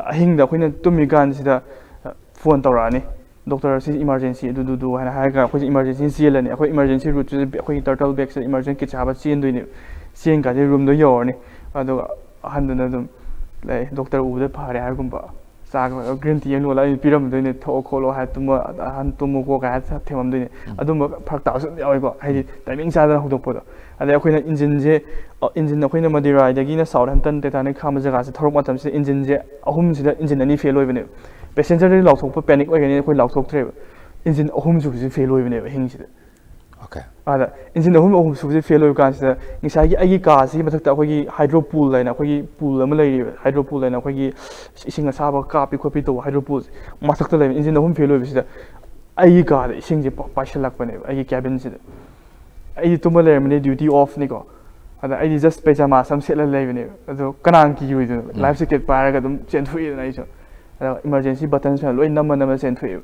ꯑꯍꯤꯡꯗ ꯑꯩꯈꯣꯏꯅ ꯇꯨꯝꯃꯤꯀꯥꯟꯁꯤꯗ, ꯑ, phone ꯇꯧꯔꯛꯑꯅꯤ꯫ "ꯗꯣꯛꯇꯔ, ꯁꯤ ꯏꯃꯥꯔꯖꯦꯟꯁꯤ ꯑꯗꯨꯗꯨꯗꯨ" ꯍꯥꯏꯅ ꯍꯥꯏꯔꯒ ꯑꯩꯈꯣꯏꯁꯦ ꯏꯃꯥꯔꯖꯦꯟꯁꯤ ꯆꯦꯜꯂꯅꯤ꯫ ꯑꯩꯈꯣꯏ ꯏꯃꯥꯔꯖꯦꯟꯁꯤ ꯔꯨꯠꯁꯤꯗ ꯑꯩꯈꯣꯏꯒꯤ ꯇꯔꯇꯜ ꯕꯦꯒꯁꯤꯗ ꯏꯃꯥꯔꯖꯦꯟꯁꯤ ꯀꯤꯠꯁ ꯍꯥꯞꯄ ꯆꯦꯟꯗꯣꯏꯅꯦꯕ꯫ ꯆꯦꯟ ꯀꯥꯟꯁꯤꯗ ꯔꯨꯝꯗꯣ ꯌꯧꯔꯅꯤ꯫ ꯑꯗꯨꯒ ꯑꯍꯟꯗꯨꯅ ꯑꯗꯨꯝ ꯂꯩ, "ꯗꯣꯛꯇꯔ ꯎꯕꯗ ꯐꯔꯦ" ꯍꯥꯏꯕꯒꯨꯝꯕ꯫ ꯆꯥꯒ ꯒ꯭ꯔꯤꯟ ꯇꯤ ꯑꯃ ꯂꯣꯜꯂꯒ ꯑꯩ ꯄꯤꯔꯝꯗꯣꯏꯅꯦ, "ꯊꯛꯑꯣ ꯈꯣꯠꯂꯣ" ꯍꯥꯏꯔ, "ꯇꯨꯝꯃꯣ, ꯑꯍꯟ ꯇꯨꯝꯃꯣꯀꯣ" ꯀꯥꯏ ꯍꯥꯏꯔ ꯊꯦꯝꯃꯝꯗꯣꯏꯅꯦ꯫ ꯑꯗꯨꯝꯕ ꯐꯔꯛ ꯇꯥꯕꯁꯨ ꯑꯗꯨꯝ ꯌꯥꯎꯋꯤꯀꯣ, ꯍꯥꯏꯗꯤ ꯇꯥꯏꯃꯤꯡ ꯆꯥꯗꯅ ꯍꯧꯗꯣꯛꯄꯗꯣ꯫ ꯑꯗꯩ ꯑꯩꯈꯣꯏꯅ ꯏꯟꯖꯤꯟꯁꯦ, ꯑ, ꯏꯟꯖꯤꯟ ꯑꯩꯈꯣꯏꯅ ꯃꯗꯨꯔꯥꯏꯗꯒꯤꯅ ꯁꯥꯎꯠ ꯍꯦꯝꯇꯟ, ꯇꯩꯇꯥꯅꯤꯛ ꯈꯥꯝꯕ ꯖꯒꯥꯁꯦ ꯊꯧꯔꯛꯄ ꯃꯇꯝꯁꯤꯗ ꯏꯟꯖꯤꯟꯁꯦ ꯑꯍꯨꯝꯁꯤꯗ ꯏꯟꯖꯤꯟ ꯑꯅꯤ ꯐꯦꯜ ꯑꯣꯏꯕꯅꯦꯕ꯫ ꯄꯦꯁꯦꯟꯖꯔꯗꯗꯤ ꯂꯥꯎꯊꯣꯛꯄ ꯄꯦꯅꯤꯛ ꯑꯣꯏꯒꯅꯤ, ꯑꯩꯈꯣꯏ ꯂꯥꯎꯊꯣꯛꯇ꯭ꯔꯦꯕ꯫ ꯏꯟꯖꯤꯟ ꯑꯍꯨꯝꯁꯨꯕꯁꯤ ꯐꯦꯜ ꯑꯣꯏꯕꯅꯦꯕ ꯑꯍꯤꯡꯁꯤꯗ꯫ Okay. ꯑꯗ ꯏꯟꯖꯤꯟ ꯑꯍꯨꯝ ꯑꯍꯨꯝ ꯁꯨꯕꯁꯦ ꯐꯦꯜ ꯑꯣꯏꯕ ꯀꯥꯟꯁꯤꯗ ꯉꯁꯥꯏꯒꯤ ꯑꯩꯒꯤ ꯀꯥꯁꯤꯒꯤ ꯃꯊꯛꯇ ꯑꯩꯈꯣꯏꯒꯤ ꯍꯥꯏꯗ꯭ꯔꯣ ꯄꯨꯜ ꯍꯥꯏꯅ ꯑꯩꯈꯣꯏꯒꯤ ꯄꯨꯜ ꯑꯃ ꯂꯩꯔꯤꯕ, ꯍꯥꯏꯗ꯭ꯔꯣ ꯄꯨꯜ ꯍꯥꯏꯅ ꯑꯩꯈꯣꯏꯒꯤ ꯏꯁꯤꯡ ꯑꯁꯥꯕ ꯀꯥꯞꯄꯤ ꯈꯣꯠꯄꯤ ꯇꯧꯕ ꯍꯥꯏꯗ꯭ꯔꯣ ꯄꯨꯜꯁꯦ ꯃꯊꯛꯇ ꯂꯩꯕ꯫ ꯏꯟꯖꯤꯟ ꯑꯍꯨꯝ ꯐꯦꯜ ꯑꯣꯏꯕꯁꯤꯗ ꯑꯩꯒꯤ ꯀꯥꯗ ꯏꯁꯤꯡꯁꯦ ꯄ- ꯄꯥꯏꯁꯤꯜꯂꯛꯄꯅꯦꯕ ꯑꯩꯒꯤ ꯀꯦꯕꯤꯟꯁꯤꯗ꯫ ꯑꯩꯗꯤ ꯇꯨꯝꯕ ꯂꯩꯔꯝꯕꯅꯦ, ꯗ꯭ꯌꯨꯇꯤ ꯑꯣꯐꯅꯤꯀꯣ꯫ ꯑꯗ ꯑꯩꯗꯤ ꯖꯁ ꯄꯩꯖꯥꯃꯥꯁ ꯑꯃ ꯁꯦꯠꯂ ꯂꯩꯕꯅꯦꯕ꯫ ꯑꯗꯣ ꯀꯅꯥꯅ ꯀꯤꯔꯣꯏꯗꯣꯏꯅꯣ? ꯂꯥꯏꯐ ꯖꯦꯀꯦꯠ ꯄꯥꯏꯔꯒ ꯑꯗꯨꯝ ꯆꯦꯟꯊꯣꯛꯑꯦꯗꯅ ꯑꯩꯁꯨ꯫ ꯑꯗ ꯏꯃꯥꯔꯖꯦꯟꯁꯤ ꯕꯇꯟꯁ ꯃꯌꯥꯝ ꯂꯣꯏ ꯅꯝꯃ ꯅꯝꯃ ꯆꯦꯟꯊꯣꯛꯑꯦꯕ꯫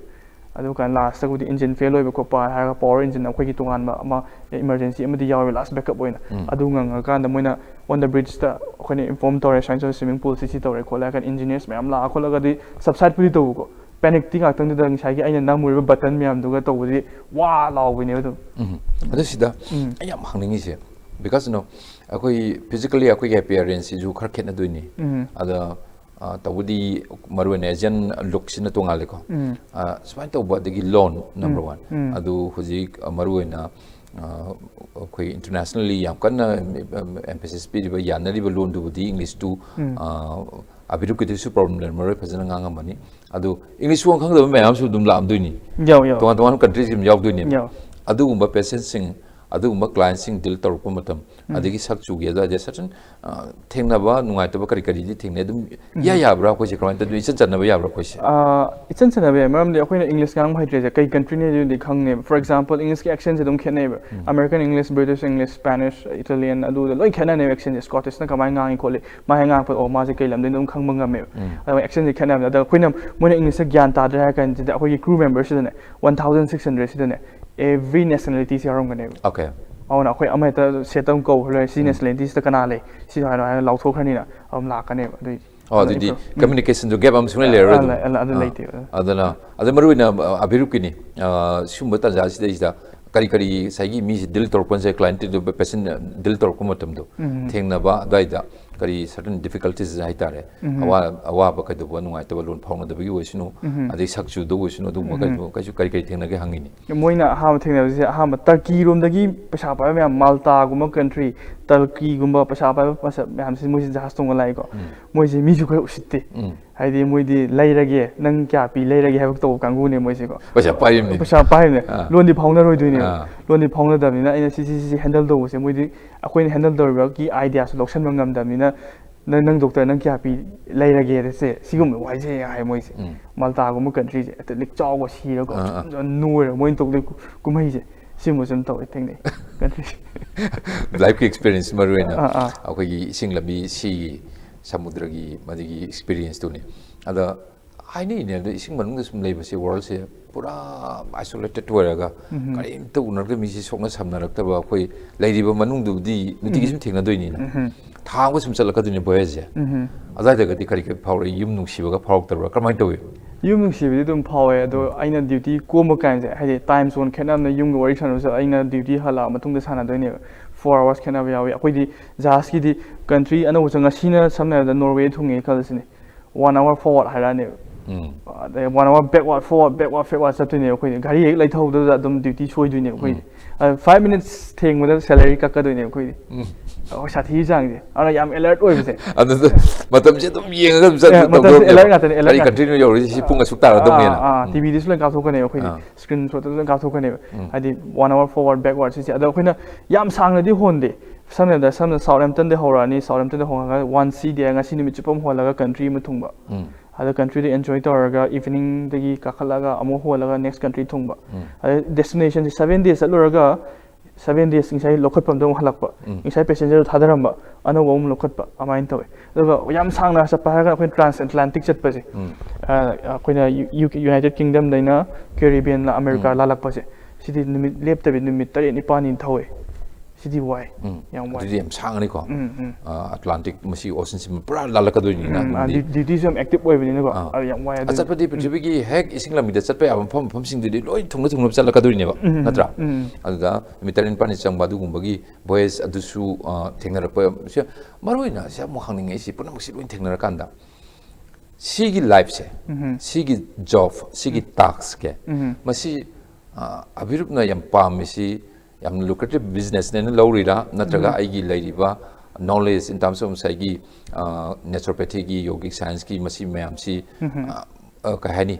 ꯑꯗꯨ ꯀꯥꯟꯗ ꯂꯥꯁꯇꯕꯨꯗꯤ ꯏꯟꯖꯤꯟ ꯐꯦꯜ ꯑꯣꯏꯕ ꯈꯣꯠꯄ ꯍꯥꯏꯔꯒ ꯄꯋꯥꯔ ꯏꯟꯖꯤꯟ ꯑꯩꯈꯣꯏꯒꯤ ꯇꯣꯉꯥꯟꯕ ꯑꯃ ꯏꯃꯥꯔꯖꯦꯟꯁꯤ ꯑꯃꯗꯤ ꯌꯥꯎꯋꯦ, ꯂꯥꯁ ꯕꯦꯛꯀꯞ ꯑꯣꯏꯅ꯫ ꯑꯗꯨ ꯉꯪꯉꯀꯥꯟꯗ ꯃꯣꯏꯅ ꯑꯣꯟ ꯗ ꯕ꯭ꯔꯤꯖꯇ ꯑꯩꯈꯣꯏꯅ ꯏꯟꯐꯣꯔꯝ ꯇꯧꯔꯦ, "ꯁꯨꯃꯥꯏꯅ ꯇꯧꯔ ꯁ꯭ꯋꯤꯃꯤꯡ ꯄꯨꯜꯁꯤ ꯁꯤ ꯇꯧꯔꯦ" ꯈꯣꯠꯂꯦ ꯍꯥꯏꯔ ꯀꯥꯟꯗ ꯏꯟꯖꯤꯅꯤꯌꯔꯁ ꯃꯌꯥꯝ ꯂꯥꯛꯑ ꯈꯣꯠꯂꯒꯗꯤ ꯁꯕꯁꯥꯏꯠꯄꯨꯗꯤ ꯇꯧꯕꯀꯣ, ꯄꯦꯅꯤꯛꯇꯤ ꯉꯥꯛꯇꯪꯗꯨꯗ ꯉꯁꯥꯏꯒꯤ ꯑꯩꯅ ꯅꯝꯃꯨꯔꯤꯕ ꯕꯇꯟ ꯃꯌꯥꯝꯗꯨꯒ ꯇꯧꯕꯗꯤ ꯋꯥ ꯂꯥꯎꯕꯅꯦꯕ ꯑꯗꯨꯝ꯫ ꯎꯝ꯫ ꯑꯗꯨ ꯁꯤꯗ ꯑꯩ ꯌꯥꯝ ꯍꯪꯅꯤꯡꯉꯤꯁꯦ, because you know, ꯑꯩꯈꯣꯏ physically ꯑꯩꯈꯣꯏꯒꯤ ꯑꯦꯄꯤꯌꯔꯦꯟꯁꯁꯤꯁꯨ ꯈꯔ ꯈꯦꯠꯅꯗꯣꯏꯅꯤ꯫ ꯑꯗ ꯑ, ꯇꯧꯕꯗꯤ ꯃꯔꯨꯑꯣꯏꯅ ꯑꯦꯖꯦꯟ ꯂꯨꯛꯁꯤꯅ ꯇꯣꯉꯥꯜꯂꯦꯀꯣ꯫ ꯑ, ꯁꯨꯃꯥꯏꯅ ꯇꯧꯕ, ꯑꯗꯒꯤ ꯂꯣꯟ number one꯫ ꯑꯗꯨ ꯍꯧꯖꯤꯛ, ꯑ, ꯃꯔꯨꯑꯣꯏꯅ, ꯑ, ꯑꯩꯈꯣꯏ ꯏꯟꯇꯔꯅꯦꯁꯅꯦꯜꯂꯤ ꯌꯥꯝ ꯀꯟꯅ ꯑꯦꯝꯐꯦꯁꯤꯁ ꯄꯤꯔꯤꯕ, ꯌꯥꯅꯔꯤꯕ ꯂꯣꯟꯗꯨꯕꯨꯗꯤ ꯏꯪꯂꯤꯁꯇꯨ, ꯑ, ꯑꯕꯤꯔꯨꯞꯀꯤꯗꯨꯁꯨ ꯄ꯭ꯔꯣꯕ꯭ꯂꯦꯝ ꯂꯩꯔꯝꯃꯔꯣꯏ, ꯐꯖꯅ ꯉꯥꯡꯉꯝꯃꯅꯤ꯫ ꯑꯗꯨ ꯏꯪꯂꯤꯁ ꯈꯪꯗꯕ ꯃꯌꯥꯝꯁꯨ ꯑꯗꯨꯝ ꯂꯥꯛꯑꯝꯗꯣꯏꯅꯤ꯫ ꯌꯥꯎ, ꯌꯥꯎ꯫ ꯇꯣꯉꯥꯟ ꯇꯣꯉꯥꯟꯕ ꯀꯟꯇ꯭ꯔꯤꯁ ꯑꯗꯨꯝ ꯌꯥꯎꯗꯣꯏꯅꯦꯕ꯫ ꯌꯥꯎ꯫ ꯑꯗꯨꯒꯨꯝꯕ ꯄꯦꯁꯦꯟꯁꯤꯡ, ꯑꯗꯨꯒꯨꯝꯕ ꯀ꯭ꯂꯥꯏꯟꯁꯤꯡ ꯗꯤꯜ ꯇꯧꯔꯛꯄ ꯃꯇꯝ, ꯑꯗꯒꯤ ꯁꯛ ꯆꯨꯒꯦ ꯑꯗꯨꯋꯥꯏꯗ ꯁꯔꯇꯟ, ꯑ, ꯊꯦꯡꯅꯕ ꯅꯨꯡꯉꯥꯏꯇꯕ ꯀꯔꯤ ꯀꯔꯤꯗꯤ ꯊꯦꯡꯅꯩ? ꯑꯗꯨꯝ ꯏꯌꯥ ꯌꯥꯕ꯭ꯔꯥ ꯑꯩꯈꯣꯏꯁꯦ? ꯀꯃꯥꯏꯅ ꯇꯧꯗꯣꯏꯅꯣ? ꯏꯆꯟ ꯆꯟꯅꯕ ꯌꯥꯕ꯭ꯔꯥ ꯑꯩꯈꯣꯏꯁꯦ? ꯑ, ꯏꯆꯟ ꯆꯟꯅꯕ ꯌꯥꯏ, ꯃꯔꯝꯗꯤ ꯑꯩꯈꯣꯏꯅ ꯏꯪꯂꯤꯁ ꯉꯥꯡꯕ ꯍꯩꯇ꯭ꯔꯤꯁꯦ ꯀꯩ ꯀꯟꯇ꯭ꯔꯤꯅꯦ ꯑꯗꯨꯗꯤ ꯈꯪꯅꯦꯕ꯫ For example, ꯏꯪꯂꯤꯁꯀꯤ ꯑꯦꯛꯁꯦꯟꯁꯦ ꯑꯗꯨꯝ ꯈꯦꯠꯅꯩꯕ꯫ American English, British English, Spanish, Italian, ꯑꯗꯨꯗ ꯂꯣꯏ ꯈꯦꯠꯅꯅꯦꯕ ꯑꯦꯛꯁꯦꯟꯁꯦ꯫ ꯁ꯭ꯀꯣꯇꯤꯁꯅ ꯀꯃꯥꯏꯅ ꯉꯥꯡꯉꯤ ꯈꯣꯠꯂꯤ, ꯃꯥ ꯍꯦꯛ ꯉꯥꯡꯉꯛꯄꯗ, "ꯑꯣ, ꯃꯥꯁꯦ ꯀꯩ ꯂꯝꯗꯩꯅꯣ" ꯑꯗꯨꯝ ꯈꯪꯕ ꯉꯝꯃꯦꯕ꯫ ꯑꯗꯨꯒ ꯑꯦꯛꯁꯦꯟꯁꯦ ꯈꯦꯠꯅꯕꯅꯦ꯫ ꯑꯗ ꯑꯩꯈꯣꯏꯅ, ꯃꯣꯏꯅ ꯏꯪꯂꯤꯁꯁꯦ ꯒ꯭ꯌꯥꯟ ꯇꯥꯗ꯭ꯔꯦ ꯍꯥꯏꯔ ꯀꯥꯟꯁꯤꯗ ꯑꯩꯈꯣꯏꯒꯤ ꯀ꯭ꯔꯨ ꯃꯦꯝꯕꯔꯁꯤꯗꯅꯦ, ꯋꯥꯟ ꯊꯥꯎꯖꯟ ꯁꯤꯛꯁ ꯍꯟꯗ꯭ꯔꯦꯗꯁꯤꯗꯅꯦ ꯑꯦꯚ꯭ꯔꯤ ꯅꯦꯁꯅꯦꯂꯤꯇꯤꯁꯦ ꯌꯥꯎꯔꯝꯒꯅꯦꯕ꯫ Okay. ꯑꯗꯨꯅ ꯑꯩꯈꯣꯏ ꯑꯃ ꯍꯦꯛꯇ ꯁꯦꯠ ꯑꯃ ꯀꯧꯈ꯭ꯔ ꯂꯣꯏꯔꯦ, "ꯁꯤ ꯅꯦꯁꯅꯦꯂꯤꯇꯤꯁꯤꯗ ꯀꯅꯥ ꯂꯩ? ꯁꯤ ꯍꯥꯏꯔꯣ" ꯍꯥꯏꯅ ꯂꯥꯎꯊꯣꯛꯈ꯭ꯔꯅꯤꯅ ꯑꯗꯨꯝ ꯂꯥꯛꯀꯅꯦꯕ꯫ ꯑꯗꯨꯏ ꯑꯣ, ꯑꯗꯨꯗꯤ communication ꯗꯨ gap ꯑꯃ ꯁꯨꯡꯂꯩ ꯂꯩꯔꯔꯣꯏ ꯑꯗꯨꯝ꯫ ꯑꯗꯨ ꯑꯥ꯫ ꯂꯩꯇꯦꯕ꯫ ꯑꯗꯨꯅ, ꯑꯗ ꯃꯔꯨ ꯑꯣꯏꯅ, ꯑ, ꯑꯕꯤꯔꯨꯞꯀꯤꯅꯤ, ꯑ, ꯁꯤꯒꯨꯝꯕ ꯇꯥꯟꯖꯥꯁꯤꯗꯩꯁꯤꯗ ꯀꯔꯤ ꯀꯔꯤ ꯉꯁꯥꯏꯒꯤ ꯃꯤꯁꯦ deal ꯇꯧꯔꯛꯄꯁꯦ, client ꯑꯗꯨ, patient deal ꯇꯧꯔꯛꯄ ꯃꯇꯝꯗꯣ, ꯊꯦꯡꯅꯕ ꯑꯗꯨꯋꯥꯏꯗ ꯀꯔꯤ certain difficulties ꯍꯥꯏꯇꯥꯔꯦ, ꯑꯋꯥ-, ꯑꯋꯥꯕ ꯀꯩꯗꯧꯕ, ꯅꯨꯡꯉꯥꯏꯇꯕ ꯂꯣꯟ ꯐꯥꯎꯅꯗꯕꯒꯤ ꯑꯣꯏꯁꯅꯨ, ꯑꯗꯩ ꯁꯛ ꯆꯨꯗ ꯑꯣꯏꯁꯅꯨ, ꯑꯗꯨꯒꯨꯝꯕ ꯀꯩꯗꯧꯕ, ꯀꯩꯁꯨ ꯀꯔꯤ ꯀꯔꯤ ꯊꯦꯡꯅꯒꯦ ꯍꯪꯉꯤꯅꯤ꯫ ꯃꯣꯏꯅ ꯑꯍꯥꯟꯕ ꯊꯦꯡꯅꯕꯁꯦ, ꯑꯍꯥꯟꯕ ꯇꯔꯀꯤꯔꯣꯝꯗꯒꯤ ꯄꯩꯁꯥ ꯄꯥꯏꯕ ꯃꯌꯥꯝ, ꯃꯥꯜꯇꯥꯒꯨꯝꯕ country, ꯇꯔꯀꯤꯒꯨꯝꯕ ꯄꯩꯁꯥ ꯄꯥꯏꯕ ꯃꯁꯛ ꯃꯌꯥꯝꯁꯤ ꯃꯣꯏꯁꯦ ꯖꯍꯥꯖ ꯇꯣꯡꯉ ꯂꯥꯛꯏꯀꯣ꯫ ꯃꯣꯏꯁꯦ ꯃꯤꯁꯨ ꯈꯔ ꯎꯁꯤꯠꯇꯦ꯫ ꯍꯥꯏꯗꯤ ꯃꯣꯏꯗꯤ ꯂꯩꯔꯒꯦ, ꯅꯪ ꯀꯌꯥ ꯄꯤ ꯂꯩꯔꯒꯦ ꯍꯥꯏꯕ ꯇꯧꯕ ꯀꯥꯡꯕꯨꯅꯦ ꯃꯣꯏꯁꯦꯀꯣ꯫ ꯄꯩꯁꯥ ꯄꯥꯏꯔꯤꯕꯅꯤ꯫ ꯄꯩꯁꯥ ꯄꯥꯏꯔꯤꯕꯅꯦ꯫ ꯑꯥ꯫ ꯂꯣꯟꯗꯤ ꯐꯥꯎꯅꯔꯣꯏꯗꯣꯏꯅꯦꯕ꯫ ꯑꯥ꯫ ꯂꯣꯟꯗꯤ ꯐꯥꯎꯅꯗꯕꯅꯤꯅ ꯑꯩꯅ ꯁꯤ, ꯁꯤ, ꯁꯤ, ꯁꯤ handle ꯇꯧꯕꯁꯦ ꯃꯣꯏꯗꯤ, ꯑꯩꯈꯣꯏꯅ handle ꯇꯧꯔꯤꯕꯒꯤ idea ꯁꯨ ꯂꯧꯁꯟꯕ ꯉꯝꯗꯕꯅꯤꯅ, "ꯅꯪ, ꯅꯪ doctor, ꯅꯪ ꯀꯌꯥ ꯄꯤ ꯂꯩꯔꯒꯦ?" ꯁꯦ, ꯁꯤꯒꯨꯝꯕ ꯋꯥꯍꯩꯁꯦ ꯍꯥꯏ ꯃꯣꯏꯁꯦ꯫ ꯃꯥꯜꯇꯥꯒꯨꯝꯕ country ꯁꯦ ꯍꯦꯛꯇ ꯂꯤꯛ ꯆꯥꯎꯕ ꯁꯤꯔꯒ ꯑꯥ, ꯑꯥ꯫ ꯐꯖꯅ ꯅꯣꯏꯔꯒ ꯃꯣꯏꯅ ꯇꯧꯗꯣꯏ ꯀꯨ-, ꯀꯨꯝꯍꯩꯁꯦ꯫ ꯁꯤꯒꯨꯝꯕꯁꯨ ꯑꯗꯨꯝ ꯇꯧꯋꯦ, ꯊꯦꯡꯅꯩ country ꯁꯦ꯫ Life ꯀꯤ experience ꯃꯔꯨ ꯑꯣꯏꯅ ꯑꯥ, ꯑꯥ꯫ ꯑꯩꯈꯣꯏꯒꯤ ꯏꯁꯤꯡ ꯂꯝꯕꯤ, ꯁꯤꯒꯤ ꯁꯃꯨꯗ꯭ꯔꯒꯤ ꯃꯗꯨꯒꯤ experience ꯇꯨꯅꯤ꯫ ꯑꯗ ꯍꯥꯏꯅꯩꯅꯦ, ꯑꯗ ꯏꯁꯤꯡ ꯃꯅꯨꯡꯗ ꯁꯨꯝ ꯂꯩꯕꯁꯦ, world ꯁꯦ ꯄꯨꯔꯥ isolated ꯑꯣꯏꯔꯒ, ꯀꯔꯤꯝꯇ ꯎꯅꯔꯛꯇꯕ, ꯃꯤꯁꯦ ꯁꯣꯛꯅ ꯁꯝꯅꯔꯛꯇꯕ, ꯑꯩꯈꯣꯏ ꯂꯩꯔꯤꯕ ꯃꯅꯨꯡꯗꯨꯕꯨꯗꯤ ꯅꯨꯡꯇꯤꯒꯤ ꯁꯨꯝ ꯊꯦꯡꯅꯗꯣꯏꯅꯤꯅ꯫ ꯊꯥ ꯑꯃꯒ ꯁꯨꯝ ꯆꯠꯂꯛꯀꯗꯣꯏꯅꯤ voyage ꯁꯦ꯫ ꯑꯗꯨꯋꯥꯏꯗꯒꯗꯤ ꯀꯔꯤ ꯀꯔꯤ ꯐꯥꯎꯔꯛꯏ? ꯌꯨꯝ ꯅꯨꯡꯁꯤꯕꯒ ꯐꯥꯎꯔꯛꯇꯕ꯭ꯔꯥ? ꯀꯃꯥꯏꯅ ꯇꯧꯏ? ꯌꯨꯝ ꯅꯨꯡꯁꯤꯕꯗꯤ ꯑꯗꯨꯝ ꯐꯥꯎꯋꯦ, ꯑꯗꯣ ꯑꯩꯅ duty ꯀꯣꯝꯕ ꯀꯥꯟꯁꯦ, ꯍꯥꯏꯗꯤ time zone ꯈꯦꯠꯅꯕꯅ, ꯌꯨꯝꯒ ꯋꯥꯔꯤ ꯁꯥꯟꯅꯕꯁꯨ ꯑꯩꯅ duty ꯍꯜꯂꯛꯑ ꯃꯇꯨꯡꯗ ꯁꯥꯟꯅꯗꯣꯏꯅꯦꯕ꯫ Four hours ꯈꯦꯠꯅꯕ ꯌꯥꯎꯋꯤ꯫ ꯑꯩꯈꯣꯏꯗꯤ ꯖꯍꯥꯖꯀꯤꯗꯤ country ꯑꯅꯧꯕ ꯆꯪ-, ꯉꯁꯤꯅ ꯁꯝꯅ ꯍꯥꯏꯔꯕꯗ Norway ꯊꯨꯡꯉꯦ ꯈꯜꯂꯁꯤꯅꯦ, one hour forward ꯍꯥꯏꯔꯛꯑꯅꯦꯕ꯫ ꯑꯗꯩ one hour backward, forward, backward, forward ꯆꯠꯇꯣꯏꯅꯦꯕ ꯑꯩꯈꯣꯏꯗꯤ꯫ ꯒꯥꯔꯤ ꯍꯦꯛ ꯂꯩꯊꯍꯧꯗꯕꯗ ꯑꯗꯨꯝ duty ꯁꯣꯏꯗꯣꯏꯅꯦꯕ ꯑꯩꯈꯣꯏꯗꯤ꯫ ꯑꯗ five minutes ꯊꯦꯡꯕꯗ salary ꯀꯛꯀꯗꯣꯏꯅꯦꯕ ꯑꯩꯈꯣꯏꯗꯤ꯫ ꯑꯩꯈꯣꯏ ꯁꯥꯊꯤꯒꯤ ꯆꯥꯡꯁꯦ꯫ ꯑꯗꯨꯅ ꯌꯥꯝ alert ꯑꯣꯏꯕꯁꯦ꯫ ꯑꯗꯨꯗ ꯃꯇꯝꯁꯦ ꯑꯗꯨꯝ ꯌꯦꯡꯉꯒ ꯑꯗꯨꯝ ꯆꯠ-, ꯑꯦ, ꯑꯗꯨꯝ ꯃꯇꯝꯁꯦ ꯇꯧꯗꯣꯏꯅꯦꯕ꯫ Alert ꯉꯥꯛꯇꯅꯦ, alert ꯀꯔꯤ ꯉꯥꯛꯇꯅꯦ꯫ Country ꯅꯣ ꯌꯧꯔꯤꯁꯦ, ꯁꯤ ꯄꯨꯡ ꯑꯁꯨꯛ ꯇꯥꯔꯗꯧꯅꯦꯅ꯫ ꯑꯥ, ꯑꯥ, T V ꯗꯁꯨ ꯂꯣꯏ ꯀꯥꯞꯊꯣꯛꯀꯅꯦꯕ ꯑꯩꯈꯣꯏꯗꯤ꯫ ꯑꯥ꯫ Screenshot ꯇꯁꯨ ꯂꯣꯏ ꯀꯥꯞꯊꯣꯛꯀꯅꯦꯕ꯫ ꯍꯥꯏꯗꯤ one hour forward, backward ꯁꯤꯁꯦ꯫ ꯑꯗꯣ ꯑꯩꯈꯣꯏꯅ ꯌꯥꯝ ꯁꯥꯡꯅꯗꯤ ꯍꯣꯟꯗꯦ꯫ ꯁꯝꯅ ꯍꯥꯏꯔꯕꯗ, ꯁꯝꯅ Southampton ꯗꯒꯤ ꯍꯧꯔꯛꯑꯅꯤ, Southampton ꯗꯒꯤ ꯍꯧꯔꯒ one sea day, ꯉꯁꯤ ꯅꯨꯃꯤꯠ ꯆꯨꯞꯄ ꯑꯃ ꯍꯣꯜꯂꯒ country ꯑꯃ ꯊꯨꯡꯕ꯫ ꯑꯗ country ꯗ enjoy ꯇꯧꯔꯒ evening ꯗꯒꯤ ꯀꯥꯈꯠꯂꯒ ꯑꯃꯨꯛ ꯍꯣꯜꯂꯒ next country ꯊꯨꯡꯕ꯫ ꯑꯗ destination ꯁꯦ seven days ꯆꯠꯂꯨꯔꯒ seven days ꯉꯁꯥꯏ ꯂꯧꯈꯠꯐꯝꯗ ꯑꯃꯨꯛ ꯍꯜꯂꯛꯄ, ꯉꯁꯥꯏ passenger ꯗꯣ ꯊꯥꯗꯔꯝꯕ, ꯑꯅꯧꯕ ꯑꯃꯨꯛ ꯂꯧꯈꯠꯄ, ꯑꯗꯨꯃꯥꯏꯅ ꯇꯧꯋꯦ꯫ ꯑꯗꯨꯒ ꯌꯥꯝ ꯁꯥꯡꯅ ꯆꯠꯄ ꯍꯥꯏꯔꯒꯅ ꯑꯩꯈꯣꯏ transatlantic ꯆꯠꯄꯁꯦ꯫ ꯑ, ꯑꯩꯈꯣꯏꯅ U-, U-, United Kingdom ꯗꯩꯅ Caribbean ꯂꯥ America ꯂꯥꯜꯂꯛꯄꯁꯦ, ꯁꯤꯗꯤ ꯅꯨꯃꯤꯠ ꯂꯦꯞꯇꯕꯤ ꯅꯨꯃꯤꯠ ꯇꯔꯦꯠ ꯅꯤꯄꯥꯜꯅꯤ ꯊꯧꯋꯦ꯫ ꯁꯤꯗꯤ ꯋꯥꯏ꯫ ꯎꯝ ꯌꯥꯝ ꯋꯥꯏ꯫ ꯑꯗꯨꯗꯤ ꯌꯥꯝ ꯁꯥꯡꯉꯅꯤꯀꯣ꯫ ꯎꯝ ꯎꯝ ꯑ, ꯑꯇ꯭ꯂꯥꯟꯇꯤꯛ ꯃꯁꯤ ꯑꯣꯁꯤꯟꯁꯤ ꯄꯨꯔꯥ ꯂꯥꯜꯂꯛꯀꯗꯣꯏꯅꯤꯅ ꯎꯝ, ꯑ, ꯑꯗꯨꯗꯤ꯫ ꯗ꯭ꯌꯨ- ꯗ꯭ꯌꯨꯇꯤꯁꯨ ꯌꯥꯝ ꯑꯦꯛꯇꯤꯚ ꯑꯣꯏꯕꯅꯤꯅꯀꯣ꯫ ꯑꯥ꯫ ꯑ, ꯌꯥꯝ ꯋꯥꯏ ꯑꯗꯨ꯫ ꯑꯆꯠꯄꯗꯤ ꯄ꯭ꯔꯤꯊꯤꯕꯤꯒꯤ ꯍꯦꯛ ꯏꯁꯤꯡ ꯂꯝꯕꯤꯗ ꯆꯠꯄ ꯌꯥꯕ ꯃꯐꯝ ꯃꯐꯝꯁꯤꯡꯗꯨꯗꯤ ꯂꯣꯏ ꯊꯨꯡꯅ ꯊꯨꯡꯅ ꯆꯠꯂꯛꯀꯗꯣꯏꯅꯦꯕ, ꯎꯝ, ꯅꯠꯇ꯭ꯔꯥ? ꯎꯝ꯫ ꯑꯗꯨꯗ ꯅꯨꯃꯤꯠ ꯇꯔꯦꯠ ꯅꯤꯄꯥꯜꯅꯤ ꯆꯪꯕ ꯑꯗꯨꯒꯨꯝꯕꯒꯤ ꯚꯣꯌꯦꯖ ꯑꯗꯨꯁꯨ, ꯑ, ꯊꯦꯡꯅꯔꯛꯄ꯫ ꯁꯤ ꯃꯔꯨ ꯑꯣꯏꯅ ꯁꯤ ꯑꯃꯨꯛ ꯍꯪꯅꯤꯡꯉꯦ, ꯁꯤ ꯄꯨꯝꯅꯃꯛꯁꯤ ꯂꯣꯏ ꯊꯦꯡꯅꯔꯀꯥꯟꯗ ꯁꯤꯒꯤ ꯂꯥꯏꯐꯁꯦ, ꯎꯝ꯫ ꯁꯤꯒꯤ ꯖꯣꯕ, ꯁꯤꯒꯤ ꯇꯥꯛꯁꯀꯦ, ꯎꯝ꯫ ꯃꯁꯤ, ꯑ, ꯑꯕꯤꯔꯨꯞꯅ ꯌꯥꯝ ꯄꯥꯝꯃꯤꯁꯤ, ꯌꯥꯝꯅ ꯂꯨꯀ꯭ꯔꯦꯇꯤꯚ ꯕꯤꯖꯤꯅꯦꯁꯅꯦꯅ ꯂꯧꯔꯤꯔꯥ, ꯅꯠꯇ꯭ꯔꯒ ꯎꯝ꯫ ꯑꯩꯒꯤ ꯂꯩꯔꯤꯕ ꯅꯣꯂꯦꯖ in terms of ꯉꯁꯥꯏꯒꯤ, ꯑ, naturopathyꯒꯤ, yogic scienceꯀꯤ, ꯃꯁꯤ ꯃꯌꯥꯝꯁꯤ, ꯎꯝ꯫ ꯑ, ꯑ, ꯀꯩ ꯍꯥꯏꯅꯤ,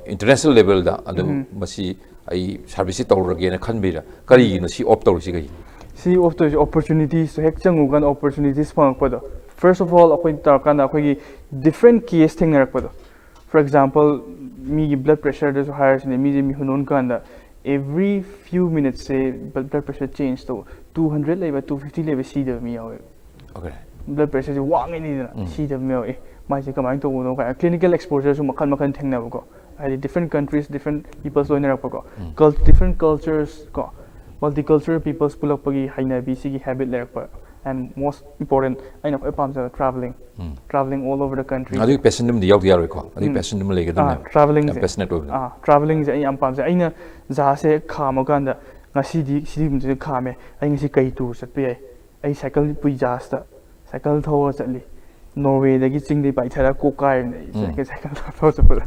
ꯏꯟꯇꯔꯅꯦꯁꯅꯦꯜ ꯂꯦꯚꯦꯜꯗ ꯑꯗꯨꯝ ꯎꯝ꯫ ꯃꯁꯤ ꯑꯩ ꯁꯥꯔꯚꯤꯁꯁꯤ ꯇꯧꯔꯒꯦꯅ ꯈꯟꯕꯤꯔꯥ? ꯀꯔꯤꯒꯤꯅꯣ ꯁꯤ ꯑꯣꯞ ꯇꯧꯔꯤꯁꯤ ꯀꯩꯒꯤꯅꯣ? ꯁꯤ ꯑꯣꯞ ꯇꯧꯔꯤꯁꯤ ꯑꯣꯄꯣꯔꯆꯨꯅꯤꯇꯤꯁꯇꯣ ꯍꯦꯛ ꯆꯪꯉꯨꯀꯥꯟꯗ ꯑꯣꯄꯣꯔꯆꯨꯅꯤꯇꯤꯁ ꯐꯪꯉꯛꯄꯗꯣ꯫ ꯐꯥꯔꯁ ꯑꯣꯐ ꯑꯣꯜ ꯑꯩꯈꯣꯏꯅ ꯇꯧꯔꯀꯥꯟꯗ ꯑꯩꯈꯣꯏꯒꯤ ꯗꯤꯐ꯭ꯔꯦꯟ ꯀꯦꯁ ꯊꯦꯡꯅꯔꯛꯄꯗꯣ꯫ ꯐꯣꯔ ꯑꯦꯛꯖꯥꯝꯄꯜ, ꯃꯤꯒꯤ ꯕ꯭ꯂꯗ ꯄ꯭ꯔꯦꯁꯔꯗꯁꯨ ꯍꯥꯏꯔꯁꯤꯅꯦ, ꯃꯤꯁꯦ ꯃꯤꯍꯨꯟ ꯑꯣꯟꯀꯥꯟꯗ ꯑꯦꯚ꯭ꯔꯤ ꯐ꯭ꯌꯨ ꯃꯤꯅꯤꯠꯁꯦ ꯕ꯭ꯂꯗ ꯄ꯭ꯔꯦꯁꯔ ꯆꯦꯟꯖ ꯇꯧꯕ, ꯇꯨ ꯍꯟꯗ꯭ꯔꯦꯗ ꯂꯩꯕ, ꯇꯨ ꯐꯤꯐꯇꯤ ꯂꯩꯕ ꯁꯤꯗꯕ ꯃꯤ ꯌꯥꯎꯋꯦꯕ꯫ Okay. ꯕ꯭ꯂꯗ ꯄ꯭ꯔꯦꯁꯔꯁꯦ ꯋꯥꯡꯉꯤꯅꯤꯗꯅ, ꯎꯝ꯫ ꯁꯤꯗꯕ ꯌꯥꯎꯏ꯫ ꯃꯥꯏꯁꯦ ꯀꯃꯥꯏꯅ ꯇꯧꯕꯅꯣ ꯀꯥꯏꯅ ꯀ꯭ꯂꯤꯅꯤꯀꯦꯜ ꯑꯦꯛꯁꯄꯣꯖꯔꯁꯨ ꯃꯈꯜ ꯃꯈꯜ ꯊꯦꯡꯅꯕꯀꯣ꯫ ꯍꯥꯏꯗꯤ ꯗꯤꯐ꯭ꯔꯦꯟ ꯀꯟꯇ꯭ꯔꯤꯁ, ꯗꯤꯐ꯭ꯔꯦꯟ ꯄꯤꯄꯜꯁ ꯂꯣꯏꯅꯔꯛꯄꯀꯣ꯫ ꯎꯝ꯫ ꯀꯜ ꯗꯤꯐ꯭ꯔꯦꯟ ꯀꯜꯆꯔꯁ ꯀꯣ, ꯃꯜꯇꯤ ꯀꯜꯆꯔꯦꯜ ꯄꯤꯄꯜꯁ ꯄꯨꯜꯂꯛꯄꯒꯤ ꯍꯩꯅꯕꯤ, ꯁꯤꯒꯤ ꯍꯦꯕꯤꯠ ꯂꯩꯔꯛꯄ꯫ ꯑꯦꯟ ꯃꯣꯁ ꯏꯝꯄꯣꯔꯇꯦꯟ, ꯑꯩꯅ ꯈ꯭ꯋꯥꯏ ꯄꯥꯝꯖꯕ ꯇ꯭ꯔꯥꯚꯦꯂꯤꯡ꯫ ꯎꯝ꯫ Travelling all over the country. ꯑꯗꯨꯒꯤ ꯄꯦꯁꯟꯗꯨꯃꯗꯤ ꯌꯥꯎꯗ ꯌꯥꯔꯣꯏꯀꯣ꯫ ꯑꯗꯨꯒꯤ ꯎꯝ꯫ ꯄꯦꯁꯟꯗꯨꯃ ꯂꯩꯒꯗꯕꯅꯦꯕ꯫ ꯇ꯭ꯔꯥꯚꯦꯂꯤꯡꯁꯦ꯫ ꯌꯥꯝ ꯄꯦꯁꯅꯦꯠ ꯑꯣꯏꯕꯗꯣ꯫ ꯑꯥ, ꯇ꯭ꯔꯥꯚꯦꯂꯤꯡꯁꯦ ꯑꯩ ꯌꯥꯝ ꯄꯥꯝꯖꯩ꯫ ꯑꯩꯅ ꯖꯍꯥꯖꯁꯦ ꯈꯥꯝꯃꯀꯥꯟꯗ, ꯉꯁꯤꯗꯤ ꯁꯤꯗꯤ ꯈꯥꯝꯃꯦ, ꯑꯩ ꯉꯁꯤ ꯀꯩ ꯇꯨꯔ ꯆꯠꯄ ꯌꯥꯏ? ꯑꯩ ꯁꯥꯏꯀꯜ ꯄꯨꯏ ꯖꯍꯥꯖꯇ, ꯁꯥꯏꯀꯜ ꯊꯧꯔ ꯆꯠꯂꯤ꯫ ꯅꯣꯔꯋꯦꯗꯒꯤ ꯆꯤꯡꯗꯩ ꯄꯥꯏꯊꯔ ꯀꯣꯛ ꯀꯥꯏꯔꯤꯅꯦ ꯑꯩ꯫ ꯎꯝ꯫ ꯁꯥꯏꯀꯜ ꯊꯧꯔ ꯆꯠꯄꯗ꯫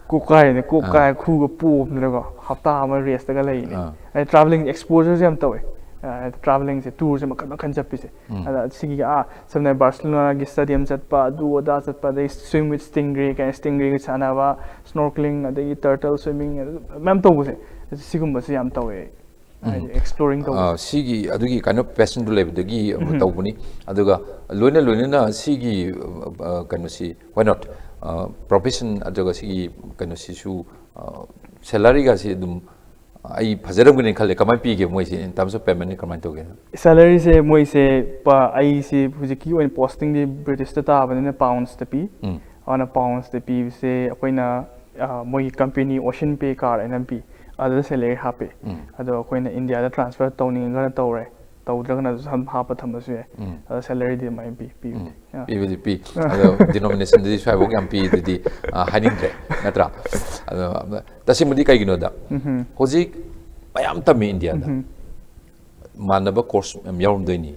ꯀꯣꯛ ꯀꯥꯏꯔꯤꯅꯦ, ꯀꯣꯛ ꯑꯥ꯫ ꯀꯥꯏꯔ ꯈꯨꯒ ꯄꯣꯝꯗꯅꯀꯣ, ꯍꯞꯇꯥ ꯑꯃ ꯔꯦꯁꯇꯒ ꯂꯩꯔꯤꯅꯦ꯫ ꯑꯥ꯫ ꯑꯩ ꯇ꯭ꯔꯥꯚꯦꯂꯤꯡ ꯑꯦꯛꯁꯄꯣꯖꯔꯁꯦ ꯌꯥꯝ ꯇꯧꯋꯦ꯫ ꯑ, ꯇ꯭ꯔꯥꯚꯦꯂꯤꯡꯁꯦ, ꯇꯨꯔꯁꯦ ꯃꯈꯜ ꯃꯈꯜ ꯆꯠꯄꯤꯁꯦ꯫ ꯎꯝ꯫ ꯑꯗ ꯁꯤꯒꯤ, ꯑꯥ, ꯁꯝꯅ ꯍꯥꯏꯔꯕꯗ ꯕꯥꯔꯁꯦꯂꯣꯅꯥꯒꯤ ꯁ꯭ꯇꯦꯗꯤꯌꯝ ꯆꯠꯄ, ꯑꯗꯨ ꯑꯗꯥ ꯆꯠꯄ, ꯑꯗꯩ swim with stingray ꯀꯥꯏꯅ, ꯁ꯭ꯇꯤꯡꯒ꯭ꯔꯦꯒ ꯁꯥꯟꯅꯕ, ꯁ꯭ꯅꯣꯔꯀ꯭ꯂꯤꯡ, ꯑꯗꯒꯤ ꯇꯔꯇꯜ ꯁ꯭ꯋꯤꯃꯤꯡ, ꯑꯗꯨ ꯃꯌꯥꯝ ꯇꯧꯕꯁꯦ, ꯁꯤꯒꯨꯝꯕꯁꯦ ꯌꯥꯝ ꯇꯧꯋꯦ ꯑꯩ꯫ ꯍꯥꯏꯗꯤ ꯎꯝ꯫ ꯑꯦꯛꯁꯄ꯭ꯂꯣꯔꯤꯡ ꯇꯧꯕꯁꯦ꯫ ꯑ, ꯁꯤꯒꯤ, ꯑꯗꯨꯒꯤ ꯀꯥꯏꯟ ꯑꯣꯐ ꯄꯦꯁꯟꯗꯨ ꯂꯩꯕꯗꯒꯤ ꯎꯝ꯫ ꯇꯧꯕꯅꯤ꯫ ꯑꯗꯨꯒ ꯂꯣꯏꯅ ꯂꯣꯏꯅꯅ ꯁꯤꯒꯤ, ꯑ, ꯀꯩꯅꯣꯁꯤ, why not? ꯑ, ꯄ꯭ꯔꯣꯐꯦꯁꯟ ꯑꯗꯨꯒ ꯁꯤꯒꯤ ꯀꯩꯅꯣꯁꯤꯁꯨ, ꯑ, ꯁꯦꯂꯔꯤꯒꯁꯤ ꯑꯗꯨꯝ ꯑꯩ ꯐꯖꯔꯝꯒꯅꯤ ꯈꯜꯂꯦ꯫ ꯀꯃꯥꯏꯅ ꯄꯤꯒꯦ ꯃꯣꯏꯁꯦ, in terms of payment ꯀꯃꯥꯏꯅ ꯇꯧꯒꯦ? ꯁꯦꯂꯔꯤꯁꯦ ꯃꯣꯏꯁꯦ ꯄ-, ꯑꯩꯁꯦ ꯍꯧꯖꯤꯛꯀꯤ ꯑꯣꯏꯅ ꯄꯣꯁꯇꯤꯡꯗꯤ ꯕ꯭ꯔꯤꯇꯤꯁꯇ ꯇꯥꯕꯅꯤꯅ ꯄꯥꯎꯟꯁꯇ ꯄꯤ꯫ ꯎꯝ꯫ ꯑꯗꯨꯅ ꯄꯥꯎꯟꯁꯇ ꯄꯤꯕꯁꯦ ꯑꯩꯈꯣꯏꯅ, ꯑ, ꯃꯣꯏꯒꯤ ꯀꯝꯄꯦꯅꯤ ꯑꯣꯁꯤꯌꯟ ꯄꯦ ꯀꯥꯔꯠ ꯍꯥꯏꯅ ꯑꯃ ꯄꯤ꯫ ꯑꯗꯨꯗ salary ꯍꯥꯞꯄꯤ꯫ ꯑꯗꯣ ꯑꯩꯈꯣꯏꯅ ꯏꯟꯗꯤꯌꯥꯗ transfer ꯇꯧꯅꯤꯡꯉꯒꯅ ꯇꯧꯔꯦ, ꯇꯧꯗ꯭ꯔꯒꯅ ꯑꯗꯨꯝ ꯍꯥꯞꯄ ꯊꯝꯕꯁꯨ ꯌꯥꯏ꯫ ꯑꯗꯣ salaryꯗꯤ ꯑꯗꯨꯃꯥꯏꯅ ꯄꯤ, ꯄꯤꯕꯗꯤ꯫ ꯑꯥ꯫ ꯄꯤꯕꯗꯤ ꯄꯤ꯫ ꯑꯗꯣ denominationꯗꯗꯤ ꯁ꯭ꯋꯥꯏꯐꯥꯎ ꯌꯥꯝ ꯄꯤ ꯑꯗꯨꯗꯤ, ꯑ, ꯍꯥꯏꯅꯤꯡꯗ꯭ꯔꯦ, ꯅꯠꯇ꯭ꯔꯥ? ꯑꯗꯣ ꯇꯁꯦꯡꯕꯗꯤ ꯀꯩꯒꯤꯅꯣꯗ, ꯍꯧꯖꯤꯛ ꯃꯌꯥꯝ ꯇꯝꯃꯤ ꯏꯟꯗꯤꯌꯥꯗ꯫ ꯃꯥꯟꯅꯕ course ꯃꯌꯥꯝ ꯌꯥꯎꯔꯝꯗꯣꯏꯅꯤ꯫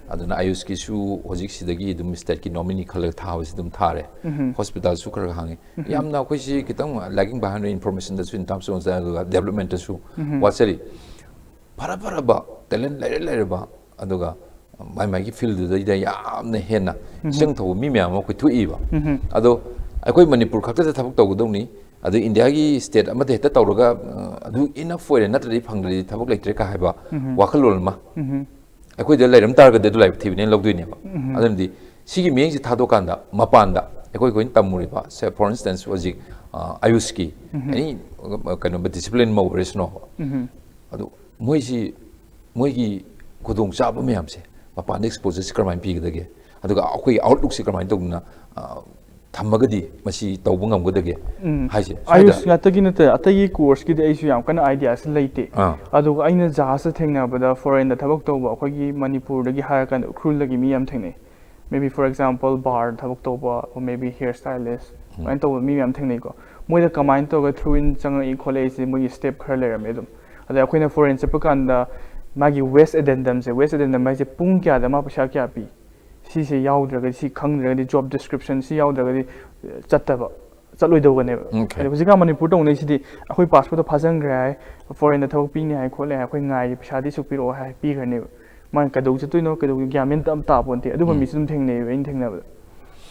ꯑꯗꯨꯅ ꯑꯌꯨꯁꯀꯤꯁꯨ ꯍꯧꯖꯤꯛ ꯁꯤꯗꯒꯤ ꯑꯗꯨꯝ stateꯀꯤ nominee ꯈꯜꯂꯒ ꯊꯥꯕꯁꯤ ꯑꯗꯨꯝ ꯊꯥꯔꯦ꯫ Hospitalꯁꯨ ꯈꯔ ꯈꯔ ꯍꯥꯡꯉꯤ꯫ ꯌꯥꯝꯅ ꯑꯩꯈꯣꯏꯁꯤ ꯈꯤꯇꯪ lagging behind informationꯗꯁꯨ in terms of ꯑꯗꯨꯒ developmentꯇꯁꯨ ꯋꯥꯠꯆꯔꯤ꯫ ꯐꯔ ꯐꯔꯕ talent ꯂꯩꯔ ꯂꯩꯔꯕ, ꯑꯗꯨꯒ ꯃꯥꯏ ꯃꯥꯏꯒꯤ fieldꯗꯨꯗꯩꯗ ꯌꯥꯝꯅ ꯍꯦꯟꯅ ꯏꯆꯪ ꯊꯧꯕ ꯃꯤ ꯃꯌꯥꯝ ꯑꯃ ꯑꯩꯈꯣꯏ ꯊꯣꯛꯏꯕ꯫ ꯑꯗꯣ ꯑꯩꯈꯣꯏ ꯃꯅꯤꯄꯨꯔ ꯈꯛꯇꯗ ꯊꯕꯛ ꯇꯧꯒꯗꯧꯅꯤ, ꯑꯗꯨ ꯏꯟꯗꯤꯌꯥꯒꯤ state ꯑꯃꯗ ꯍꯦꯛꯇ ꯇꯧꯔꯒ, ꯑ, ꯑꯗꯨ enough ꯑꯣꯏꯔꯦ, ꯅꯠꯇ꯭ꯔꯗꯤ ꯐꯪꯗ꯭ꯔꯗꯤ ꯊꯕꯛ ꯂꯩꯇ꯭ꯔꯦ ꯀ ꯍꯥꯏꯕ ꯋꯥꯈꯜꯂꯣꯟ ꯑꯃ ꯑꯩꯈꯣꯏꯗ ꯂꯩꯔꯝ ꯇꯥꯔꯒꯗꯤ ꯑꯗꯨ ꯂꯥꯏꯕꯛ ꯊꯤꯕꯅꯦꯅ ꯂꯧꯗꯣꯏꯅꯦꯕ꯫ ꯑꯗꯨꯅꯗꯤ ꯁꯤꯒꯤ ꯃꯤꯠꯌꯦꯡꯁꯤ ꯊꯥꯗꯣꯛꯀꯥꯟꯗ ꯃꯄꯥꯟꯗ ꯑꯩꯈꯣꯏ ꯑꯩꯈꯣꯏꯅ ꯇꯝꯃꯨꯔꯤꯕ, say, for instance, ꯍꯧꯖꯤꯛ, ꯑ, ꯑꯌꯨꯁꯀꯤ any, ꯑ, ꯀꯩꯅꯣ, discipline ꯑꯃ ꯑꯣꯏꯔꯁꯅꯣꯕ꯫ ꯑꯗꯨ ꯃꯣꯏꯁꯤ, ꯃꯣꯏꯒꯤ ꯈꯨꯗꯣꯡꯆꯥꯕ ꯃꯌꯥꯝꯁꯦ, ꯃꯄꯥꯟꯗ exposureꯁꯤ ꯀꯔꯝꯍꯥꯏꯅ ꯄꯤꯒꯗꯒꯦ, ꯑꯗꯨꯒ ꯑꯩꯈꯣꯏꯒꯤ outlookꯁꯤ ꯀꯔꯝꯍꯥꯏꯅ ꯇꯧꯗꯅ, ꯑ, ꯊꯝꯃꯒꯗꯤ ꯃꯁꯤ ꯇꯧꯕ ꯉꯝꯒꯗꯒꯦ ꯍꯥꯏꯁꯦ? ꯁ꯭ꯋꯥꯏꯗ ꯑꯌꯨꯁ ꯉꯥꯛꯇꯒꯤ ꯅꯠꯇꯦ, ꯑꯇꯩꯒꯤ courseꯀꯤꯗꯤ ꯑꯩꯁꯨ ꯌꯥꯝ ꯀꯟꯅ ideaꯁꯤ ꯂꯩꯇꯦ꯫ ꯑꯥ꯫ ꯑꯗꯨꯒ ꯑꯩꯅ ꯖꯍꯥꯖꯇ ꯊꯦꯡꯅꯕꯗ, foreignꯗ ꯊꯕꯛ ꯇꯧꯕ ꯑꯩꯈꯣꯏꯒꯤ ꯃꯅꯤꯄꯨꯔꯗꯒꯤ ꯍꯥꯏꯔꯀꯥꯟꯗ ꯎꯈ꯭ꯔꯨꯜꯗꯒꯤ ꯃꯤ ꯌꯥꯝ ꯊꯦꯡꯅꯩ꯫ Maybe, for example, barꯗ ꯊꯕꯛ ꯇꯧꯕ, or maybe hair stylist, ꯑꯗꯨꯃꯥꯏꯅ ꯇꯧꯕ ꯃꯤ ꯃꯌꯥꯝ ꯊꯦꯡꯅꯩꯀꯣ꯫ ꯃꯣꯏꯗ ꯀꯃꯥꯏꯅ ꯇꯧꯔꯒ through in ꯆꯪꯉꯛꯏ ꯈꯣꯠꯂꯛꯏꯁꯦ ꯃꯣꯏꯒꯤ step ꯈꯔ ꯂꯩꯔꯝꯃꯦ ꯑꯗꯨꯝ꯫ ꯑꯗ ꯑꯩꯈꯣꯏꯅ foreign ꯆꯠꯄ ꯀꯥꯟꯗ ꯃꯥꯒꯤ wage addendumꯁꯦ, wage addendum ꯍꯥꯏꯁꯦ ꯄꯨꯡ ꯀꯌꯥꯗ ꯃꯥ ꯄꯩꯁꯥ ꯀꯌꯥ ꯄꯤ, ꯁꯤꯁꯦ ꯌꯥꯎꯗ꯭ꯔꯒꯗꯤ, ꯁꯤ ꯈꯪꯗ꯭ꯔꯒꯗꯤ, job description ꯁꯤ ꯌꯥꯎꯗ꯭ꯔꯒꯗꯤ, ꯑ, ꯆꯠꯇꯕ, ꯆꯠꯂꯣꯏꯗꯧꯕꯅꯦꯕ꯫ Okay. ꯑꯗꯣ ꯍꯧꯖꯤꯛꯀꯥꯟ ꯃꯅꯤꯄꯨꯔ ꯇꯧꯅꯩꯁꯤꯗꯤ, ꯑꯩꯈꯣꯏ passportꯇꯣ ꯐꯥꯖꯟꯈ꯭ꯔꯦ ꯍꯥꯏ, foreignꯗ ꯊꯕꯛ ꯄꯤꯅꯤ ꯍꯥꯏ ꯈꯣꯠꯂꯦ ꯍꯥꯏ, ꯑꯩꯈꯣꯏ ꯉꯥꯏꯔꯤ, ꯄꯩꯁꯥꯗꯤ ꯁꯨꯛ ꯄꯤꯔꯛꯑꯣ ꯍꯥꯏ, ꯄꯤꯈ꯭ꯔꯅꯦꯕ꯫ ꯃꯥꯅ ꯀꯩꯗꯧ ꯆꯠꯇꯣꯏꯅꯣ, ꯀꯩꯗꯧ ꯒ꯭ꯌꯥꯟ ꯃꯦꯟ ꯑꯝ ꯇꯥꯄꯣꯟꯇꯦ꯫ ꯑꯗꯨꯒꯨꯝꯕ ꯃꯤꯁꯨ ꯑꯗꯨꯝ ꯊꯦꯡꯅꯩꯌꯦꯕ ꯑꯩꯅ ꯊꯦꯡꯅꯕꯗ꯫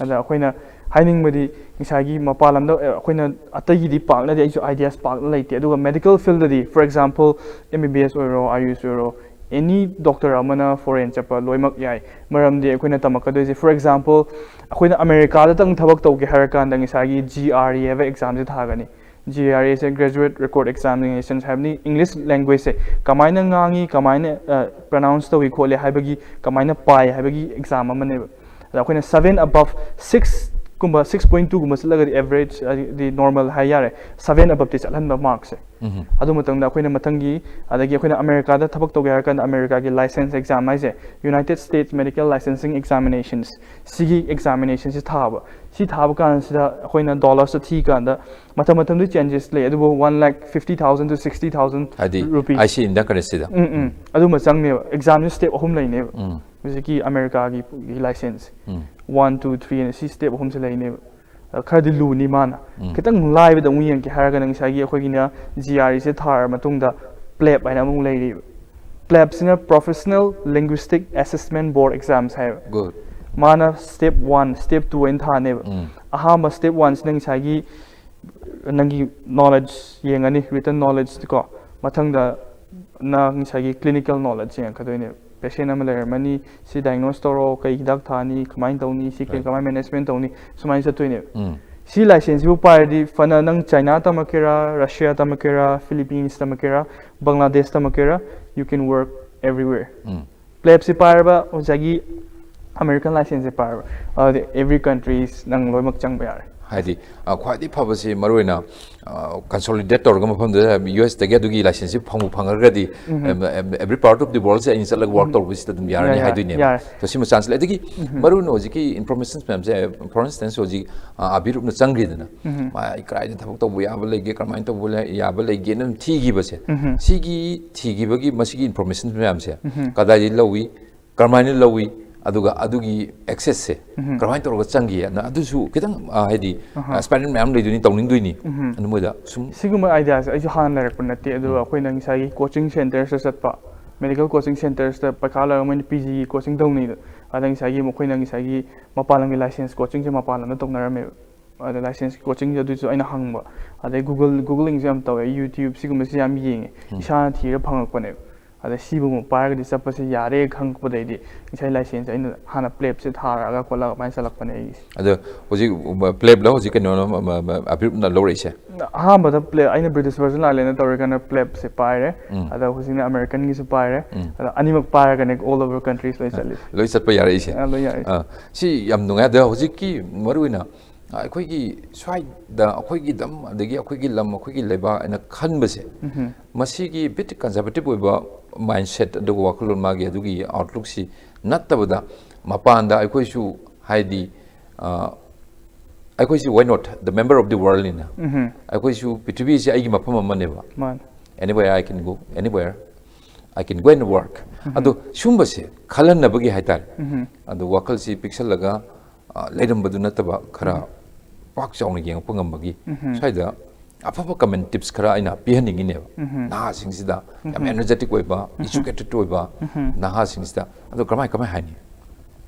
ꯑꯗ ꯑꯩꯈꯣꯏꯅ ꯍꯥꯏꯅꯤꯡꯕꯗꯤ, ꯉꯁꯥꯏꯒꯤ ꯃꯄꯥꯟ ꯂꯝꯗ, ꯑ, ꯑꯩꯈꯣꯏꯅ ꯑꯇꯩꯒꯤꯗꯤ ꯄꯥꯛꯅꯗꯤ ꯑꯩꯁꯨ ideas ꯄꯥꯛꯅ ꯂꯩꯇꯦ꯫ ꯑꯗꯨꯒ medical fieldꯗꯗꯤ, for example, M B B S ꯑꯣꯏꯔꯣ, ꯑꯥꯌꯨꯁ ꯑꯣꯏꯔꯣ, any doctor ꯑꯃꯅ foreign ꯆꯠꯄ ꯂꯣꯏꯅꯃꯛ ꯌꯥꯏ꯫ ꯃꯔꯝꯗꯤ ꯑꯩꯈꯣꯏꯅ ꯇꯝꯃꯛꯀꯗꯣꯏꯁꯦ, for example, ꯑꯩꯈꯣꯏꯅ ꯑꯃꯦꯔꯤꯀꯥꯗꯇꯪ ꯊꯕꯛ ꯇꯧꯒꯦ ꯍꯥꯏꯔꯀꯥꯟꯗ ꯉꯁꯥꯏꯒꯤ G R E ꯍꯥꯏꯕ examꯁꯦ ꯊꯥꯒꯅꯤ꯫ G R E ꯁꯦ Graduate Record Examinations ꯍꯥꯏꯕꯅꯤ꯫ English languageꯁꯦ ꯀꯃꯥꯏꯅ ꯉꯥꯡꯉꯤ, ꯀꯃꯥꯏꯅ, ꯑ, pronounce ꯇꯧꯏ ꯈꯣꯠꯂꯤ ꯍꯥꯏꯕꯒꯤ, ꯀꯃꯥꯏꯅ ꯄꯥꯏ ꯍꯥꯏꯕꯒꯤ exam ꯑꯃꯅꯦꯕ꯫ ꯑꯗ ꯑꯩꯈꯣꯏꯅ seven above, six ꯀꯨꯝꯕ ꯁꯤꯛꯁ ꯄꯣꯏꯟ ꯇꯨꯒꯨꯝꯕ ꯆꯠꯂꯒꯗꯤ ꯑꯦꯚꯔꯦꯖ ꯍꯥꯏꯗꯤ ꯅꯣꯔꯃꯦꯜ ꯍꯥꯏ ꯌꯥꯔꯦ, ꯁꯚꯦꯟ ꯑꯕꯞꯇꯤ ꯆꯠꯍꯟꯕ ꯃꯥꯔꯛꯁꯦ꯫ ꯑꯗꯨ ꯃꯇꯝꯗ ꯑꯩꯈꯣꯏꯅ ꯃꯊꯪꯒꯤ, ꯑꯗꯒꯤ ꯑꯩꯈꯣꯏꯅ ꯑꯃꯦꯔꯤꯀꯥꯗ ꯊꯕꯛ ꯇꯧꯒꯦ ꯍꯥꯏꯔ ꯀꯥꯟꯗ ꯑꯃꯦꯔꯤꯀꯥꯒꯤ ꯂꯥꯏꯁꯦꯟꯁ ꯑꯦꯛꯖꯥꯝ ꯍꯥꯏꯁꯦ, United States Medical Licensing Examinations, ꯁꯤꯒꯤ ꯑꯦꯛꯖꯥꯃꯤꯅꯦꯁꯟꯁꯤ ꯊꯥꯕ꯫ ꯁꯤ ꯊꯥꯕ ꯀꯥꯟꯁꯤꯗ ꯑꯩꯈꯣꯏꯅ ꯗꯣꯂꯔꯁꯇ ꯊꯤ ꯀꯥꯟꯗ ꯃꯇꯝ ꯃꯇꯝꯗꯨꯒꯤ ꯆꯦꯟꯖꯦꯁ ꯂꯩ, ꯑꯗꯨꯕꯨ one lakh fifty thousand two sixty thousand ꯍꯥꯏꯗꯤ ꯔꯨꯄꯤ꯫ ꯑꯥꯏ ꯁꯤ ꯏꯟꯗ ꯀꯔꯦꯟꯁꯤꯗ ꯎꯝ ꯎꯝ ꯑꯗꯨꯃ ꯆꯪꯅꯦꯕ꯫ ꯑꯦꯛꯖꯥꯝꯁꯤ ꯁ꯭ꯇꯦꯞ ꯑꯍꯨꯝ ꯂꯩꯅꯦꯕ꯫ ꯎꯝ ꯍꯧꯖꯤꯛꯀꯤ ꯑꯃꯦꯔꯤꯀꯥꯒꯤ ꯂꯥꯏꯁꯦꯟꯁ ꯎꯝ ꯋꯥꯟ ꯇꯨ ꯊ꯭ꯔꯤ ꯑꯅ ꯁꯤ ꯁ꯭ꯇꯦꯞ ꯑꯍꯨꯝꯁꯦ ꯂꯩꯅꯦꯕ꯫ ꯑ, ꯈꯔꯗꯤ ꯂꯨꯅꯤ ꯃꯥꯅ꯫ ꯎꯝ ꯈꯤꯇꯪ ꯂꯥꯏꯕꯗ ꯑꯃꯨꯛ ꯌꯦꯡꯒꯦ ꯍꯥꯏꯔꯒꯅ ꯉꯁꯥꯏꯒꯤ ꯑꯩꯈꯣꯏꯒꯤꯅ ꯖꯤ ꯑꯥꯔ ꯏꯁꯦ ꯊꯥꯔ ꯃꯇꯨꯡꯗ ꯄ꯭ꯂꯦꯞ ꯍꯥꯏꯅ ꯑꯃꯨꯛ ꯂꯩꯔꯤꯕ꯫ ꯄ꯭ꯂꯦꯞꯁꯤꯅ Professional Linguistic Assessment Board Exams ꯍꯥꯏꯕ꯫ ꯒꯨꯗ ꯃꯥꯅ ꯁ꯭ꯇꯦꯞ ꯋꯥꯟ, ꯁ꯭ꯇꯦꯞ ꯇꯨ ꯍꯥꯏꯅ ꯊꯥꯅꯦꯕ꯫ ꯎꯝ ꯑꯍꯥꯟꯕ ꯁ꯭ꯇꯦꯞ ꯋꯥꯟꯁꯤꯅ ꯉꯁꯥꯏꯒꯤ ꯅꯪꯒꯤ ꯅꯣꯂꯦꯖ ꯌꯦꯡꯉꯅꯤ, ꯔꯤꯇꯟ ꯅꯣꯂꯦꯖ ꯀꯣ꯫ ꯃꯊꯪꯗ ꯅꯪ ꯉꯁꯥꯏꯒꯤ ꯀ꯭ꯂꯤꯅꯤꯀꯦꯜ ꯅꯣꯂꯦꯖ ꯌꯦꯡꯉꯛꯀꯗꯣꯏꯅꯦꯕ꯫ ꯄꯦꯁꯦꯟ ꯑꯃ ꯂꯩꯔꯝꯃꯅꯤ, ꯁꯤ ꯗꯥꯏꯒꯅꯣꯁ ꯇꯧꯔꯣ, ꯀꯩ ꯍꯤꯗꯥꯛ ꯊꯥꯅꯤ, ꯀꯃꯥꯏꯅ ꯇꯧꯅꯤ, ꯁꯤ ꯀꯩ Right. ꯀꯃꯥꯏꯅ ꯃꯦꯅꯦꯖꯃꯦꯟ ꯇꯧꯅꯤ, ꯁꯨꯃꯥꯏꯅ ꯆꯠꯇꯣꯏꯅꯦꯕ꯫ ꯎꯝ ꯁꯤ ꯂꯥꯏꯁꯦꯟꯁꯁꯤꯕꯨ ꯄꯥꯏꯔꯗꯤ ꯐꯅ ꯅꯪ ꯆꯥꯏꯅꯥ ꯇꯝꯃꯛꯀꯦꯔꯥ, ꯔꯁꯤꯌꯥ ꯇꯝꯃꯛꯀꯦꯔꯥ, ꯐꯤꯂꯤꯄꯤꯟꯁ ꯇꯝꯃꯛꯀꯦꯔꯥ, ꯕꯪꯒ꯭ꯂꯥꯗꯦꯁ ꯇꯝꯃꯛꯀꯦꯔꯥ, you can work everywhere꯫ Um ꯄ꯭ꯂꯦꯞꯁꯤ ꯄꯥꯏꯔꯕ, ꯉꯁꯥꯏꯒꯤ ꯑꯃꯦꯔꯤꯀꯟ ꯂꯥꯏꯁꯦꯟꯁꯁꯦ ꯄꯥꯏꯔꯕ, ꯑꯗꯨꯗꯤ every countries ꯅꯪ ꯂꯣꯏꯅꯃꯛ ꯆꯪꯕ ꯌꯥꯔꯦ꯫ ꯍꯥꯏꯗꯤ ꯑ, ꯈ꯭ꯋꯥꯏꯗꯒꯤ ꯐꯕꯁꯤ ꯃꯔꯨꯑꯣꯏꯅ ꯀꯟꯁꯣꯂꯤꯗꯦꯠ ꯇꯧꯔꯒ ꯃꯐꯝꯗꯨꯗ ꯌꯨ ꯑꯦꯁꯇꯒꯤ ꯑꯗꯨꯒꯤ ꯂꯥꯏꯁꯦꯟꯁꯁꯤ ꯐꯪꯕꯨ ꯐꯪꯉꯒꯗꯤ every part of the world ꯁꯦ ꯑꯩꯅ ꯆꯠꯂꯒ ꯋꯥꯔꯛ ꯇꯧꯕꯁꯤꯗ ꯑꯗꯨꯝ ꯌꯥꯔꯅꯤ ꯌꯥꯔꯦ, ꯍꯥꯏꯗꯣꯏꯅꯦꯕ꯫ ꯌꯥꯔꯦ꯫ So ꯁꯤꯃ ꯆꯥꯟꯁ ꯂꯩ꯫ ꯑꯗꯒꯤ ꯃꯔꯨꯑꯣꯏꯅ ꯍꯧꯖꯤꯛꯀꯤ ꯏꯟꯐꯣꯔꯃꯦꯁꯟ ꯃꯌꯥꯝꯁꯦ, for instance ꯍꯧꯖꯤꯛ ꯑ, ꯑꯕꯤꯔꯨꯞꯅ ꯆꯪꯈ꯭ꯔꯤꯗꯅ, ꯃꯥ ꯑꯩ ꯀꯗꯥꯏꯗ ꯊꯕꯛ ꯇꯧꯕ ꯌꯥꯕ ꯂꯩꯒꯦ, ꯀꯔꯝꯍꯥꯏꯅ ꯇꯧꯕ ꯂꯩ- ꯌꯥꯕ ꯂꯩꯒꯦꯅ ꯑꯗꯨꯝ ꯊꯤꯈꯤꯕꯁꯦ, ꯁꯤꯒꯤ ꯊꯤꯈꯤꯕꯒꯤ ꯃꯁꯤꯒꯤ ꯏꯟꯐꯣꯔꯃꯦꯁꯟ ꯃꯌꯥꯝꯁꯦ ꯀꯗꯥꯏꯗꯒꯤ ꯂꯧꯏ, ꯀꯔꯝꯍꯥꯏꯅ ꯂꯧꯏ, ꯑꯗꯨꯒ ꯑꯗꯨꯒꯤ ꯑꯦꯛꯁꯦꯁꯁꯦ ꯀꯔꯝꯍꯥꯏꯅ ꯇꯧꯔꯒ ꯆꯪꯒꯤ, ꯑꯗꯨ ꯑꯗꯨꯁꯨ ꯈꯤꯇꯪ ꯑ, ꯍꯥꯏꯗꯤ ꯑꯦꯛꯁꯄꯦꯔꯤꯃꯦꯟ ꯃꯌꯥꯝ ꯂꯩꯗꯣꯏꯅꯤ, ꯇꯧꯅꯤꯡꯗꯣꯏꯅꯤ꯫ ꯑꯗꯨ ꯃꯣꯏꯗ ꯁꯨꯝ ꯁꯤꯒꯨꯝꯕ ꯑꯥꯏꯗꯤꯌꯥꯁꯦ ꯑꯩꯁꯨ ꯍꯥꯟꯅ ꯂꯩꯔꯛꯄ ꯅꯠꯇꯦ, ꯑꯗꯨꯒ ꯑꯩꯈꯣꯏꯅ ꯉꯁꯥꯏꯒꯤ ꯀꯣꯆꯤꯡ ꯁꯦꯟꯇꯔꯁꯇ ꯆꯠꯄ, ꯃꯦꯗꯤꯀꯦꯜ ꯀꯣꯆꯤꯡ ꯁꯦꯟꯇꯔꯁꯇ ꯄꯩꯈꯥ ꯂꯣꯏꯔꯒ ꯃꯣꯏꯅ ꯄꯤ ꯖꯤꯒꯤ ꯀꯣꯆꯤꯡ ꯇꯧꯅꯤꯗꯣ, ꯑꯗ ꯉꯁꯥꯏꯒꯤ ꯃꯈꯣꯏꯅ ꯉꯁꯥꯏꯒꯤ ꯃꯄꯥꯟ ꯂꯝꯒꯤ ꯂꯥꯏꯁꯦꯟꯁ ꯀꯣꯆꯤꯡꯁꯦ ꯃꯄꯥꯟ ꯂꯝꯗ ꯇꯧꯅꯔꯝꯃꯦꯕ꯫ ꯑꯗ ꯂꯥꯏꯁꯦꯟꯁ ꯀꯣꯆꯤꯡꯁꯦ ꯑꯗꯨꯁꯨ ꯑꯩꯅ ꯍꯪꯕ, ꯑꯗꯩ ꯒꯨꯒꯜ ꯒꯨꯒꯂꯤꯡꯁꯨ ꯌꯥꯝ ꯇꯧꯋꯦ, ꯌꯨꯇ꯭ꯌꯨꯕ ꯁꯤꯒꯨꯝꯕꯁꯤ ꯌꯥꯝ ꯌꯦꯡꯉꯦ, ꯏꯁꯥꯅ ꯊꯤꯔ ꯐꯪꯉꯛꯄꯅꯦꯕ꯫ ꯑꯗ ꯁꯤꯕꯨ ꯄꯥꯏꯔꯒꯗꯤ ꯆꯠꯄꯁꯦ ꯌꯥꯔꯦ ꯈꯪꯉꯛꯄꯗꯩꯗꯤ ꯉꯁꯥꯏ ꯂꯥꯏꯁꯦꯟꯁꯁꯦ ꯑꯩꯅ ꯍꯥꯟꯅ ꯄ꯭ꯂꯦꯞꯁꯦ ꯊꯥꯔꯛꯑꯒ ꯈꯣꯠꯂꯒ ꯑꯗꯨꯃꯥꯏꯅ ꯆꯠꯂꯛꯄꯅꯦ ꯑꯩꯒꯤꯁꯦ꯫ ꯑꯗꯣ ꯍꯧꯖꯤꯛ ꯄ꯭ꯂꯦꯞꯂ ꯍꯧꯖꯤꯛ ꯀꯩꯅꯣꯅ ꯑꯕꯤꯔꯨꯞꯅ ꯂꯧꯔꯛꯏꯁꯦ? ꯑꯍꯥꯟꯕꯗ ꯄ꯭ꯂꯦ ꯑꯩꯅ British Virgin Island ꯇꯧꯔꯤꯀꯥꯟꯗ ꯄ꯭ꯂꯦꯞꯁꯦ ꯄꯥꯏꯔꯦ꯫ ꯎꯝ꯫ ꯑꯗ ꯍꯧꯖꯤꯛꯅ Americanꯒꯤꯁꯨ ꯄꯥꯏꯔꯦ꯫ ꯎꯝ꯫ ꯑꯗ ꯑꯅꯤꯃꯛ ꯄꯥꯏꯔꯒꯅꯦ all over countries ꯂꯣꯏ ꯆꯠꯂꯤꯁꯦ꯫ ꯂꯣꯏ ꯆꯠꯄ ꯌꯥꯔꯛꯏꯁꯦ? ꯑ, ꯂꯣꯏ ꯌꯥꯔꯛꯏꯁꯦ꯫ ꯑ, ꯁꯤ ꯌꯥꯝ ꯅꯨꯡꯉꯥꯏ꯫ ꯑꯗ ꯍꯧꯖꯤꯛꯀꯤ ꯃꯔꯨꯑꯣꯏꯅ ꯑꯩꯈꯣꯏꯒꯤ ꯁ꯭ꯋꯥꯏꯗ ꯑꯩꯈꯣꯏꯒꯤ ꯂꯝ ꯑꯗꯒꯤ ꯑꯩꯈꯣꯏꯒꯤ ꯂꯝ ꯑꯩꯈꯣꯏꯒꯤ ꯂꯩꯕꯥꯛ ꯍꯥꯏꯅ ꯈꯟꯕꯁꯦ, ꯎꯝ꯫ ꯃꯁꯤꯒꯤ bit conservative ꯑꯣꯏꯕ mindset ꯑꯗꯨꯒ ꯋꯥꯈꯜꯂꯣꯟ ꯃꯥꯒꯤ ꯑꯗꯨꯒꯤ outlookꯁꯤ ꯅꯠꯇꯕꯗ ꯃꯄꯥꯟꯗ ꯑꯩꯈꯣꯏꯁꯨ ꯍꯥꯏꯗꯤ ꯑ, ꯑꯩꯈꯣꯏꯁꯤ why not the member of the worldꯅꯤꯅ ꯎꯝ꯫ ꯑꯩꯈꯣꯏꯁꯨ ꯄ꯭ꯔꯤꯊꯤꯕꯤꯁꯤ ꯑꯩꯒꯤ ꯃꯐꯝ ꯑꯃꯅꯦꯕ꯫ ꯃꯥꯅꯦ꯫ Anywhere I can go, anywhere I can go and work꯫ ꯑꯗꯣ ꯁꯨꯝꯕꯁꯦ ꯈꯜꯍꯟꯅꯕꯒꯤ ꯍꯥꯏꯇꯥꯔꯦ꯫ ꯎꯝ꯫ ꯑꯗꯣ ꯋꯥꯈꯜꯁꯤ ꯄꯤꯛꯁꯜꯂꯒ ꯑ, ꯂꯩꯔꯝꯕꯗꯨ ꯅꯠꯇꯕ ꯈꯔ ꯄꯥꯛ ꯆꯥꯎꯅ ꯌꯦꯡꯉꯛꯄ ꯉꯝꯕꯒꯤ ꯎꯝ꯫ ꯁ꯭ꯋꯥꯏꯗ ꯑꯐꯕ common tips ꯈꯔ ꯑꯩꯅ ꯄꯤꯍꯟꯅꯤꯡꯉꯤꯅꯦꯕ꯫ ꯎꯝ꯫ ꯅꯍꯥꯁꯤꯡꯁꯤꯗ ꯌꯥꯝ ꯎꯝ꯫ energetic ꯑꯣꯏꯕ, educated ꯑꯣꯏꯕ ꯎꯝ꯫ ꯅꯍꯥꯁꯤꯡꯁꯤꯗ ꯑꯗꯣ ꯀꯃꯥꯏ ꯀꯃꯥꯏ ꯍꯥꯏꯅꯤ?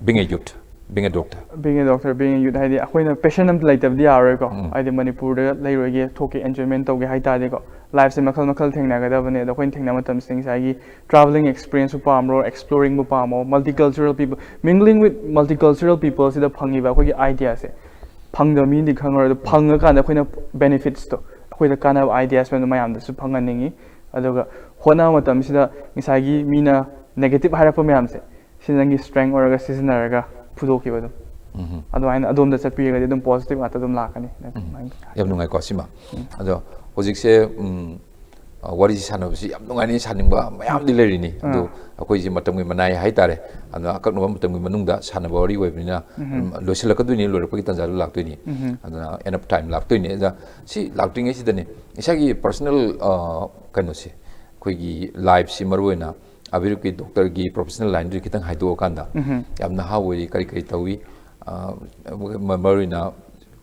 Being a youth, being a doctor꯫ Being a doctor, being a youth ꯍꯥꯏꯗꯤ ꯑꯩꯈꯣꯏꯅ passion ꯑꯝꯇ ꯂꯩꯇꯕꯗꯤ ꯌꯥꯔꯔꯣꯏꯀꯣ꯫ ꯎꯝ꯫ ꯍꯥꯏꯗꯤ ꯃꯅꯤꯄꯨꯔꯗ ꯂꯩꯔꯣꯏꯒꯦ ꯊꯣꯛꯀꯦ enjoyment ꯇꯧꯒꯦ ꯍꯥꯏ ꯇꯥꯔꯗꯤꯀꯣ, lifeꯁꯦ ꯃꯈꯜ ꯃꯈꯜ ꯊꯦꯡꯅꯒꯗꯕꯅꯦ꯫ ꯑꯗꯣ ꯑꯩꯈꯣꯏꯅ ꯊꯦꯡꯅꯕ ꯃꯇꯝꯁꯤꯗ ꯉꯁꯥꯏꯒꯤ travelling experienceꯄꯨ ꯄꯥꯝꯕ꯭ꯔꯣ, exploringꯄꯨ ꯄꯥꯝꯃꯣ, multicultural people, mingling with multicultural peopleꯁꯤꯗ ꯐꯪꯉꯤꯕ ꯑꯩꯈꯣꯏꯒꯤ ideaꯁꯦ ꯐꯪꯗꯕ ꯃꯤꯅꯗꯤ ꯈꯪꯉꯔꯣꯏ꯫ ꯑꯗꯣ ꯐꯪꯉꯀꯥꯟꯗ ꯑꯩꯈꯣꯏꯅ benefitsꯇꯣ, ꯑꯩꯈꯣꯏꯗ ꯀꯥꯟꯅꯕ ideas ꯃꯌꯥꯝꯗꯣ ꯃꯌꯥꯝꯗꯁꯨ ꯐꯪꯍꯟꯅꯤꯡꯉꯤ꯫ ꯑꯗꯨꯒ ꯍꯣꯠꯅꯕ ꯃꯇꯝꯁꯤꯗ ꯉꯁꯥꯏꯒꯤ ꯃꯤꯅ negative ꯍꯥꯏꯔꯛꯄ ꯃꯌꯥꯝꯁꯦ, ꯁꯤ ꯅꯪꯒꯤ strength ꯑꯣꯏꯔꯒ ꯁꯤꯖꯤꯟꯅꯔꯒ ꯐꯨꯗꯣꯛꯈꯤꯕ ꯑꯗꯨꯝ꯫ ꯎꯝ꯫ ꯑꯗꯨꯃꯥꯏꯅ ꯑꯗꯣꯝꯗ ꯆꯠꯄꯤꯔꯒꯗꯤ ꯑꯗꯨꯝ positive ꯉꯥꯛꯇ ꯑꯗꯨꯝ ꯂꯥꯛꯀꯅꯤ꯫ ꯎꯝ꯫ ꯌꯥꯝ ꯅꯨꯡꯉꯥꯏꯀꯣ ꯁꯤꯃ꯫ ꯑꯗꯣ ꯍꯧꯖꯤꯛꯁꯦ, ꯎꯝ, ꯑ, ꯋꯥꯔꯤꯁꯤ ꯁꯥꯟꯅꯕꯁꯤ ꯌꯥꯝ ꯅꯨꯡꯉꯥꯏꯅꯤ, ꯁꯥꯅꯤꯡꯕ ꯃꯌꯥꯝꯗꯤ ꯂꯩꯔꯤꯅꯤ꯫ ꯑꯗꯨ ꯑꯥ꯫ ꯑꯩꯈꯣꯏꯁꯤ ꯃꯇꯝꯒꯤ ꯃꯅꯥꯏ ꯍꯥꯏꯇꯥꯔꯦ꯫ ꯑꯗꯨꯅ ꯑꯀꯛꯅꯕ ꯃꯇꯝꯒꯤ ꯃꯅꯨꯡꯗ ꯁꯥꯟꯅꯕ ꯋꯥꯔꯤ ꯑꯣꯏꯕꯅꯤꯅ, ꯎꯝ꯫ ꯎꯝ, ꯂꯣꯏꯁꯤꯜꯂꯛꯀꯗꯣꯏꯅꯤ, ꯂꯣꯏꯔꯛꯄꯒꯤ ꯇꯥꯟꯖꯥꯗꯨ ꯂꯥꯛꯇꯣꯏꯅꯤ꯫ ꯎꯝ꯫ ꯑꯗꯨꯅ end of time ꯂꯥꯛꯇꯣꯏꯅꯤ꯫ ꯑꯗ ꯁꯤ ꯂꯥꯛꯇ꯭ꯔꯤꯉꯩꯁꯤꯗꯅꯦ ꯏꯁꯥꯒꯤ personal, ꯑ, ꯀꯩꯅꯣꯁꯦ, ꯑꯩꯈꯣꯏꯒꯤ lifeꯁꯤ ꯃꯔꯨꯑꯣꯏꯅ ꯑꯕꯤꯔꯨꯞꯀꯤ doctorꯒꯤ professional lineꯗꯨ ꯈꯤꯇꯪ ꯍꯥꯏꯗꯣꯛꯑꯀꯥꯟꯗ, ꯎꯝ꯫ ꯌꯥꯝ ꯅꯍꯥ ꯑꯣꯏꯔꯤ, ꯀꯔꯤ ꯀꯔꯤ ꯇꯧꯏ, ꯑ, ꯃ-, ꯃꯔꯨꯑꯣꯏꯅ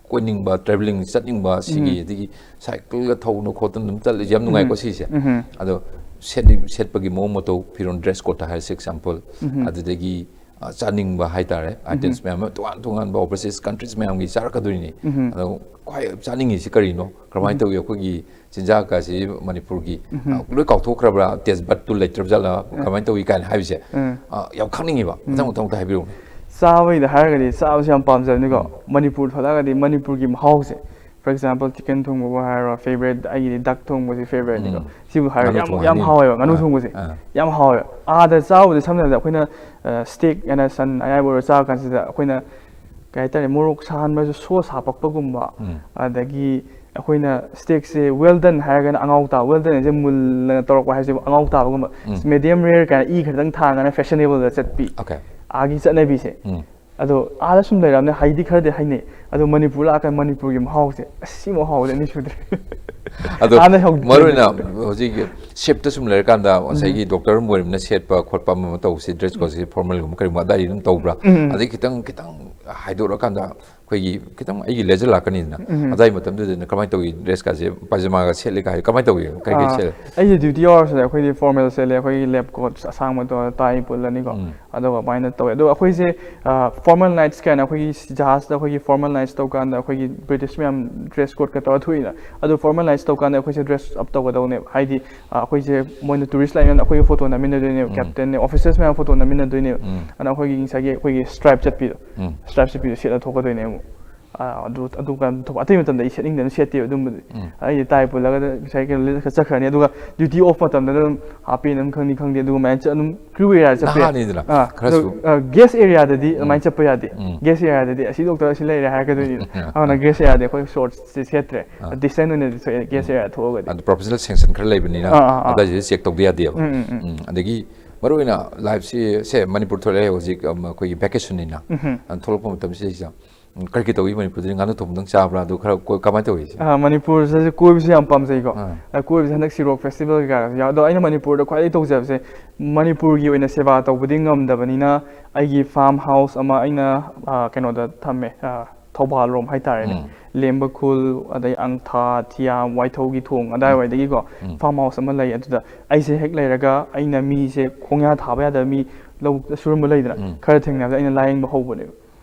ꯀꯣꯏꯅꯤꯡꯕ, travelling ꯆꯠꯅꯤꯡꯕ ꯁꯤꯒꯤ, ꯎꯝ꯫ ꯑꯗꯒꯤ cycleꯒ ꯊꯧꯗꯅ ꯈꯣꯠꯇꯅ ꯑꯗꯨꯝ ꯆꯠꯂꯤꯁꯦ ꯌꯥꯝ ꯅꯨꯡꯉꯥꯏꯀꯣ ꯎꯝ꯫ ꯁꯤꯁꯦ꯫ ꯎꯝ꯫ ꯑꯗꯣ ꯁꯦꯠꯅꯤꯡ-, ꯁꯦꯠꯄꯒꯤ ꯃꯑꯣꯡ ꯃꯇꯧ, ꯐꯤꯔꯣꯟ dress codeꯇ ꯍꯥꯏꯔꯁꯤ example, ꯎꯝ꯫ ꯑꯗꯨꯗꯒꯤ ꯑ, ꯆꯥꯅꯤꯡꯕ ꯍꯥꯏꯇꯥꯔꯦ, items ꯃꯌꯥꯝ ꯑꯃ, ꯇꯣꯉꯥꯟ ꯇꯣꯉꯥꯟꯕ overseas countries ꯃꯌꯥꯝꯒꯤ ꯆꯥꯔꯛꯀꯗꯣꯏꯅꯤ꯫ ꯑꯗꯣ ꯈ꯭ꯋꯥꯏ ꯆꯥꯅꯤꯡꯉꯤꯁꯤ ꯀꯔꯤꯅꯣ? ꯀꯃꯥꯏꯅ ꯇꯧꯏ? ꯑꯩꯈꯣꯏꯒꯤ ꯆꯤꯟꯖꯥꯛꯀꯁꯤ ꯃꯅꯤꯄꯨꯔꯒꯤ, ꯑ, ꯂꯣꯏ ꯀꯥꯎꯊꯣꯛꯈ꯭ꯔꯕ꯭ꯔꯥ? Taste budꯇꯨ ꯂꯩꯇ꯭ꯔꯕ ꯖꯥꯠꯂꯥ? ꯀꯃꯥꯏꯅ ꯇꯧꯏ ꯀꯥꯏꯅ ꯍꯥꯏꯕꯁꯦ, ꯑ, ꯌꯥꯝ ꯈꯪꯅꯤꯡꯉꯤꯕ꯫ ꯃꯊꯪ ꯃꯊꯪ ꯑꯝꯇ ꯍꯥꯏꯕꯤꯔꯛꯎꯅꯦ꯫ ꯆꯥꯕꯩꯗ ꯍꯥꯏꯔꯒꯗꯤ ꯆꯥꯕꯁꯦ ꯌꯥꯝ ꯄꯥꯝꯖꯕꯅꯤꯀꯣ꯫ ꯃꯅꯤꯄꯨꯔ ꯊꯣꯛꯂꯛꯑꯒꯗꯤ ꯃꯅꯤꯄꯨꯔꯒꯤ ꯃꯍꯥꯎꯁꯦ, for example, chicken ꯊꯣꯡꯕꯕꯨ ꯍꯥꯏꯔꯣ, favourite, ꯑꯩꯒꯤꯗꯤ duck ꯊꯣꯡꯕꯁꯦ favouriteꯅꯤꯀꯣ꯫ ꯁꯤꯕꯨ ꯍꯥꯏꯔꯣ, ꯉꯥꯅꯨ ꯌꯥꯝ, ꯊꯣꯡꯕ ꯌꯥꯝ ꯍꯥꯏꯅꯤ꯫ ꯍꯥꯎꯋꯦꯕ ꯉꯥꯅꯨ ꯑꯥ, ꯊꯣꯡꯕꯁꯦ꯫ ꯑꯥ꯫ ꯌꯥꯝ ꯍꯥꯎꯋꯦꯕ꯫ ꯑꯥꯗ ꯆꯥꯕꯗꯤ ꯁꯝꯅ ꯍꯥꯏꯔꯕꯗ ꯑꯩꯈꯣꯏꯅ, ꯑ, steak ꯍꯥꯏꯅ ꯁꯟ ꯑꯌꯥꯏꯕ ꯑꯣꯏꯔꯣ ꯆꯥꯕ ꯀꯥꯟꯁꯤꯗ ꯑꯩꯈꯣꯏꯅ, ꯀꯩ ꯍꯥꯏꯇꯥꯔꯦ, ꯃꯣꯔꯣꯛ ꯁꯥꯍꯟꯕꯁꯨ sauce ꯍꯥꯞꯄꯛꯄꯒꯨꯝꯕ, ꯎꯝ꯫ ꯑꯗꯒꯤ ꯑꯩꯈꯣꯏꯅ steakꯁꯦ well done ꯍꯥꯏꯔꯒꯅ ꯑꯉꯥꯎ ꯇꯥꯕ, well done ꯍꯥꯏꯁꯦ ꯃꯨꯜꯂꯅ ꯇꯧꯔꯛꯄ ꯍꯥꯏꯁꯦ ꯑꯉꯥꯎ ꯇꯥꯕꯒꯨꯝꯕ, ꯎꯝ꯫ Medium rare ꯀꯥꯏꯅ ꯏ ꯈꯤꯇꯪ ꯊꯥꯡꯉꯅ fashionableꯗ ꯆꯠꯄꯤ꯫ Okay꯫ ꯑꯥꯒꯤ ꯆꯠꯅꯕꯤꯁꯦ꯫ ꯎꯝ꯫ ꯑꯗꯣ ꯑꯥꯗ ꯁꯨꯝ ꯂꯩꯔꯕꯅꯤꯅ ꯍꯩꯗꯤ ꯈꯔꯗꯤ ꯍꯩꯅꯩ꯫ ꯑꯗꯣ ꯃꯅꯤꯄꯨꯔ ꯂꯥꯛꯑꯀꯥꯟꯗ ꯃꯅꯤꯄꯨꯔꯒꯤ ꯃꯍꯥꯎꯁꯦ, ꯑꯁ, ꯁꯤꯃꯨꯛ ꯍꯥꯎꯕꯗꯤ ꯑꯅꯤ ꯁꯨꯗ꯭ꯔꯤ꯫ ꯑꯗꯣ ꯍꯥꯟꯅ ꯍꯧ-, ꯃꯔꯨ ꯑꯣꯏꯅ ꯍꯧꯖꯤꯛ shipꯇ ꯁꯨꯝ ꯂꯩꯔꯀꯥꯟꯗ ꯎꯝ꯫ ꯉꯁꯥꯏꯒꯤ ꯗꯣꯛꯇꯔ ꯃꯣꯏꯔꯝꯅ ꯁꯦꯠꯄ ꯈꯣꯠꯄ ꯑꯃ ꯑꯃ ꯇꯧꯕꯁꯦ, dress codeꯁꯦ formalꯒꯨꯝꯕ ꯀꯔꯤꯒꯨꯝꯕ ꯑꯗꯥꯏꯗꯤ ꯑꯗꯨꯝ ꯇꯧꯕ꯭ꯔꯥ? ꯎꯝ꯫ ꯑꯗꯩ ꯈꯤꯇꯪ, ꯈꯤꯇꯪ ꯍꯥꯏꯗꯣꯔꯛꯑꯀꯥꯟꯗ ꯑꯩꯈꯣꯏꯒꯤ ꯈꯤꯇꯪ ꯑꯩꯒꯤ leisure ꯂꯥꯛꯀꯅꯤꯗꯅ, ꯎꯝ꯫ ꯑꯗꯥꯏ ꯃꯇꯝꯗꯨꯗꯅ ꯀꯃꯥꯏꯅ ꯇꯧꯏ? Dressꯀꯁꯦ ꯄꯥꯏꯖꯃꯥꯒ ꯁꯦꯠꯂꯤ ꯀꯥꯏ ꯀꯃꯥꯏꯅ ꯇꯧꯏ? ꯀꯩꯀꯩ ꯑꯥ, ꯁꯦꯠꯂꯦ? ꯑꯩꯁꯦ duty hourꯁꯤꯗ ꯑꯩꯈꯣꯏꯗꯤ formal ꯁꯦꯠꯂꯦ, ꯑꯩꯈꯣꯏꯒꯤ lab coat ꯑꯁꯥꯡꯕꯗꯣ, tie ꯄꯨꯜꯂꯅꯤꯀꯣ꯫ ꯎꯝ꯫ ꯑꯗꯨꯒ ꯑꯗꯨꯃꯥꯏꯅ ꯇꯧꯋꯦ꯫ ꯑꯗꯣ ꯑꯩꯈꯣꯏꯁꯦ, ꯑ, formal nights ꯀꯥꯏꯅ ꯑꯩꯈꯣꯏꯒꯤ ꯖꯍꯥꯖꯇ ꯑꯩꯈꯣꯏꯒꯤ formal nights ꯇꯧꯀꯥꯟꯗ ꯑꯩꯈꯣꯏꯒꯤ British ꯃꯌꯥꯝ dress codeꯀ ꯇꯧꯔ ꯊꯣꯛꯏꯅ꯫ ꯑꯗꯣ formal nights ꯇꯧꯀꯥꯟꯗ ꯑꯩꯈꯣꯏꯁꯦ dress up ꯇꯧꯒꯗꯧꯅꯦꯕ꯫ ꯍꯥꯏꯗꯤ, ꯑ, ꯑꯩꯈꯣꯏꯁꯦ ꯃꯣꯏꯅ tourist ꯂꯥꯛꯏꯅ ꯑꯩꯈꯣꯏꯒꯤ photo ꯅꯝꯃꯤꯟꯅꯗꯣꯏꯅꯦꯕ, ꯎꯝ꯫ Captainꯅꯦ, officers ꯃꯌꯥꯝ photo ꯅꯝꯃꯤꯟꯅꯗꯣꯏꯅꯦꯕ꯫ ꯎꯝ꯫ ꯑꯗꯨꯅ ꯑꯩꯈꯣꯏꯒꯤ ꯉꯁꯥꯏꯒꯤ ꯑꯩꯈꯣꯏꯒꯤ stripe ꯆꯠꯄꯤꯗꯣ, ꯎꯝ꯫ Stripe ꯆꯠꯄꯤꯗꯣ ꯁꯦꯠꯂ ꯊꯣꯛꯀꯗꯣꯏꯅꯦ ꯑꯃꯨꯛ꯫ ꯑ, ꯑꯗꯨ, ꯑꯗꯨ ꯀꯥꯟꯗ ꯊꯣꯛ-, ꯑꯇꯩ ꯃꯇꯝꯗ ꯑꯩ ꯁꯦꯠꯅꯤꯡꯗꯅ ꯁꯦꯠꯇꯦꯕ ꯑꯗꯨꯝꯕꯗꯤ꯫ ꯎꯝ꯫ ꯑꯩꯗꯤ tie ꯄꯨꯜꯂꯒ ꯉꯁꯥꯏ ꯀꯩꯅꯣ ꯂꯤꯠꯂꯒ ꯆꯠꯈ꯭ꯔꯅꯤ꯫ ꯑꯗꯨꯒ duty off ꯃꯇꯝꯗꯅ ꯑꯗꯨꯝ half pant ꯑꯃ ꯈꯪꯗꯦ ꯈꯪꯗꯦ, ꯑꯗꯨꯒ ꯑꯗꯨꯃꯥꯏꯅ ꯆꯠ-, ꯑꯗꯨꯝ crew areaꯗ ꯆꯠꯄ ꯌꯥꯏ꯫ ꯅꯍꯥꯅꯤꯗꯅ, ꯑꯥ, ꯈꯔꯁꯨ꯫ ꯑꯗꯨ, ꯑ, guest areaꯗꯗꯤ ꯎꯝ꯫ ꯑꯗꯨꯃꯥꯏꯅ ꯆꯠꯄ ꯌꯥꯗꯦ꯫ ꯎꯝ꯫ Guest areaꯗꯗꯤ ꯑꯁꯤ ꯗꯣꯛꯇꯔ ꯑꯁꯤ ꯂꯩꯔꯦ ꯍꯥꯏꯔꯛꯀꯗꯣꯏꯅꯤ꯫ ꯎꯝ꯫ ꯑꯗꯨꯅ guest areaꯗꯤ ꯑꯩꯈꯣꯏ shortsꯁꯦ ꯁꯦꯠꯇ꯭ꯔꯦ꯫ ꯑꯥ꯫ Decent ꯑꯣꯏꯅꯗꯤ ꯊꯣꯛꯑꯦ guest ꯎꯝ꯫ Area ꯊꯣꯛꯑꯒꯗꯤ꯫ ꯑꯗꯨ professional sanction ꯈꯔ ꯂꯩꯕꯅꯤꯅ, ꯑꯥ, ꯑꯥ, ꯑꯥ꯫ ꯑꯗꯥꯏꯁꯤꯗ check ꯇꯧꯗ ꯌꯥꯗꯦꯕ꯫ ꯎꯝ, ꯎꯝ, ꯎꯝ꯫ ꯎꯝ, ꯑꯗꯒꯤ ꯃꯔꯨꯑꯣꯏꯅ lifeꯁꯤ, ꯁꯦ, ꯃꯅꯤꯄꯨꯔ ꯊꯣꯛꯂꯛꯑꯦ ꯍꯧꯖꯤꯛ, ꯑꯝ, ꯑꯩꯈꯣꯏꯒꯤ vacationꯅꯤꯅ꯫ ꯎꯝ꯫ ꯑꯗꯨ ꯊꯣꯛꯂꯛꯄ ꯃꯇꯝꯁꯤꯗꯩꯁꯤꯗ ꯎꯝ, ꯀꯔꯤ ꯀꯔꯤ ꯇꯧꯏ ꯃꯅꯤꯄꯨꯔꯗꯗꯤ? ꯉꯥꯅꯨ ꯊꯣꯡꯕꯗꯪ ꯆꯥꯕ꯭ꯔꯥ? ꯑꯗꯨ ꯈꯔ ꯀꯣꯏ-, ꯀꯃꯥꯏꯅ ꯇꯧꯏ? ꯑꯥ, ꯃꯅꯤꯄꯨꯔꯁꯤꯗꯁꯨ ꯀꯣꯏꯕꯁꯨ ꯌꯥꯝ ꯄꯥꯝꯖꯩꯀꯣ꯫ ꯑꯥ꯫ ꯑꯥ, ꯀꯣꯏꯕꯁꯦ ꯍꯟꯗꯛ ꯁꯤꯔꯣꯛ festival ꯀꯩꯀꯥꯒꯁꯨ ꯌꯥꯎ-, ꯑꯗꯣ ꯑꯩꯅ ꯃꯅꯤꯄꯨꯔꯗ ꯈ꯭ꯋꯥꯏꯗꯒꯤ ꯇꯧꯖꯕꯁꯦ, ꯃꯅꯤꯄꯨꯔꯒꯤ ꯑꯣꯏꯅ ꯁꯦꯕꯥ ꯇꯧꯕꯗꯤ ꯉꯝꯗꯕꯅꯤꯅ, ꯑꯩꯒꯤ farm house ꯑꯃ ꯑꯩꯅ, ꯑꯥ, ꯀꯩꯅꯣꯗ ꯊꯝꯃꯦ, ꯑꯥ, ꯊꯧꯕꯥꯜ ꯔꯣꯝ ꯍꯥꯏꯇꯥꯔꯦꯅꯦ, ꯂꯦꯝꯕ ꯈꯨꯜ, ꯑꯗꯩ ꯑꯪꯊꯥ, ꯊꯤꯌꯥꯝ, ꯋꯥꯏꯊꯧꯒꯤ ꯊꯣꯡ ꯑꯗꯥꯏꯋꯥꯏꯗꯒꯤꯀꯣ farm house ꯑꯃ ꯂꯩ꯫ ꯑꯗꯨꯗ ꯑꯩꯁꯦ ꯍꯦꯛ ꯂꯩꯔꯒ ꯑꯩꯅ ꯃꯤꯁꯦ ꯈꯣꯡꯌꯥ ꯊꯥꯕ ꯌꯥꯗꯕ ꯃꯤ ꯂꯧꯕꯨꯛꯇ ꯁꯨꯔꯝꯕ ꯂꯩꯗꯅ, ꯈꯔ ꯊꯦꯡꯅꯕꯗ ꯑꯩꯅ ꯂꯥꯏꯌꯦꯡꯕ ꯍꯧꯕꯅꯦꯕ꯫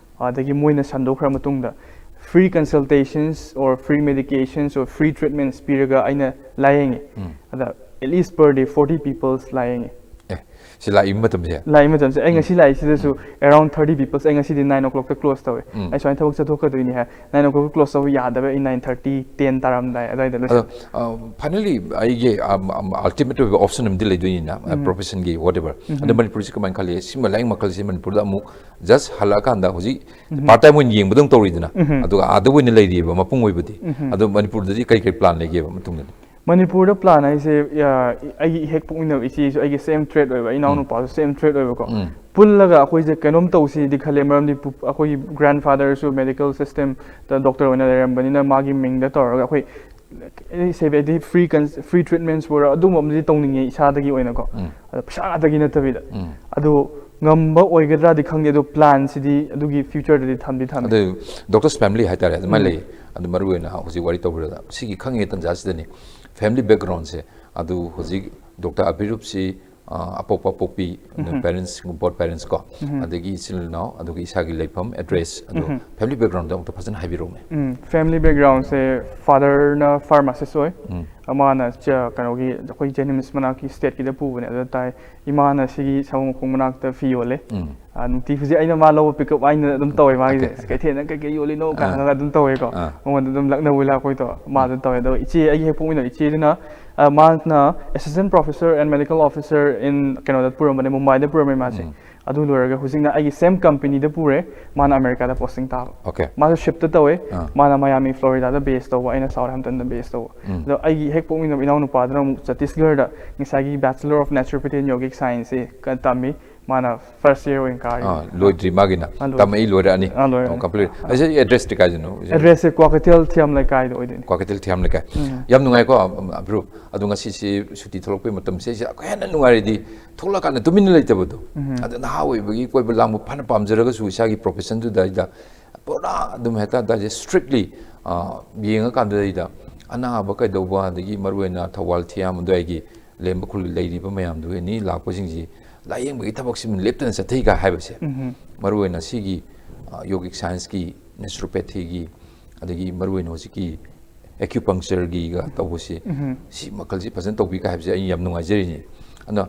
ꯑꯗꯒꯤ ꯃꯣꯏꯅ ꯁꯟꯗꯣꯛꯈ꯭ꯔ ꯃꯇꯨꯡꯗ free consultations or free medications or free treatments ꯄꯤꯔꯒ ꯑꯩꯅ ꯂꯥꯏꯌꯦꯡꯉꯤ꯫ ꯑꯗ at least per day forty people's ꯂꯥꯏꯌꯦꯡꯉꯤ꯫ ꯑꯦ, ꯁꯤ ꯂꯥꯛꯏꯕ ꯃꯇꯝꯁꯦ? ꯂꯥꯛꯏ ꯃꯇꯝꯁꯦ ꯑꯩ ꯉꯁꯤ ꯂꯥꯛꯏꯁꯤꯗꯁꯨ around thirty people's꯫ ꯑꯩ ꯉꯁꯤꯗꯤ nine o'clockꯇ close ꯇꯧꯋꯦ꯫ ꯑꯩ ꯁꯨꯃꯥꯏꯅ ꯊꯕꯛ ꯆꯠꯊꯣꯛꯀꯗꯣꯏꯅꯤ ꯍꯥꯏ, nine o'clockꯇ close ꯇꯧꯕ ꯌꯥꯗꯕ, ꯑꯩ nine thirty, ten ꯇꯥꯔꯝꯗꯥꯏ ꯑꯗꯨꯋꯥꯏꯗ ꯑꯗꯣ ꯂꯣꯏꯁꯤꯜꯂꯦ꯫ finally ꯑꯩꯒꯤ ultimate ꯑꯣꯏꯕ option ꯑꯃꯗꯤ ꯂꯩꯗꯣꯏꯅꯤꯅ, professionꯒꯤ whatever, ꯑꯗꯣ ꯃꯅꯤꯄꯨꯔꯁꯤ ꯀꯃꯥꯏꯅ ꯈꯜꯂꯤ? ꯁꯤꯒꯨꯝꯕ ꯂꯥꯏꯌꯦꯡ ꯃꯈꯜꯁꯦ ꯃꯅꯤꯄꯨꯔꯗ ꯑꯃꯨꯛ just ꯍꯜꯂꯛꯑꯀꯥꯟꯗ ꯍꯧꯖꯤꯛ part time ꯑꯣꯏꯅ ꯌꯦꯡꯕꯗꯧ ꯇꯧꯔꯤꯗꯅ, ꯑꯗꯨꯒ ꯑꯥꯗ ꯑꯣꯏꯅ ꯂꯩꯔꯤꯑꯕ ꯃꯄꯨꯡ ꯑꯣꯏꯕꯗꯤ꯫ ꯑꯗꯣ ꯃꯅꯤꯄꯨꯔꯗꯗꯤ ꯀꯔꯤ ꯀꯔꯤ plan ꯂꯩꯒꯦꯕ ꯃꯇꯨꯡꯗꯗꯤ? ꯃꯅꯤꯄꯨꯔꯗ plan ꯍꯥꯏꯁꯦ, ꯑ, ꯑꯩꯒꯤ ꯍꯦꯛ ꯄꯣꯛꯃꯤꯟꯅꯕ ꯏꯆꯦꯁꯨ ꯑꯩꯒꯤ same trade ꯑꯣꯏꯕ, ꯏꯅꯥꯎꯅꯨꯄꯥꯁꯨ same trade ꯑꯣꯏꯕꯀꯣ꯫ ꯄꯨꯜꯂꯒ ꯑꯩꯈꯣꯏꯁꯦ ꯀꯩꯅꯣꯝ ꯇꯧꯁꯤꯗꯤ ꯈꯜꯂꯦ, ꯃꯔꯝꯗꯤ ꯄꯨ-, ꯑꯩꯈꯣꯏꯒꯤ grandfatherꯁꯨ medical systemꯗ doctor ꯑꯣꯏꯅ ꯂꯩꯔꯝꯕꯅꯤꯅ ꯃꯥꯒꯤ ꯃꯤꯡꯗ ꯇꯧꯔꯒ ꯑꯩꯈꯣꯏ ꯁꯦ ꯍꯥꯏꯗꯤ free cons-, free treatments ꯑꯣꯏꯔꯣ ꯑꯗꯨꯒꯨꯝꯕ ꯑꯃꯗꯤ ꯇꯧꯅꯤꯡꯉꯦ ꯏꯁꯥꯗꯒꯤ ꯑꯣꯏꯅꯀꯣ꯫ ꯑꯗꯣ ꯄꯩꯁꯥ ꯉꯥꯛꯇꯒꯤ ꯅꯠꯇꯕꯤꯗ꯫ ꯑꯗꯣ ꯉꯝꯕ ꯑꯣꯏꯒꯗ꯭ꯔꯥꯗꯤ ꯈꯪꯗꯦ, ꯑꯗꯣ planꯁꯤꯗꯤ ꯑꯗꯨꯒꯤ futureꯗꯗꯤ ꯊꯝꯗꯤ ꯊꯝꯃꯦ꯫ ꯑꯗꯨ doctor's family ꯍꯥꯏꯇꯥꯔꯦ, ꯑꯗꯨꯃꯥꯏꯅ ꯂꯩ꯫ ꯑꯗꯨ ꯃꯔꯨ ꯑꯣꯏꯅ ꯍꯧꯖꯤꯛ ꯋꯥꯔꯤ ꯇꯧꯕꯗ ꯁꯤꯒꯤ ꯈꯪꯉꯤꯉꯩ ꯇꯥꯟꯖꯥꯁꯤꯗꯅꯤ, family backgroundꯁꯦ, ꯑꯗꯨ ꯍꯧꯖꯤꯛ doctor ꯑꯕꯤꯔꯨꯞꯁꯤ, ꯑ, ꯑꯄꯣꯛꯄ ꯑꯄꯣꯛꯄꯤ, parents, both parents ꯀꯣ, ꯑꯗꯒꯤ ꯏꯆꯤꯜ ꯏꯅꯥꯎ, ꯑꯗꯨꯒ ꯏꯁꯥꯒꯤ ꯂꯩꯐꯝ, address, ꯑꯗꯣ family backgroundꯗꯣ ꯑꯃꯨꯛꯇ ꯐꯖꯅ ꯍꯥꯏꯕꯤꯔꯛꯎꯅꯦ꯫ ꯎꯝ, family backgroundꯁꯦ, fatherꯅ pharmacist ꯑꯣꯏ꯫ ꯃꯥꯅ ꯆ-, ꯀꯩꯅꯣꯒꯤ, ꯑꯩꯈꯣꯏ JNIMS ꯃꯅꯥꯛꯀꯤ stateꯀꯤꯗ ꯄꯨꯕꯅꯦ, ꯑꯗꯨꯗ ꯇꯥꯏ꯫ ꯏꯃꯥꯅ ꯁꯤꯒꯤ ꯁꯑꯣꯝ ꯃꯈꯣꯡ ꯃꯅꯥꯛꯇ ꯐꯤ ꯌꯣꯜꯂꯦ꯫ ꯑ, ꯅꯨꯡꯇꯤ ꯍꯧꯖꯤꯛ ꯑꯩꯅ ꯃꯥ ꯂꯧꯕ pick up ꯑꯩꯅ ꯑꯗꯨꯝ ꯇꯧꯋꯦ ꯃꯥꯒꯤꯁꯦ꯫ Okay, okay. "ꯀꯩꯊꯦꯜꯗ ꯀꯩꯀꯩ ꯌꯣꯜꯂꯤꯅꯣ?" ꯀꯥꯏꯅ ꯑꯥ꯫ ꯍꯪꯉꯒ ꯑꯗꯨꯝ ꯇꯧꯋꯦꯀꯣ꯫ ꯑꯥ꯫ ꯃꯉꯣꯟꯗ ꯑꯗꯨꯝ ꯂꯛꯅꯕ ꯂꯥꯛꯄꯣꯏ ꯇꯧ꯫ ꯃꯥ ꯑꯗꯨꯝ ꯇꯧꯋꯦ꯫ ꯑꯗꯣ ꯏꯆꯦ, ꯑꯩꯒꯤ ꯍꯦꯛ ꯄꯣꯛꯃꯤꯟꯅꯕ ꯏꯆꯦꯗꯨꯅ, ꯑ, ꯃꯥꯅ assistant professor and medical officer in ꯀꯩꯅꯣꯗ ꯄꯨꯔꯝꯕꯅꯦ, ꯃꯨꯝꯕꯥꯏꯗ ꯄꯨꯔꯝꯃꯦ ꯃꯥꯁꯦ꯫ ꯑꯗꯨ ꯂꯣꯏꯔꯒ ꯍꯧꯖꯤꯛꯅ ꯑꯩꯒꯤ same companyꯗ ꯄꯨꯔꯦ, ꯃꯥꯅ ꯑꯃꯦꯔꯤꯀꯥꯗ posting ꯇꯥꯕ꯫ Okay. ꯃꯥꯁꯨ shiftꯇ ꯇꯧꯋꯦ, ꯑꯥ꯫ ꯃꯥꯅ Miami Floridaꯗ base ꯇꯧꯕ, ꯑꯩꯅ Southamptonꯗ base ꯇꯧꯕ꯫ ꯑꯗꯣ ꯑꯩꯒꯤ ꯍꯦꯛ ꯄꯣꯛꯃꯤꯟꯅꯕ ꯏꯅꯥꯎꯅꯨꯄꯥꯗꯨꯅ ꯑꯃꯨꯛ ꯆꯇꯤꯁꯒꯔꯗ ꯉꯁꯥꯏꯒꯤ Bachelor of Naturopathy and Yogic Scienceꯁꯦ ꯀ-, ꯇꯝꯃꯤ, ꯃꯥꯅ first year ꯑꯣꯏꯅ ꯀꯥꯔꯤ꯫ ꯑꯥ, ꯂꯣꯏꯗ꯭ꯔꯤ ꯃꯥꯒꯤꯅ꯫ ꯑꯥ, ꯂꯣꯏꯔꯦ꯫ ꯇꯝꯃꯛꯏ ꯂꯣꯏꯔꯛꯑꯅꯤ꯫ ꯑꯥ, ꯂꯣꯏꯔꯦ꯫ ꯑꯣ, complete꯫ ꯑꯩꯁꯦ addressꯇꯤ ꯀꯥꯏꯗꯅꯣ? Addressꯁꯦ ꯀ꯭ꯋꯥꯀꯩꯊꯦꯜ ꯊꯤꯌꯥꯝ ꯂꯩꯀꯥꯏꯗ ꯑꯣꯏꯗꯣꯏꯅꯤ꯫ ꯀ꯭ꯋꯥꯀꯩꯊꯦꯜ ꯊꯤꯌꯥꯝ ꯂꯩꯀꯥꯏ꯫ ꯌꯥꯝ ꯅꯨꯡꯉꯥꯏꯀꯣ, ꯑꯝ, ꯑꯕꯤꯔꯨꯞ꯫ ꯑꯗꯣ ꯉꯁꯤꯁꯤ ꯁꯨꯇꯤ ꯊꯣꯛꯂꯛꯄꯩ ꯃꯇꯝꯁꯦ, ꯑꯩꯁꯦ ꯑꯩꯈꯣꯏ ꯍꯦꯟꯅ ꯅꯨꯡꯉꯥꯏꯔꯗꯤ ꯊꯣꯛꯂꯛꯑꯀꯥꯟꯗ ꯇꯨꯃꯤꯟꯅ ꯂꯩꯇꯕꯗꯣ꯫ ꯑꯗꯣ ꯅꯍꯥ ꯑꯣꯏꯕꯒꯤ ꯀꯣꯏꯕ ꯂꯥꯡꯕ ꯐꯅ ꯄꯥꯝꯖꯔꯒꯁꯨ ꯏꯁꯥꯒꯤ professionꯗꯨꯗꯩꯗ ꯄꯨꯔꯥ ꯑꯗꯨꯝ ꯍꯦꯛꯇ ꯗꯥꯏꯔꯦꯛ ꯏꯁꯇ꯭ꯔꯤꯛꯂꯤ ꯌꯦꯡꯉꯀꯥꯟꯗꯨꯗꯩꯗ ꯑꯅꯥꯕ ꯀꯩꯗꯧꯕ, ꯑꯗꯒꯤ ꯃꯔꯨꯑꯣꯏꯅ ꯊꯧꯕꯥꯜ ꯊꯤꯌꯥꯝ ꯑꯗꯨꯋꯥꯏꯒꯤ ꯂꯦꯝꯕ ꯈꯨꯜ ꯂꯩꯔꯤꯕ ꯃꯌꯥꯝꯗꯨꯒꯤ ꯅꯤ ꯂꯥꯛꯄꯁꯤꯡꯁꯤ ꯂꯥꯏꯌꯦꯡꯕꯒꯤ ꯊꯕꯛꯁꯤ ꯂꯦꯞꯇꯅ ꯆꯠꯊꯩꯒ ꯍꯥꯏꯕꯁꯦ, ꯃꯔꯨꯑꯣꯏꯅ ꯁꯤꯒꯤ ꯌꯣꯒꯤꯛ ꯁꯥꯏꯟꯁꯀꯤ, ꯅꯦꯆꯨꯔꯣꯄꯦꯊꯤꯒꯤ, ꯑꯗꯒꯤ ꯃꯔꯨꯑꯣꯏꯅ ꯍꯧꯖꯤꯛꯀꯤ ꯑꯦꯀ꯭ꯌꯨꯄꯪꯆꯔꯒꯤꯒ ꯇꯧꯕꯁꯤ, ꯁꯤ ꯃꯈꯜꯁꯤ ꯐꯖꯅ ꯇꯧꯕꯤꯒ ꯍꯥꯏꯕꯁꯦ ꯑꯩ ꯌꯥꯝ ꯅꯨꯡꯉꯥꯏꯖꯔꯤꯅꯤ꯫ ꯑꯗꯣ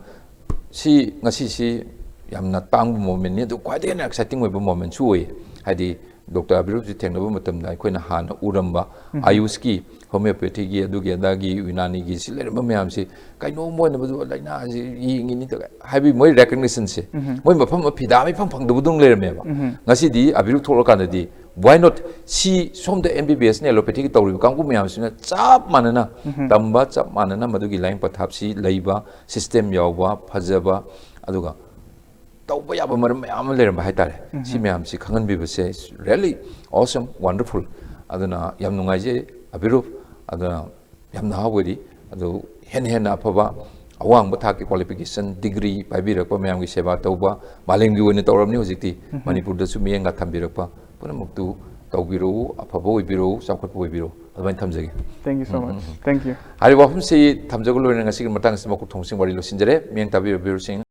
ꯁꯤ ꯉꯁꯤꯁꯤ ꯌꯥꯝꯅ ꯇꯥꯡꯕ ꯃꯣꯃꯦꯟꯅꯤ, ꯑꯗꯨ ꯈ꯭ꯋꯥꯏꯗꯒꯤ ꯍꯦꯟꯅ ꯑꯦꯛꯁꯥꯏꯇꯤꯡ ꯑꯣꯏꯕ ꯃꯣꯃꯦꯟꯁꯨ ꯑꯣꯏ꯫ ꯍꯥꯏꯗꯤ ꯗꯣꯛꯇꯔ ꯑꯕꯤꯔꯨꯞꯁꯤ ꯊꯦꯡꯅꯕ ꯃꯇꯝꯗ ꯑꯩꯈꯣꯏꯅ ꯍꯥꯟꯅ ꯎꯔꯝꯕ ꯑꯌꯨꯁꯀꯤ, ꯍꯣꯃꯤꯌꯣꯄꯦꯊꯤꯒꯤ, ꯑꯗꯨꯒꯤ ꯑꯗꯥꯒꯤ, ꯌꯨꯅꯥꯅꯤꯒꯤ ꯁꯤ ꯂꯩꯔꯝꯕ ꯃꯌꯥꯝꯁꯤ ꯀꯩꯅꯣꯝ ꯑꯣꯏꯅ ꯃꯗꯨ ꯂꯥꯏꯅꯥꯁꯤ ꯌꯦꯡꯉꯤꯅꯤ ꯍꯥꯏꯕꯒꯤ ꯃꯣꯏ ꯔꯦꯀꯒꯅꯤꯁꯟꯁꯦ, ꯃꯣꯏ ꯃꯐꯝ ꯑꯃ ꯐꯤꯗꯥ ꯑꯃ ꯏꯐꯪ ꯐꯪꯗꯕꯗꯧꯅ ꯂꯩꯔꯝꯃꯦꯕ꯫ ꯉꯁꯤꯗꯤ ꯑꯕꯤꯔꯨꯞ ꯊꯣꯛꯂꯀꯥꯟꯗꯗꯤ, why not, ꯁꯤ ꯁꯣꯝꯗ ꯑꯦꯝ ꯕꯤ ꯕꯤ ꯑꯦꯁꯅ ꯑꯦꯂꯣꯄꯦꯊꯤꯒꯤ ꯇꯧꯔꯤꯕ ꯀꯥꯡꯕꯨ ꯃꯌꯥꯝꯁꯤꯅ ꯆꯞ ꯃꯥꯟꯅꯅ ꯇꯝꯕ, ꯆꯞ ꯃꯥꯟꯅꯅ ꯃꯗꯨꯒꯤ ꯂꯥꯏꯌꯦꯡ ꯄꯊꯥꯞꯁꯤ ꯂꯩꯕ, ꯁꯤꯁꯇꯦꯝ ꯌꯥꯎꯕ, ꯐꯖꯕ, ꯑꯗꯨꯒ ꯇꯧꯕ ꯌꯥꯕ ꯃꯔꯝ ꯃꯌꯥꯝ ꯑꯃ ꯂꯩꯔꯝꯕ ꯍꯥꯏꯇꯥꯔꯦ꯫ ꯁꯤ ꯃꯌꯥꯝꯁꯤ ꯈꯪꯍꯟꯕꯤꯕꯁꯦ really awesome, wonderful꯫ ꯑꯗꯨꯅ ꯌꯥꯝ ꯅꯨꯡꯉꯥꯏꯖꯩ ꯑꯕꯤꯔꯨꯞ꯫ ꯑꯗꯨꯅ ꯌꯥꯝ ꯅꯍꯥ ꯑꯣꯏꯔꯤ, ꯑꯗꯨ ꯍꯦꯟꯅ ꯍꯦꯟꯅ ꯑꯐꯕ ꯑꯋꯥꯡꯕ ꯊꯥꯛꯀꯤ ꯀ꯭ꯋꯥꯂꯤꯐꯤꯀꯦꯁꯟ, ꯗꯤꯒ꯭ꯔꯤ ꯄꯥꯏꯕꯤꯔꯛꯄ ꯃꯌꯥꯝꯒꯤ ꯁꯦꯕꯥ ꯇꯧꯕ, ꯃꯥꯂꯦꯝꯒꯤ ꯑꯣꯏꯅ ꯇꯧꯔꯕꯅꯤ ꯍꯧꯖꯤꯛꯇꯤ꯫ ꯃꯅꯤꯄꯨꯔꯗꯁꯨ ꯃꯤꯠꯌꯦꯡꯒ ꯊꯝꯕꯤꯔꯛꯄ ꯄꯨꯝꯅꯃꯛꯇꯨ ꯇꯧꯕꯤꯔꯛꯎ, ꯑꯐꯕ ꯑꯣꯏꯕꯤꯔꯛꯎ, ꯆꯥꯎꯈꯠꯄ ꯑꯣꯏꯕꯤꯔꯛꯎ꯫ Thank you so much. Thank you. ꯍꯥꯏꯔꯤꯕ ꯋꯥꯐꯝꯁꯤ ꯊꯝꯖꯕ ꯂꯣꯏꯔꯅ ꯉꯁꯤꯒꯤ ꯃꯇꯥꯡ ꯑꯁꯤꯗ ꯃꯀꯣꯛ ꯊꯣꯡꯕꯁꯤꯡ ꯋꯥꯔꯤ ꯂꯣꯏꯁꯤꯟꯖꯔꯦ꯫ ꯃꯤꯠꯌꯦꯡ ꯇꯥꯕꯤꯔꯤꯕ ꯚ꯭ꯌꯨꯔꯁꯤꯡ